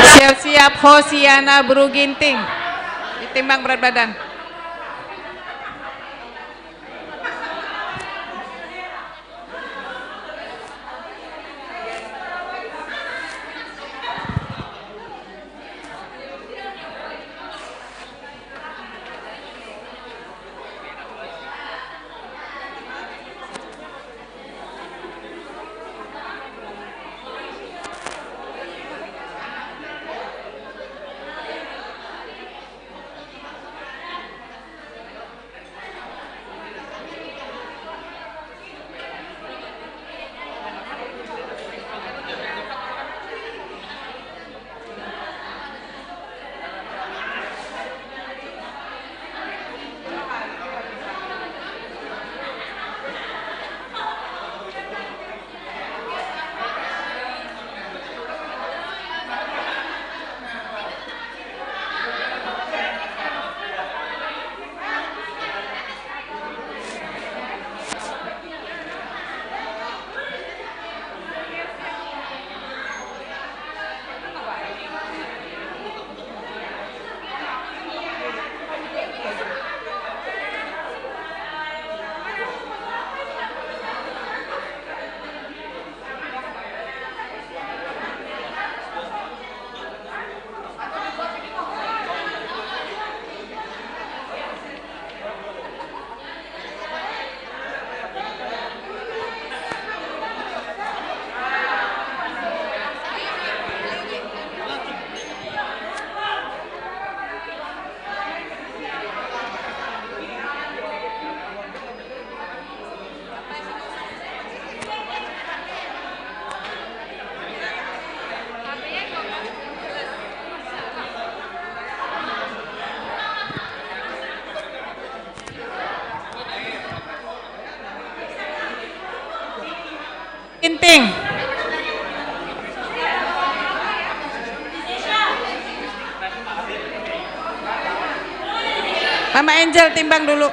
Siap-siap Hosiana Beru Ginting. Ditimbang berat badan. Ginting. Mama Angel, timbang dulu.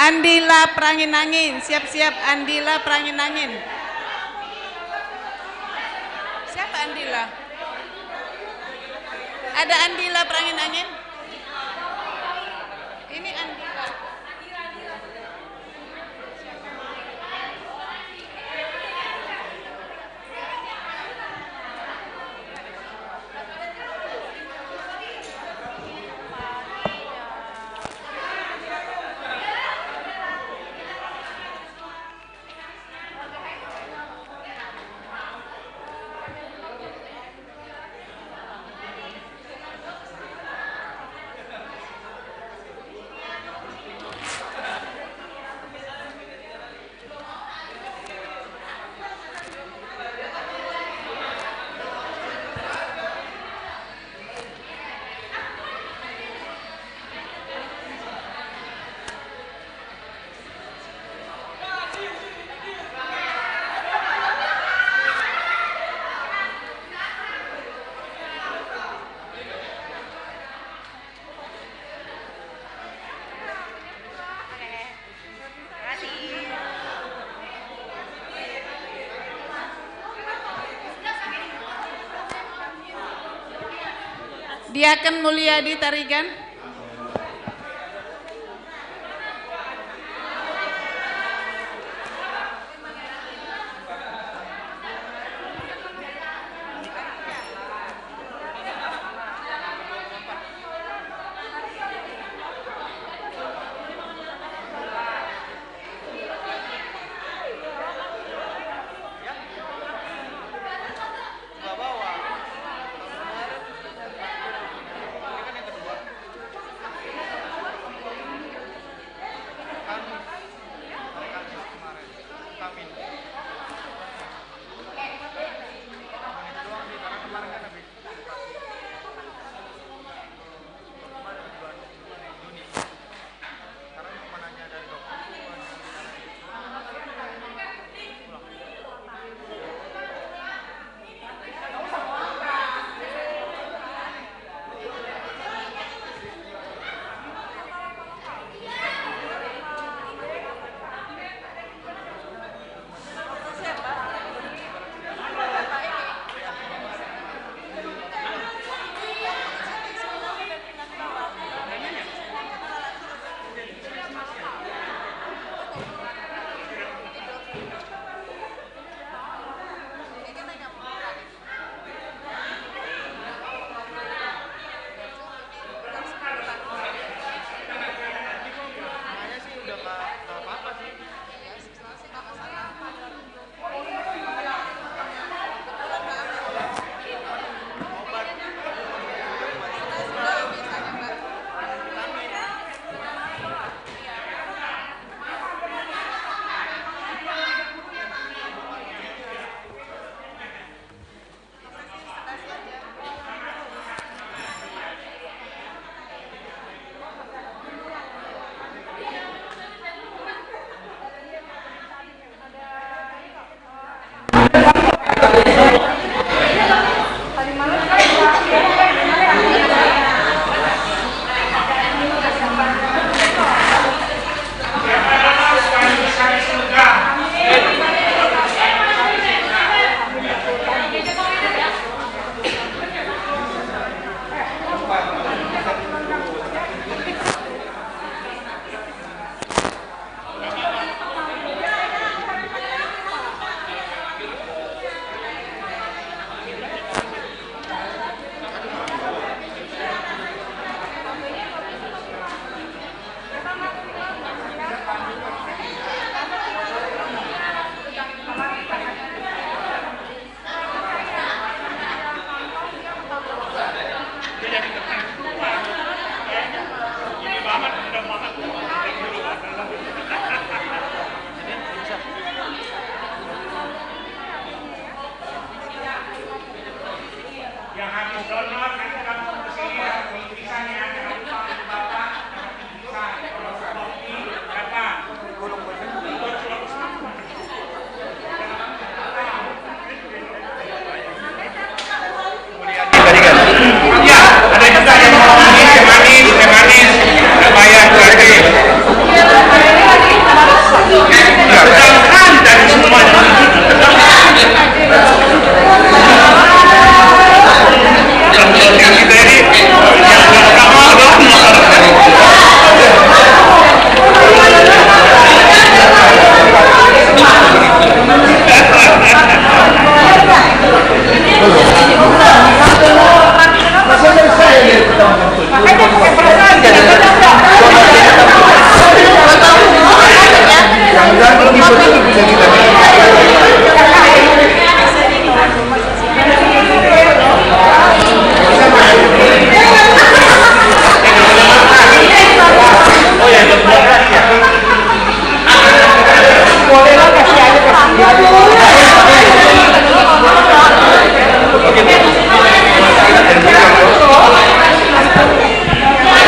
Andila Perangin-angin, siap-siap Andila Perangin-angin. Siapa Andila? Ada Andila Perangin-angin? Ini Andila. Diaken Mulyadi Tarigan.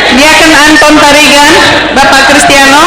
Diaken Anton Tarigan, Bapak Kristiano.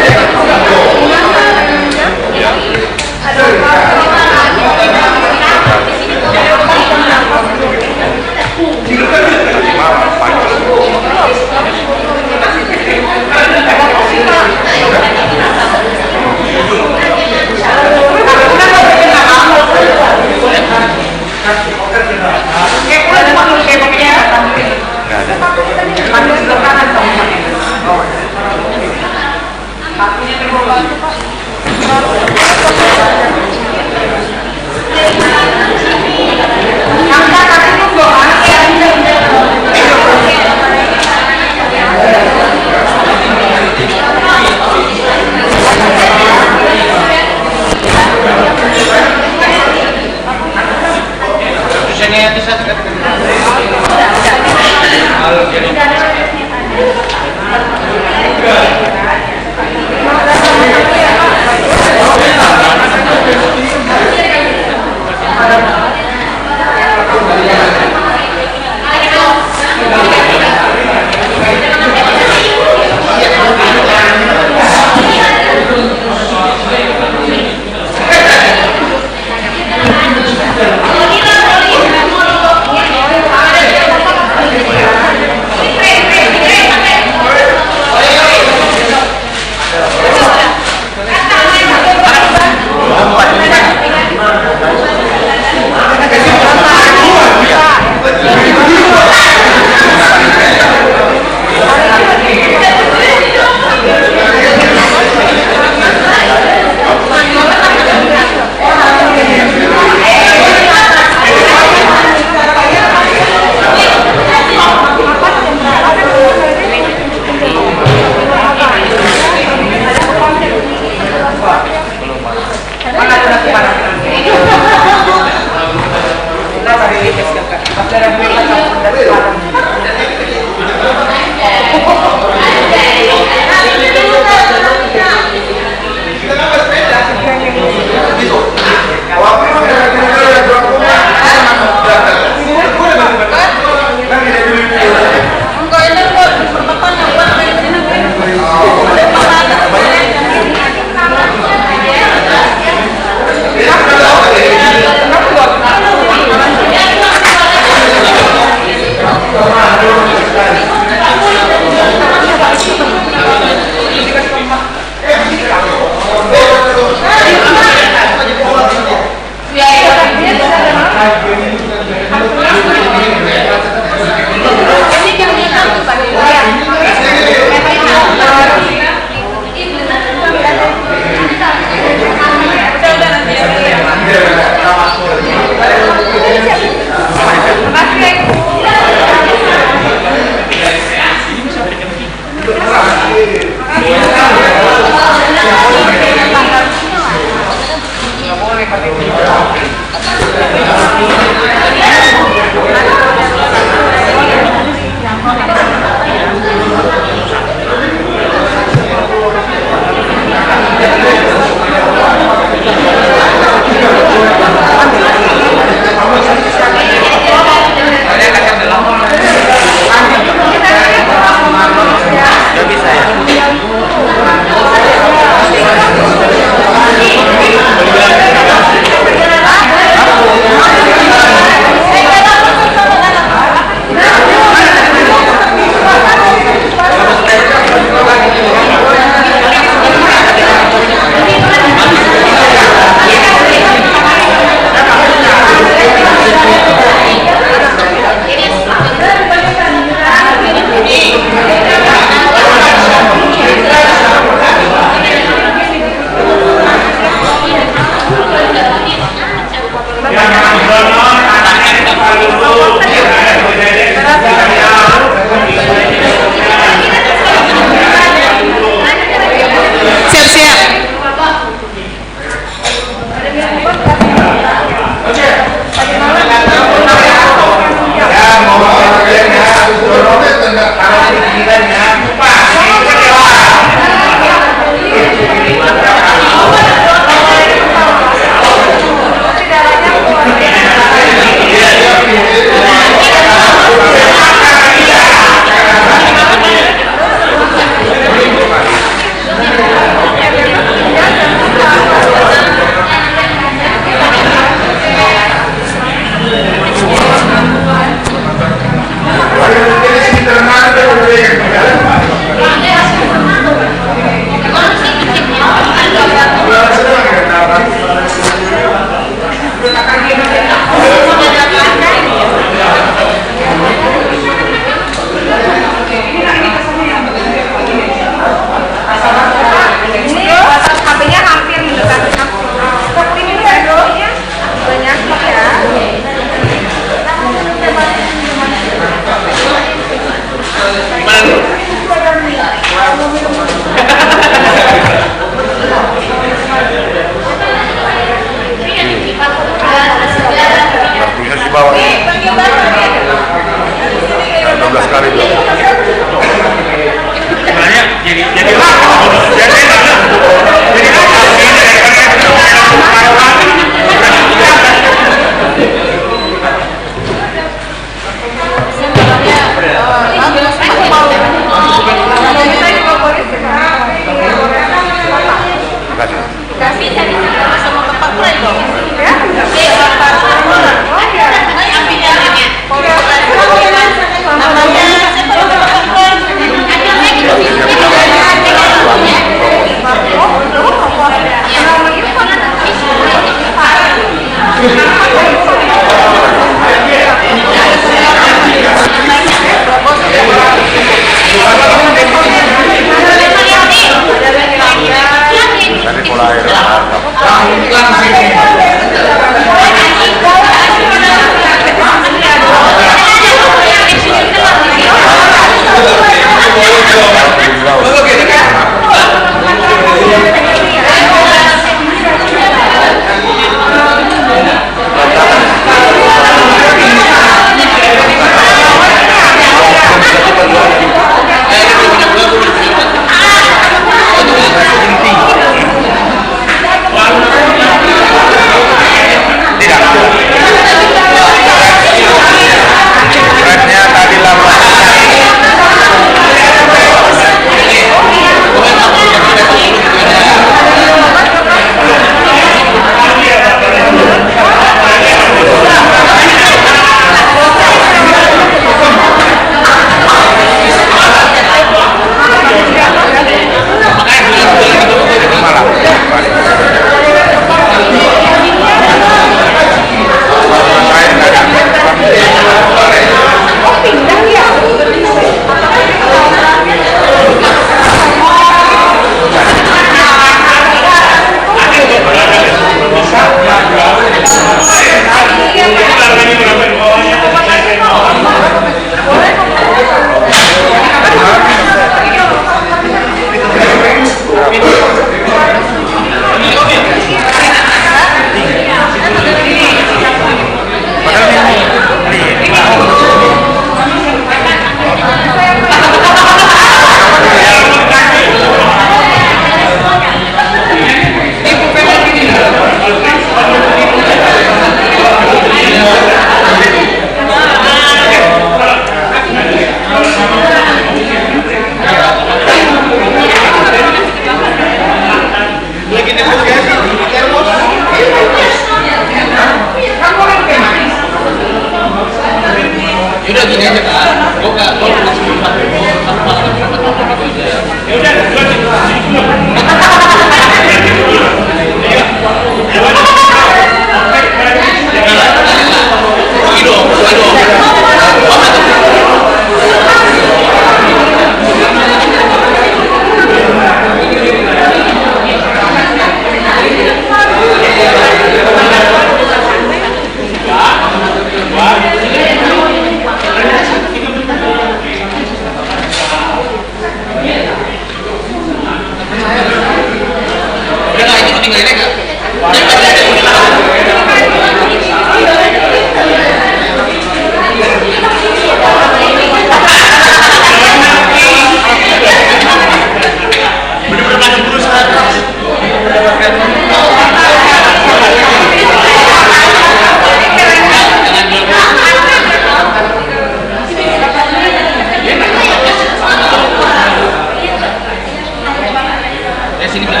Ya, sini, sini.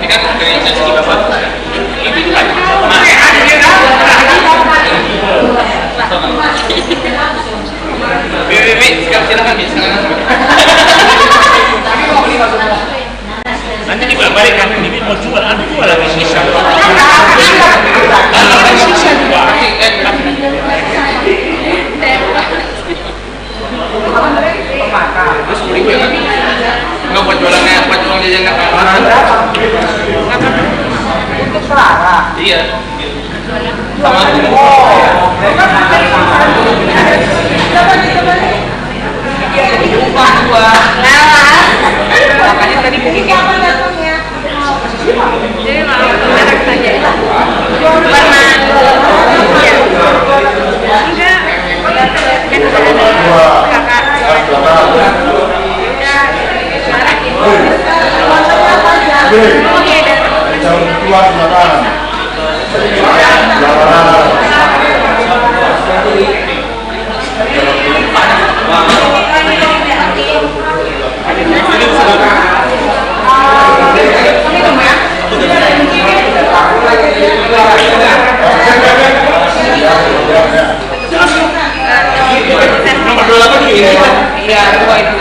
Ini kan dari segi Bapak. Ini kan. Bi, bi, bi, silakan, silakan, bi, silakan. Nanti juga balik kan, ini mau jual, anu jual lagi sisa. Anu lagi sisa juga. Terus beli gue kan? Enggak buat jualannya, buat jualan jajan kan? Untuk Clara. Iya. Sama aku. Oh. Coba nih, coba nih. Iya, jadi lupa gua. Makanya tadi begini. Jadi, maaf, merek saja. Warna, iya. Enggak. Kan ada kakak. Udah. Oke, dah. Calon ketua, silakan. Silakan. Nomor dua puluh delapan ini. Iya, dua itu.